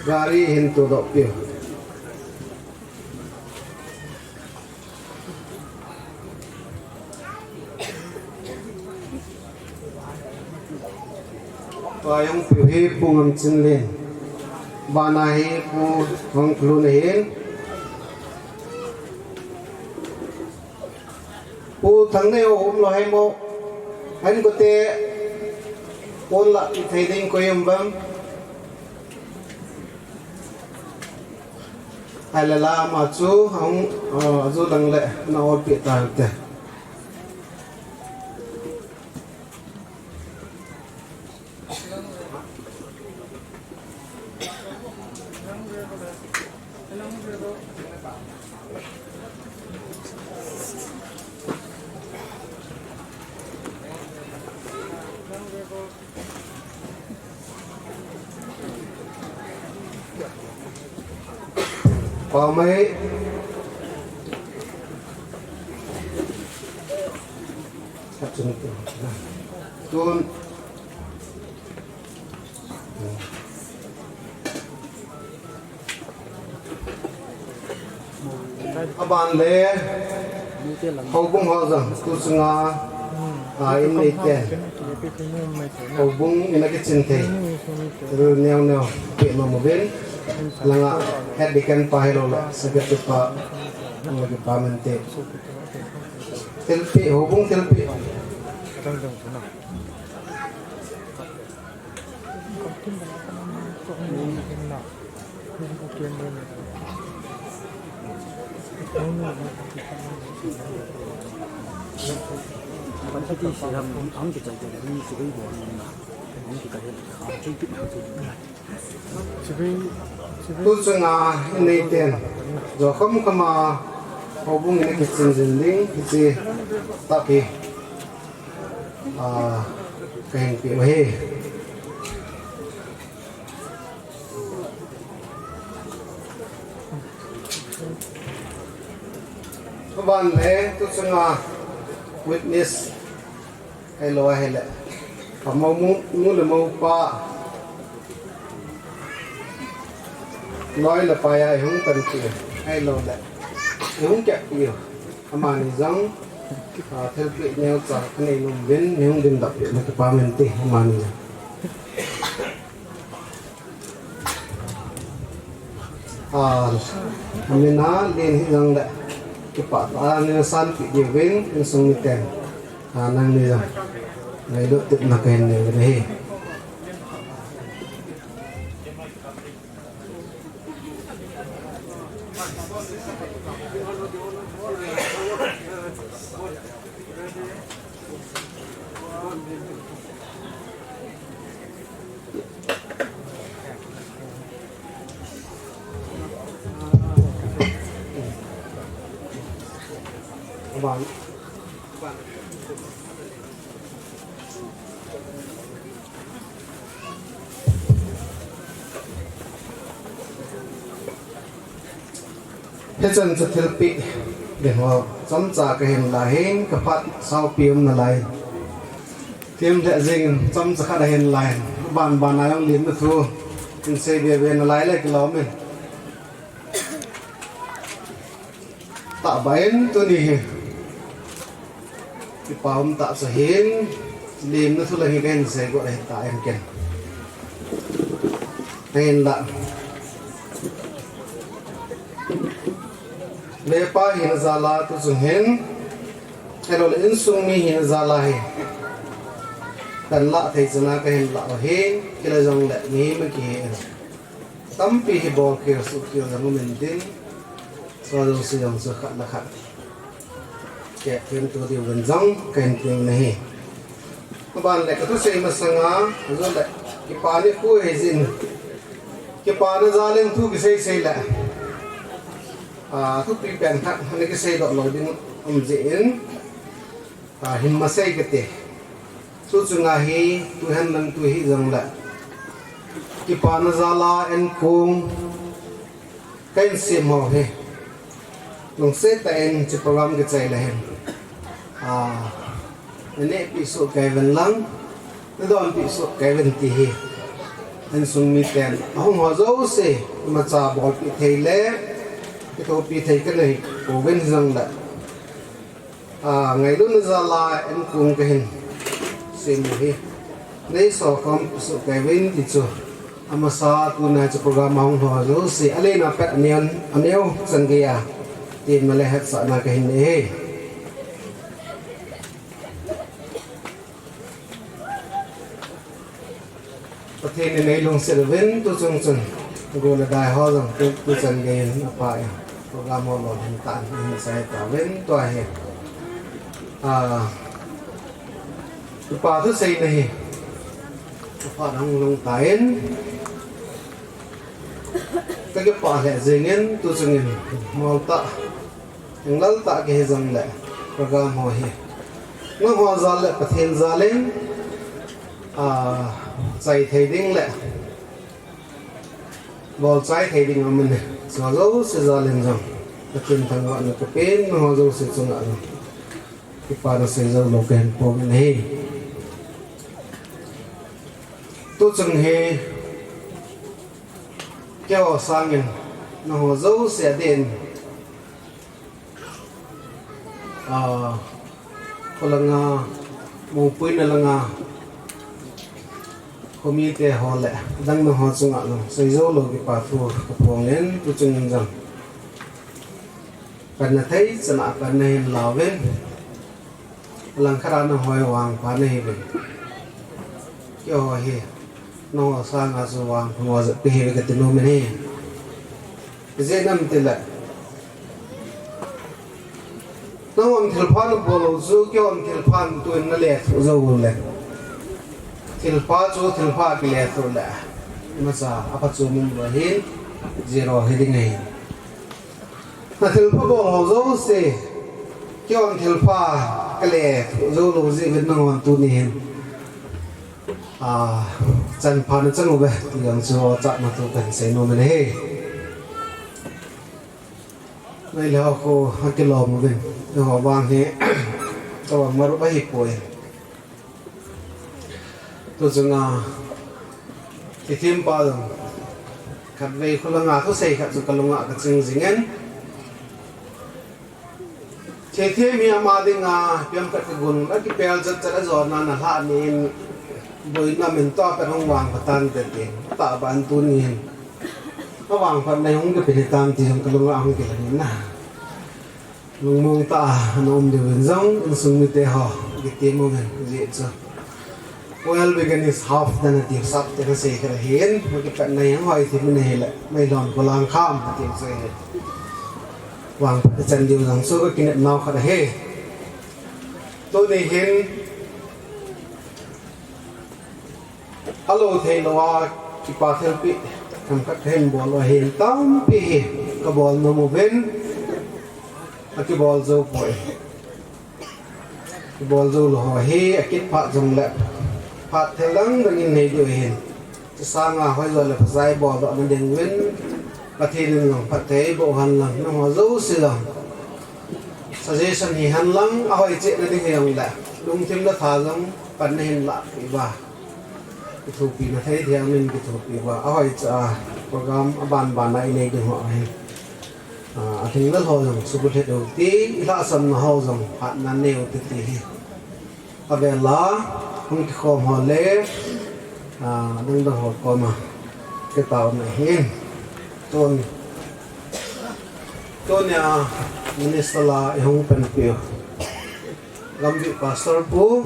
gari hin todoh piu. Tua jong piu hi Pu Ngamchinlen. Bana hi Pu Hongklun ahin. Pu Thangneiho umlou ham mo. Hang kote pon lah pi thei ding koi um vem. Ahile la ama chu ahung, ah, aju lang le na olpeh tau te. Pamai. Tun. Aban le, houbung ho jong, tu chunga, a, in neiten. Houbung in a kichin thei. Ru neo neo, pe ma mo ben. Langa, het di kan pa helou la, secretary pa, langa di pa mente. Thilpeh, houbung thilpeh. Tu chunga in neiten. Jou kham kham a houbung in a kichin jing ding, hiche tah hi. A, kahin peh u ahi. Aban le, tu chunga witness, helou ahile. Amau mu, nu le mou pa. Loi le pai a ihung panpi, helou le. Ihung kehpi. Amani jong, a, thilpeh neocha kanei nom uvin, neihung dimdap peh na kipa mente, amani jong. A, amina len hi jong le, kipah tah a neina sanpeh diuvin, insung miten. A, nangni jong. Ngailut tepna kahin nei uvin ahi. Hichan chu thilpeh ding ho chomcha kahin la hin, kaphat saupi um nalai. Thim lheh jeng in chomcha khat ahin la hin, ban ban a jong limna thu in sei be be nalai le kilom in. Tahbeh in tuni hi kipa um tah chu ahin, limna thu lang hi kahin sei got ahi tah em ken. Ahinla. Lepa hina jal a tu chung hin, helou le insung mi hina jal a hi. Kahin lah thei chan a kahin lah u ahin, kila jong le mi ma kihe in. Tampi hi bol khel suh khel jong um intin, chua jouse jong chu khat le khat kep them to diuvin jong kahin teng nahi. Aban le kathusei masang a, ajou le, kipana khu hijin, kipana jal in thu kisei sei le, a, thupi pen khat ana kisei doh lou ding um jeh in, a, hin masei kate. Chu chunga hi, tu hen lang tu hi jong le, kipana jal a enkong, kahin sem ho hi. Lungset tah in hiche program kichai le hin. Ah, nanehpeh soh kei uvin lang, nadonpeh soh kei uvin ti hi insung miten ahung ho jouse imacha bolpeh thei le kithopi thei kanei pouvin hijongle, ah, ngailutna jal a enkong kahin sem u hi neiso khom soh kei uvin ti chu amasa tuni chu program a hung ho jouse alen a pat aneo, aneo chan geiya temna le hetsahna kahin nei e. Pathen in eilungset uvin tuchung chun gol le dai ho jong tu, tuchan geiyin apha in program ho lolhin tah in ahin sei tauvin tua hi, ah, kipa thu seina hi apha hung lhung tan kakipah lheh jengin tuchung in mol tah, thinglel tah kihi jongle program ho hi nangho jal le Pathen jal in, ah, chai thei ding le bolchai thei ding aum in, chua jouse jal in jong Pathen thangvahna kapen, nangho jouse chunga jong kipana sei joulou kahin phong in ahi. Tuchung hi keiho sangin nangho jouse adin, ah, kholanga, mopoina langa khomite ho le adang nangho chunga jong sei joulou kipa thu kaphong in tuchung in jong panna thei chana panna hin lauvin, alangkhat a nangho vangpha nahiuvin, keiho hi nangho sanga chu vangpha mo jep kahiuve kati nom in ahi. Ijeh inem itile nanghon thilpha nabol u chu keihon thilpha natun nalethuh jou u le, thilpha chu thilpha kilethuh le imacha aphachom umlou ahin, zero hiding ahi. Nathilpha bol ho jouse, keihon thilpha kalethuh joulou jeh uvin nanghon tuni hin, ah, chanpha nachan uve ti jong chu ochatna thu kahin sei nom in ahi. Meilhei ho khu akilom uvin, eiho vang hi tobang marup ahipoi. Tuchunga thethempa jong khatvei kholanga thusei khat chu kalunga kaching jingin, thethem hi ama dinga ipi ham khat kagon, akipel chatchat a jona nalhah ni in, boina min toh pen hung vangpha tante tin, atahbeh in tuni hin avangphatna hung kipe hitam ti jong kalunga hung kilang in na. Lungmong tah a ana um diuvin jong insung mite ho kitem uvin, ajeh chu well begun is half done ati sap te nasei khat ahin, akipatna hi ahoi thei in ahile meilhon kho lang kham ati chu ahi. Vangphat chan diu jong chu kakinepnau khat ahi. Tuni hin alou theilou a kipa thilpeh themkhat kahin bol u ahin, tampi hi kabol nom uvin, akibol jou poi. Kibol joulou ho hi akit phat jongle phat thil dang dang in nei diu ahin, chusanga hoijo le phajai boldohna ding uvin Pathen in jong phatthei eiboh hen lang, nangho jouse jong suggestion hihen lang, ahoi chehna ding hijongle lungthim le tha jong pan nahin lahpeh uva, kithopina thei thei a min kithopi uva, ahoicha a program abanban a inei ding ho ahin, ah, athinglel ho jong subulhit u hite, ilhahsamna ho jong hatna nei u hite ti hi avel a hung kikhom ho le, ah, dangdang ho koma kitaona ahin. Tun, tunia minister la ihung panpiu Gambih Pastor Pu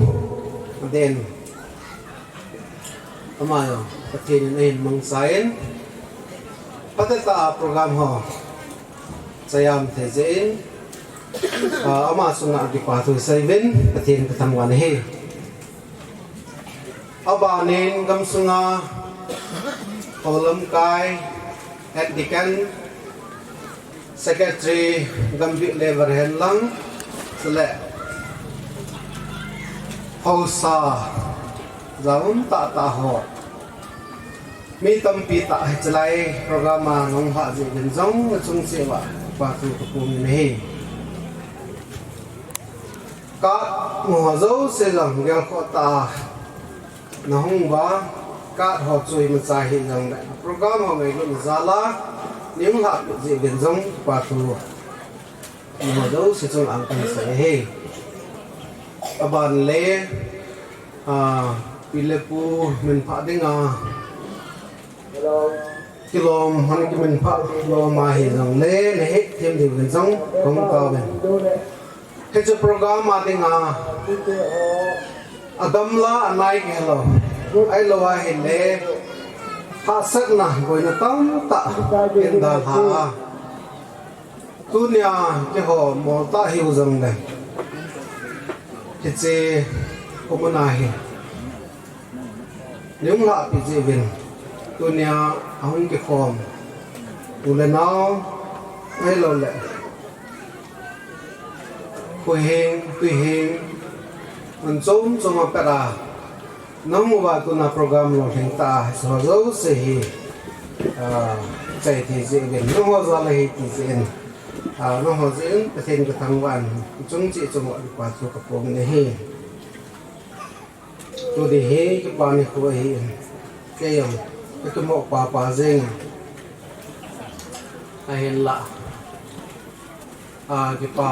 Aden, ama jong Pathen in ahin mangchan, phatah tah a program ho chaiam thei jeh in, ah, ama chunga kipathu seiyuvin Pathen kathangvah in ahi. Abanin gamsunga houlamkai, head deacon, secretary, Gambih level hen lang, chule haosa, jaum tahtah ho, mi tampi tah hichelai program a nahung lhah jeh uvin jong nachung cheh uva kipathu kaphong in ahi. Ka mu ho jouse jong gelkhoh tah a nahung uva, ka ho chu imacha hijongle program ho ngailutna jal a nahung lhahpeh jeh uvin jong kipa thu mu ho jouse chunga kahin sei ahi. Aban le, a, pi le pu minpha dinga kilom, hon kiminpha lom ahijongle, nahet them diuvin jong kahung taovin. Hiche program a dinga, agamla anai kihelou, ahilou ahile, hahsatna, boina tamtah in dalha a, tunia keiho moltah hiu jongle, hiche kum a hi nahung lhahpeh jeh uvin, tunia ahung kikhom u le nao, ahiloule khuheng, tuiheng, mun chom chom a pat a nahung uva, tuna program lolhing tah a hiche ho jouse hi, a, chai thei jeh uvin, nangho jal ahi ti jeh in, a, nangho jeh in Pathen kathangvah in, chung cheh chung uva kipa thu kaphong in ahi. Tuni hi kipa nikho ahin, kei jong kakimoh papa jengin, ahinla, a, kipa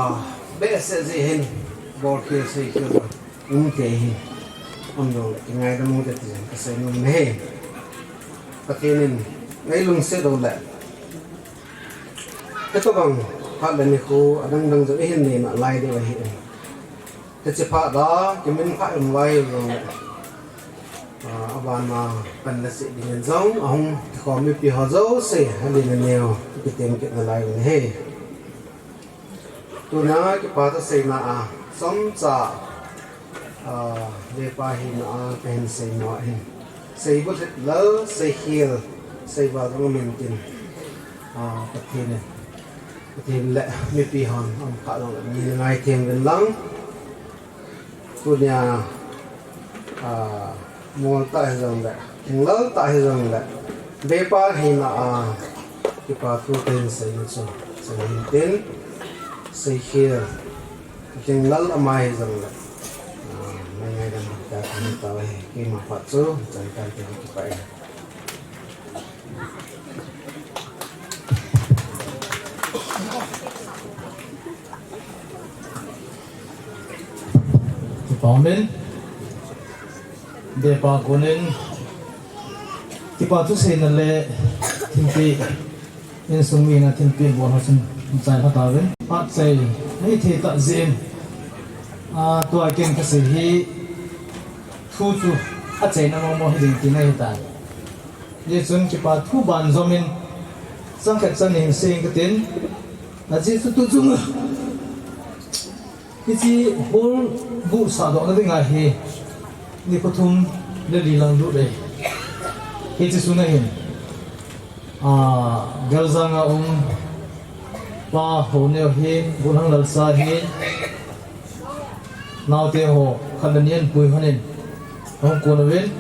behseh jeh hin, bolkhel seikhel jong umthei ahi, umjongle kingaidam ute ti jong kasei nom e. Pathen in eilungset uleh, hitobang phat le nikho adangdang jong ihin nei nalai diu ahin, hiche phat a kiminphah in vai jongle, a, abana pan le cheh dingin jong ahung kikhom mipi ho jouse, alen aneo, kitem kit nalai uvin ahi. Tuna kipa thu seina a, chomcha, a, vepa hina a kahin seina ahin, seibu lhit lal, seikhel, seival jong amin tin, a, Pathen in, Pathen le mipi hon aum kha jongle, mi ngaithem uvin lang. Tunia, a, moltah hijongle, lhinglel tah hijongle, vepa hina a kipa thu kahin seina chu, sei hintin, seikhel, lhinglel ama hijongle, a, ngaidam ta kahin tao ahi, keima phat chu chan tante, kipah e. Kipa umin, vepa konin kipa thu seina le thilpeh, insung mina thilpeh bol ho chun chai pha tauvin. Phat chai, hithei tah jeh in, a, tua ken kasei hi thu chu achaina momo hiding tina ahitai. Hijeh chun kipa thu banjomin, chang khat chang ni sei inge katin, ajeh chu tuchung a hiche hall buh sahdohna dinga hi nikho thum le li lang lut ahi. Hiche sunga hin, a, Geljang a um Pa Houneo hin, Golhang Lalsa hin, naote ho khat le ni anpui lhonin ahung kon uvin,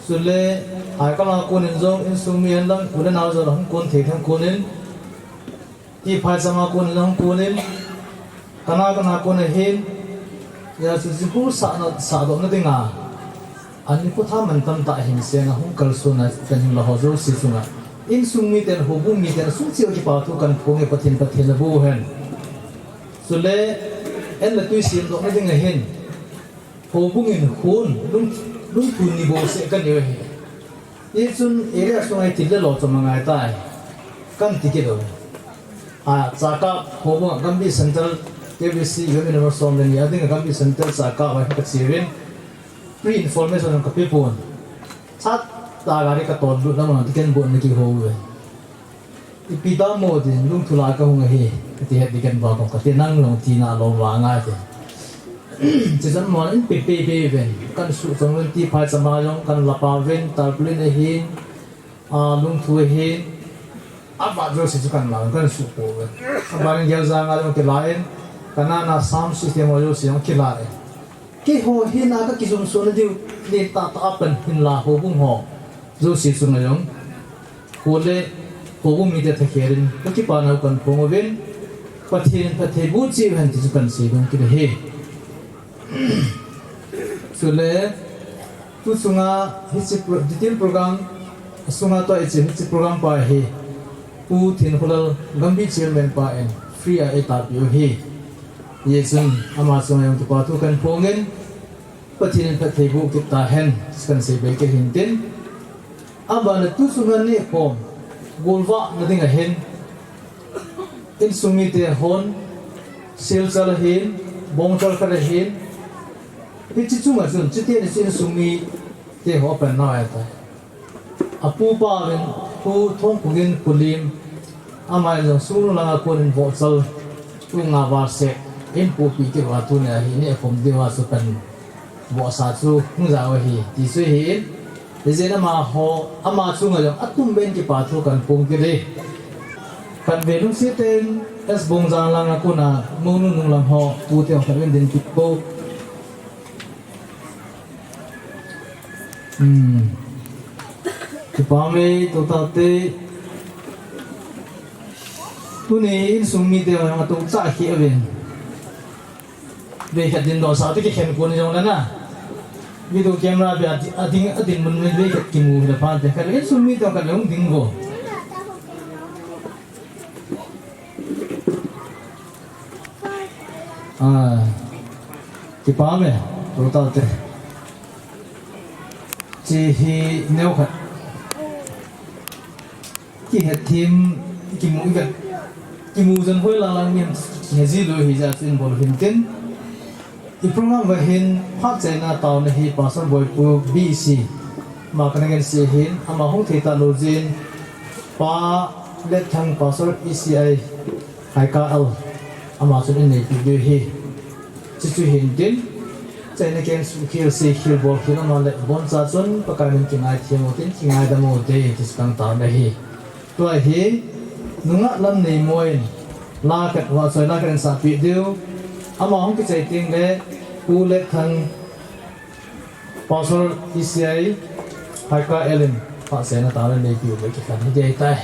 chule Haikal a konin jong insung mi henlang u le nao jong ahung kon thei thei konin, T. Phaicham a konin ahung konin, kana kana kon ahin, hijeh chun hiche hall sahna, sahdohna dinga, anikho tha mantam tah hin seng a hung kalsonna kahin la ho jouse chunga, insung miten, houbung miten asung cheh uva kipa thu kahin phong e, Pathen, Pathen in aboh hen. Chule, an le tui semdohna dinga hin, houbung in hon, lung, lungthim ni bouseh kanei u ahi. Hichun area sunga hi thil le lo chom angai tai, kahin ti kit u. A, Chakap houbung a Gambih Central, K B C, Gambih number som le ni a dinga Gambih Central Chakap a kache uvin, pre-information kape pon. Chat tah a gari katonlut lam a tiken bot na kihou uve. Ipi dam mo tin, lungthim a kahung ahi, kati het ding ken ba kong kati, nang lungthim a lom vang a tin. Chuchan mo in pe pe pe ven, kahin suchong uvin, T. Phaicham a jong kahin la pah uvin, tarpaulin ahin, a, lungthim ahin, avat jouse chu kahin la uvin, kahin supo uvin. Abanin Geljang a jong kila in, kana na sound system ho jouse jong kila in. Keiho hina kakijumsona diu, len tah tah a pan hinla houbung ho jouse chunga jong, hall le houbung mite thakhel in kakipana u kahin phong uvin, Pathen in phatthei boh cheh hen ti chu kahin seidoh kit ahi. Chule, tu sunga hiche pro-, detail program, sunga tua hiche, hiche program pa hi, Pu Thinkholal Gambih Chairman pa in free a eitalpiu ahi. Hijeh chun, ama chunga jong kipa thu kahin phongin, Pathen in phattheiboh kit tahen, kahin seibe kit hintin. Abana tu sunga nehkhom, golvah na ding ahin, insung mite hon, Silchar ahin, Bongchar khat ahin, hiche chunga chun, chuteng le chu insung mite ho apan nau ahitai. Apupa uvin, Pu Thongkungin, Pu Lim, ama jong sung langa konin vohchal, tu nga val seh, in pupi kit uva tunia hi, nehkhom diuva chu pan vohsa chu hung jao ahi, ti chu ahin, hijeh in amaho, ama chunga jong atum beh in kipa thu kahin phong kit e. Khatvei lungset in S Bongjang langa kona, mounu nunglam ho, pute ho khatvei in din kit po. Hmm. Kipa ume, toh tate. Tuni insung mite ho jong atoh chah kheh uvin. Veikhat dindoh sa te kikhen kon jong le na. Video camera beh a di-, ading, ading mun mun veikhat kimu le pha te. Khat insung mite khat le hung ding vo. Ah, kipa ume, toh tate. Hiche hi neo khat. Kihet them, kimu ivet, kimu jon hoi lang lang min kihe ji lou hijeh chun bol hintin. I program va hin phat chaina taona hi Pastor Boipu B C. Ama kana ngen se hin, ama hung thei talou jeh in, Pa Letthang Pastor E C I Haika L. Ama chun in neipi diu ahi. Chuchu hintin, chaina keng suhkhel, seikhel, bolkhel ama le boncha chun Pakai min kingaithem u tin, kingaidam u te, ti chu kahin tao ahi. Tua hi, nungah Lamneimoi in, la khat, vahchoi la khat in sahpeh diu. Ama hung kichai teng le, Pu Letthang Pastor E C I Haika L in phat chaina taona neipiu le kikhen hi ding ahitai.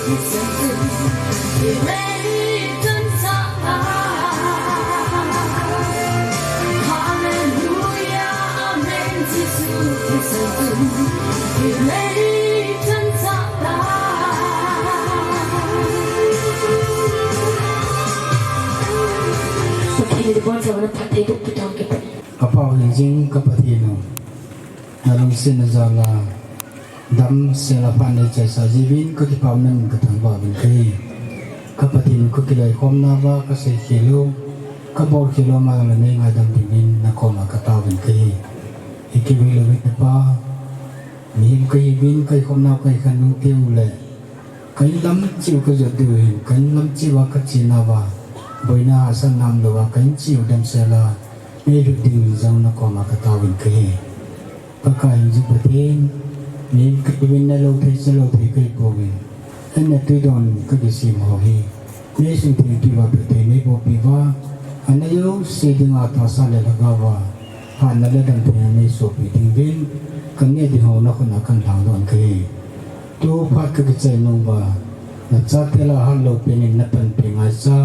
Pathen in ibonchauvin phatthei boh peh tauhen. Ka Pau hingjing ka Pathen u. Nalungsetna jal a damsel a phat neichaisah jiuvin ka kipah un ka thangvah uvin kahi. Ka Pathen, ka kiloikhomna uva ka seikhel u, ka bolkhel u ama jong le neingaidam dingin nakoma ka taovin kahi. Ikiu hilouvin Pa, mihem kahiuvin ka ikhomna u ka ikhen u teu le, ka in lam cheh u ka jot diu hin, ka in lam cheh uva ka chena uva, boina hahsatna umlou a ka in cheh u damsel a neilut dingin jong nakoma ka taovin kahi. Pakai hingjing Pathen, mi kahiuvin neilou thei chelou thei kahipouvin, anna tuidon ka kisem ho hi, neisun thengpi uva phatthei neiboh peh uva, ana jouse dinga tahsa le lhagao a hatna le damtheina neisohpeh dinguvin, kaneh ding ho nakhut a kan lhangdoh kahi. Tu phat ka kichai nung uva, nachate lah a hatlou pen in napanpi ngaicha,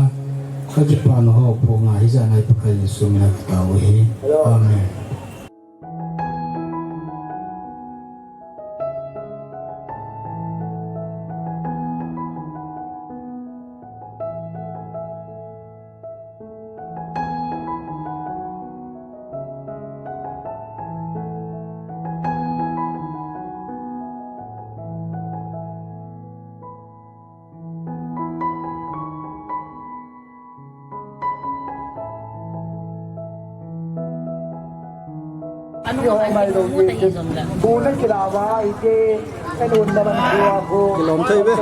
ka kipana ho phong a hijat nai Pakai Jesu min a ka tao u ahi. Amen. Kilom thei ve.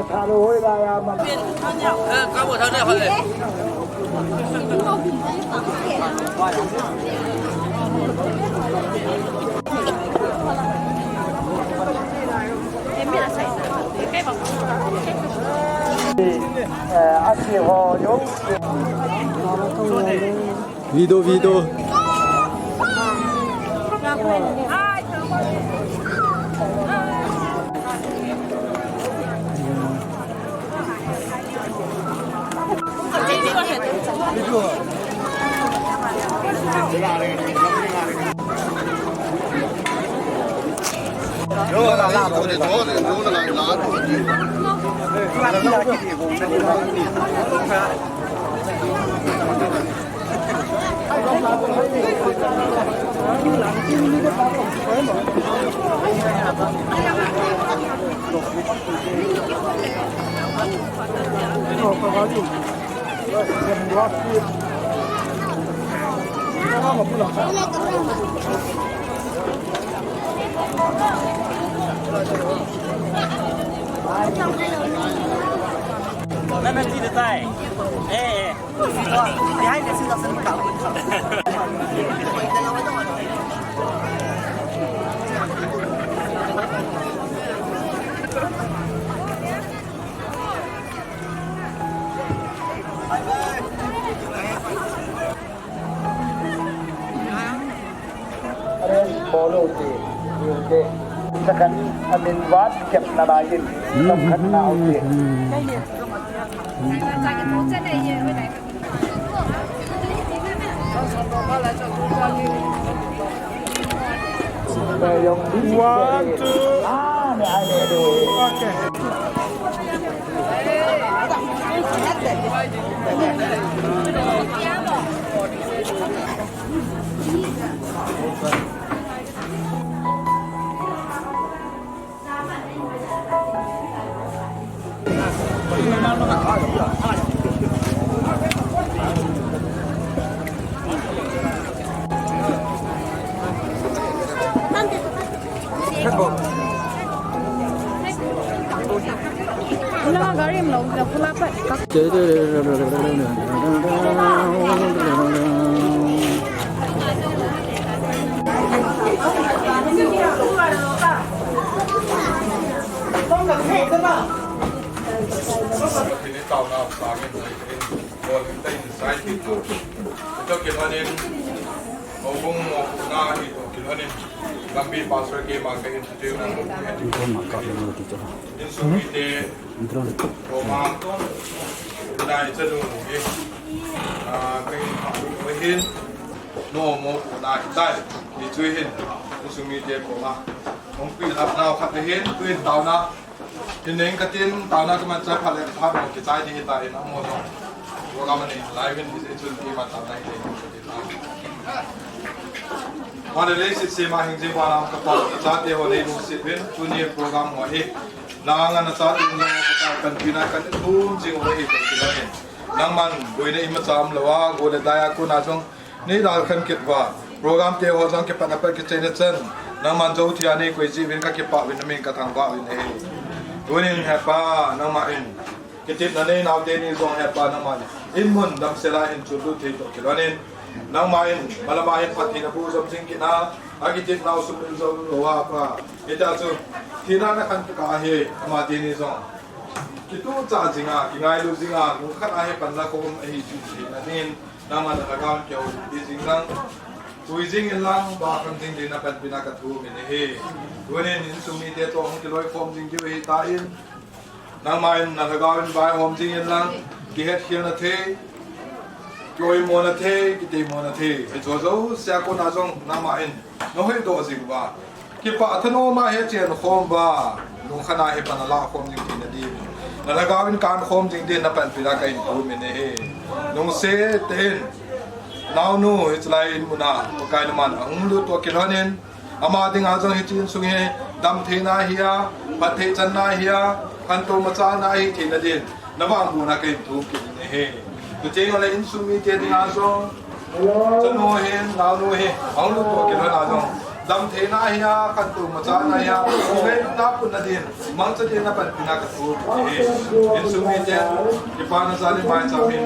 Video, video. Behind the scenes of Sandika. Arrange bol u te, u te. Second, amin vat kep na lai in, song khat na u te. One, two. Okay. Anin, lampi pastor keima kahin tiu na. Insung mite koma, nai chanu hi, ah, kahin pha u ahin, nomo u na hitai, hichu hin, insung mite koma. Hung pilhap nau khat ahin, tuin taona. Hin neng katin, taona kaman chai phat le phat mo kichai ding hitai, namo jong. Program ahin, live in, hichun keima taona hi ding. Mane leiset sema hing jing uva nam ka Pa, nachate ho nei lungset uvin, tuni program ho hi. Nang a nachate ho ka panpina kahin thum jing u ahi, ka ti lou in. Nangman boina imacha umlou a, go le dai a kona jong nei dalkhan kit uva. Program te ho jong kipat a pat kichai na chan. Nangman jou thei a nei koi jeh uvin kakipah uvin, namin kathangvah uvin ahi. Tunin he Pa, nangman Kitepna nei nau teni jong he Pa nangman in mun damsel a hin chunlut thei toh kilhonin, nangman in malam a hin phattheina bu jom jing kit a, akitepnau sum in jom lou a Pa. Hitia chu thina na khan kah a hi ama teni jong kituhchah jing a, kingailu jing a, nung khat a hi panla khom ahi chu thina nin, nangman na lhagao in kihoupi jing lang, pui jing in lang, ba kham jing din na panpina kathum in ahi. Tunin insung mite toh hung kiloikhom jing diu ahitan, nangman in na lhagao in vaihom jing in lang, kihetkhelna thei, kioimona thei, kiteimona thei. Hiche jouse a kona jong nangman in na hoidoh jing uva, kipah thanom a hi chen khom uva, nung khat a hi pan a lah khom jing theina din, na lhagao in kan khom jing din na panpina kahin thum in ahi. Nungset tah in, naonu hiche lai in mun a Pakai naman ahung lut toh kilhonin, ama dinga jong hiche insung hi damtheina hi a, phatthei channa hi a, khantou machana hi theina din, na vangbohna kahin thum kit in ahi. Chuteng le insung mite dinga jong, chanu hin, naonu hi, ahung lut toh kilhon a jong, damtheina hi a, khantou machana hi a, ngai tapun na din, mangcha din na panpina kathum in ahi. Insung mite, kipana jal in maicham hin,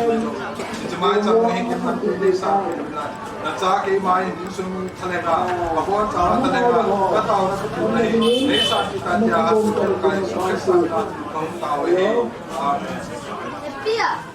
hiche maicham hin, kipan tin dei sa, nacha keima in, insung thalenga, aboncha thalenga, kataona kathum ahi, nei sanpeh tan tia, Jesu Christa mina, kahung tao ahi. Amen.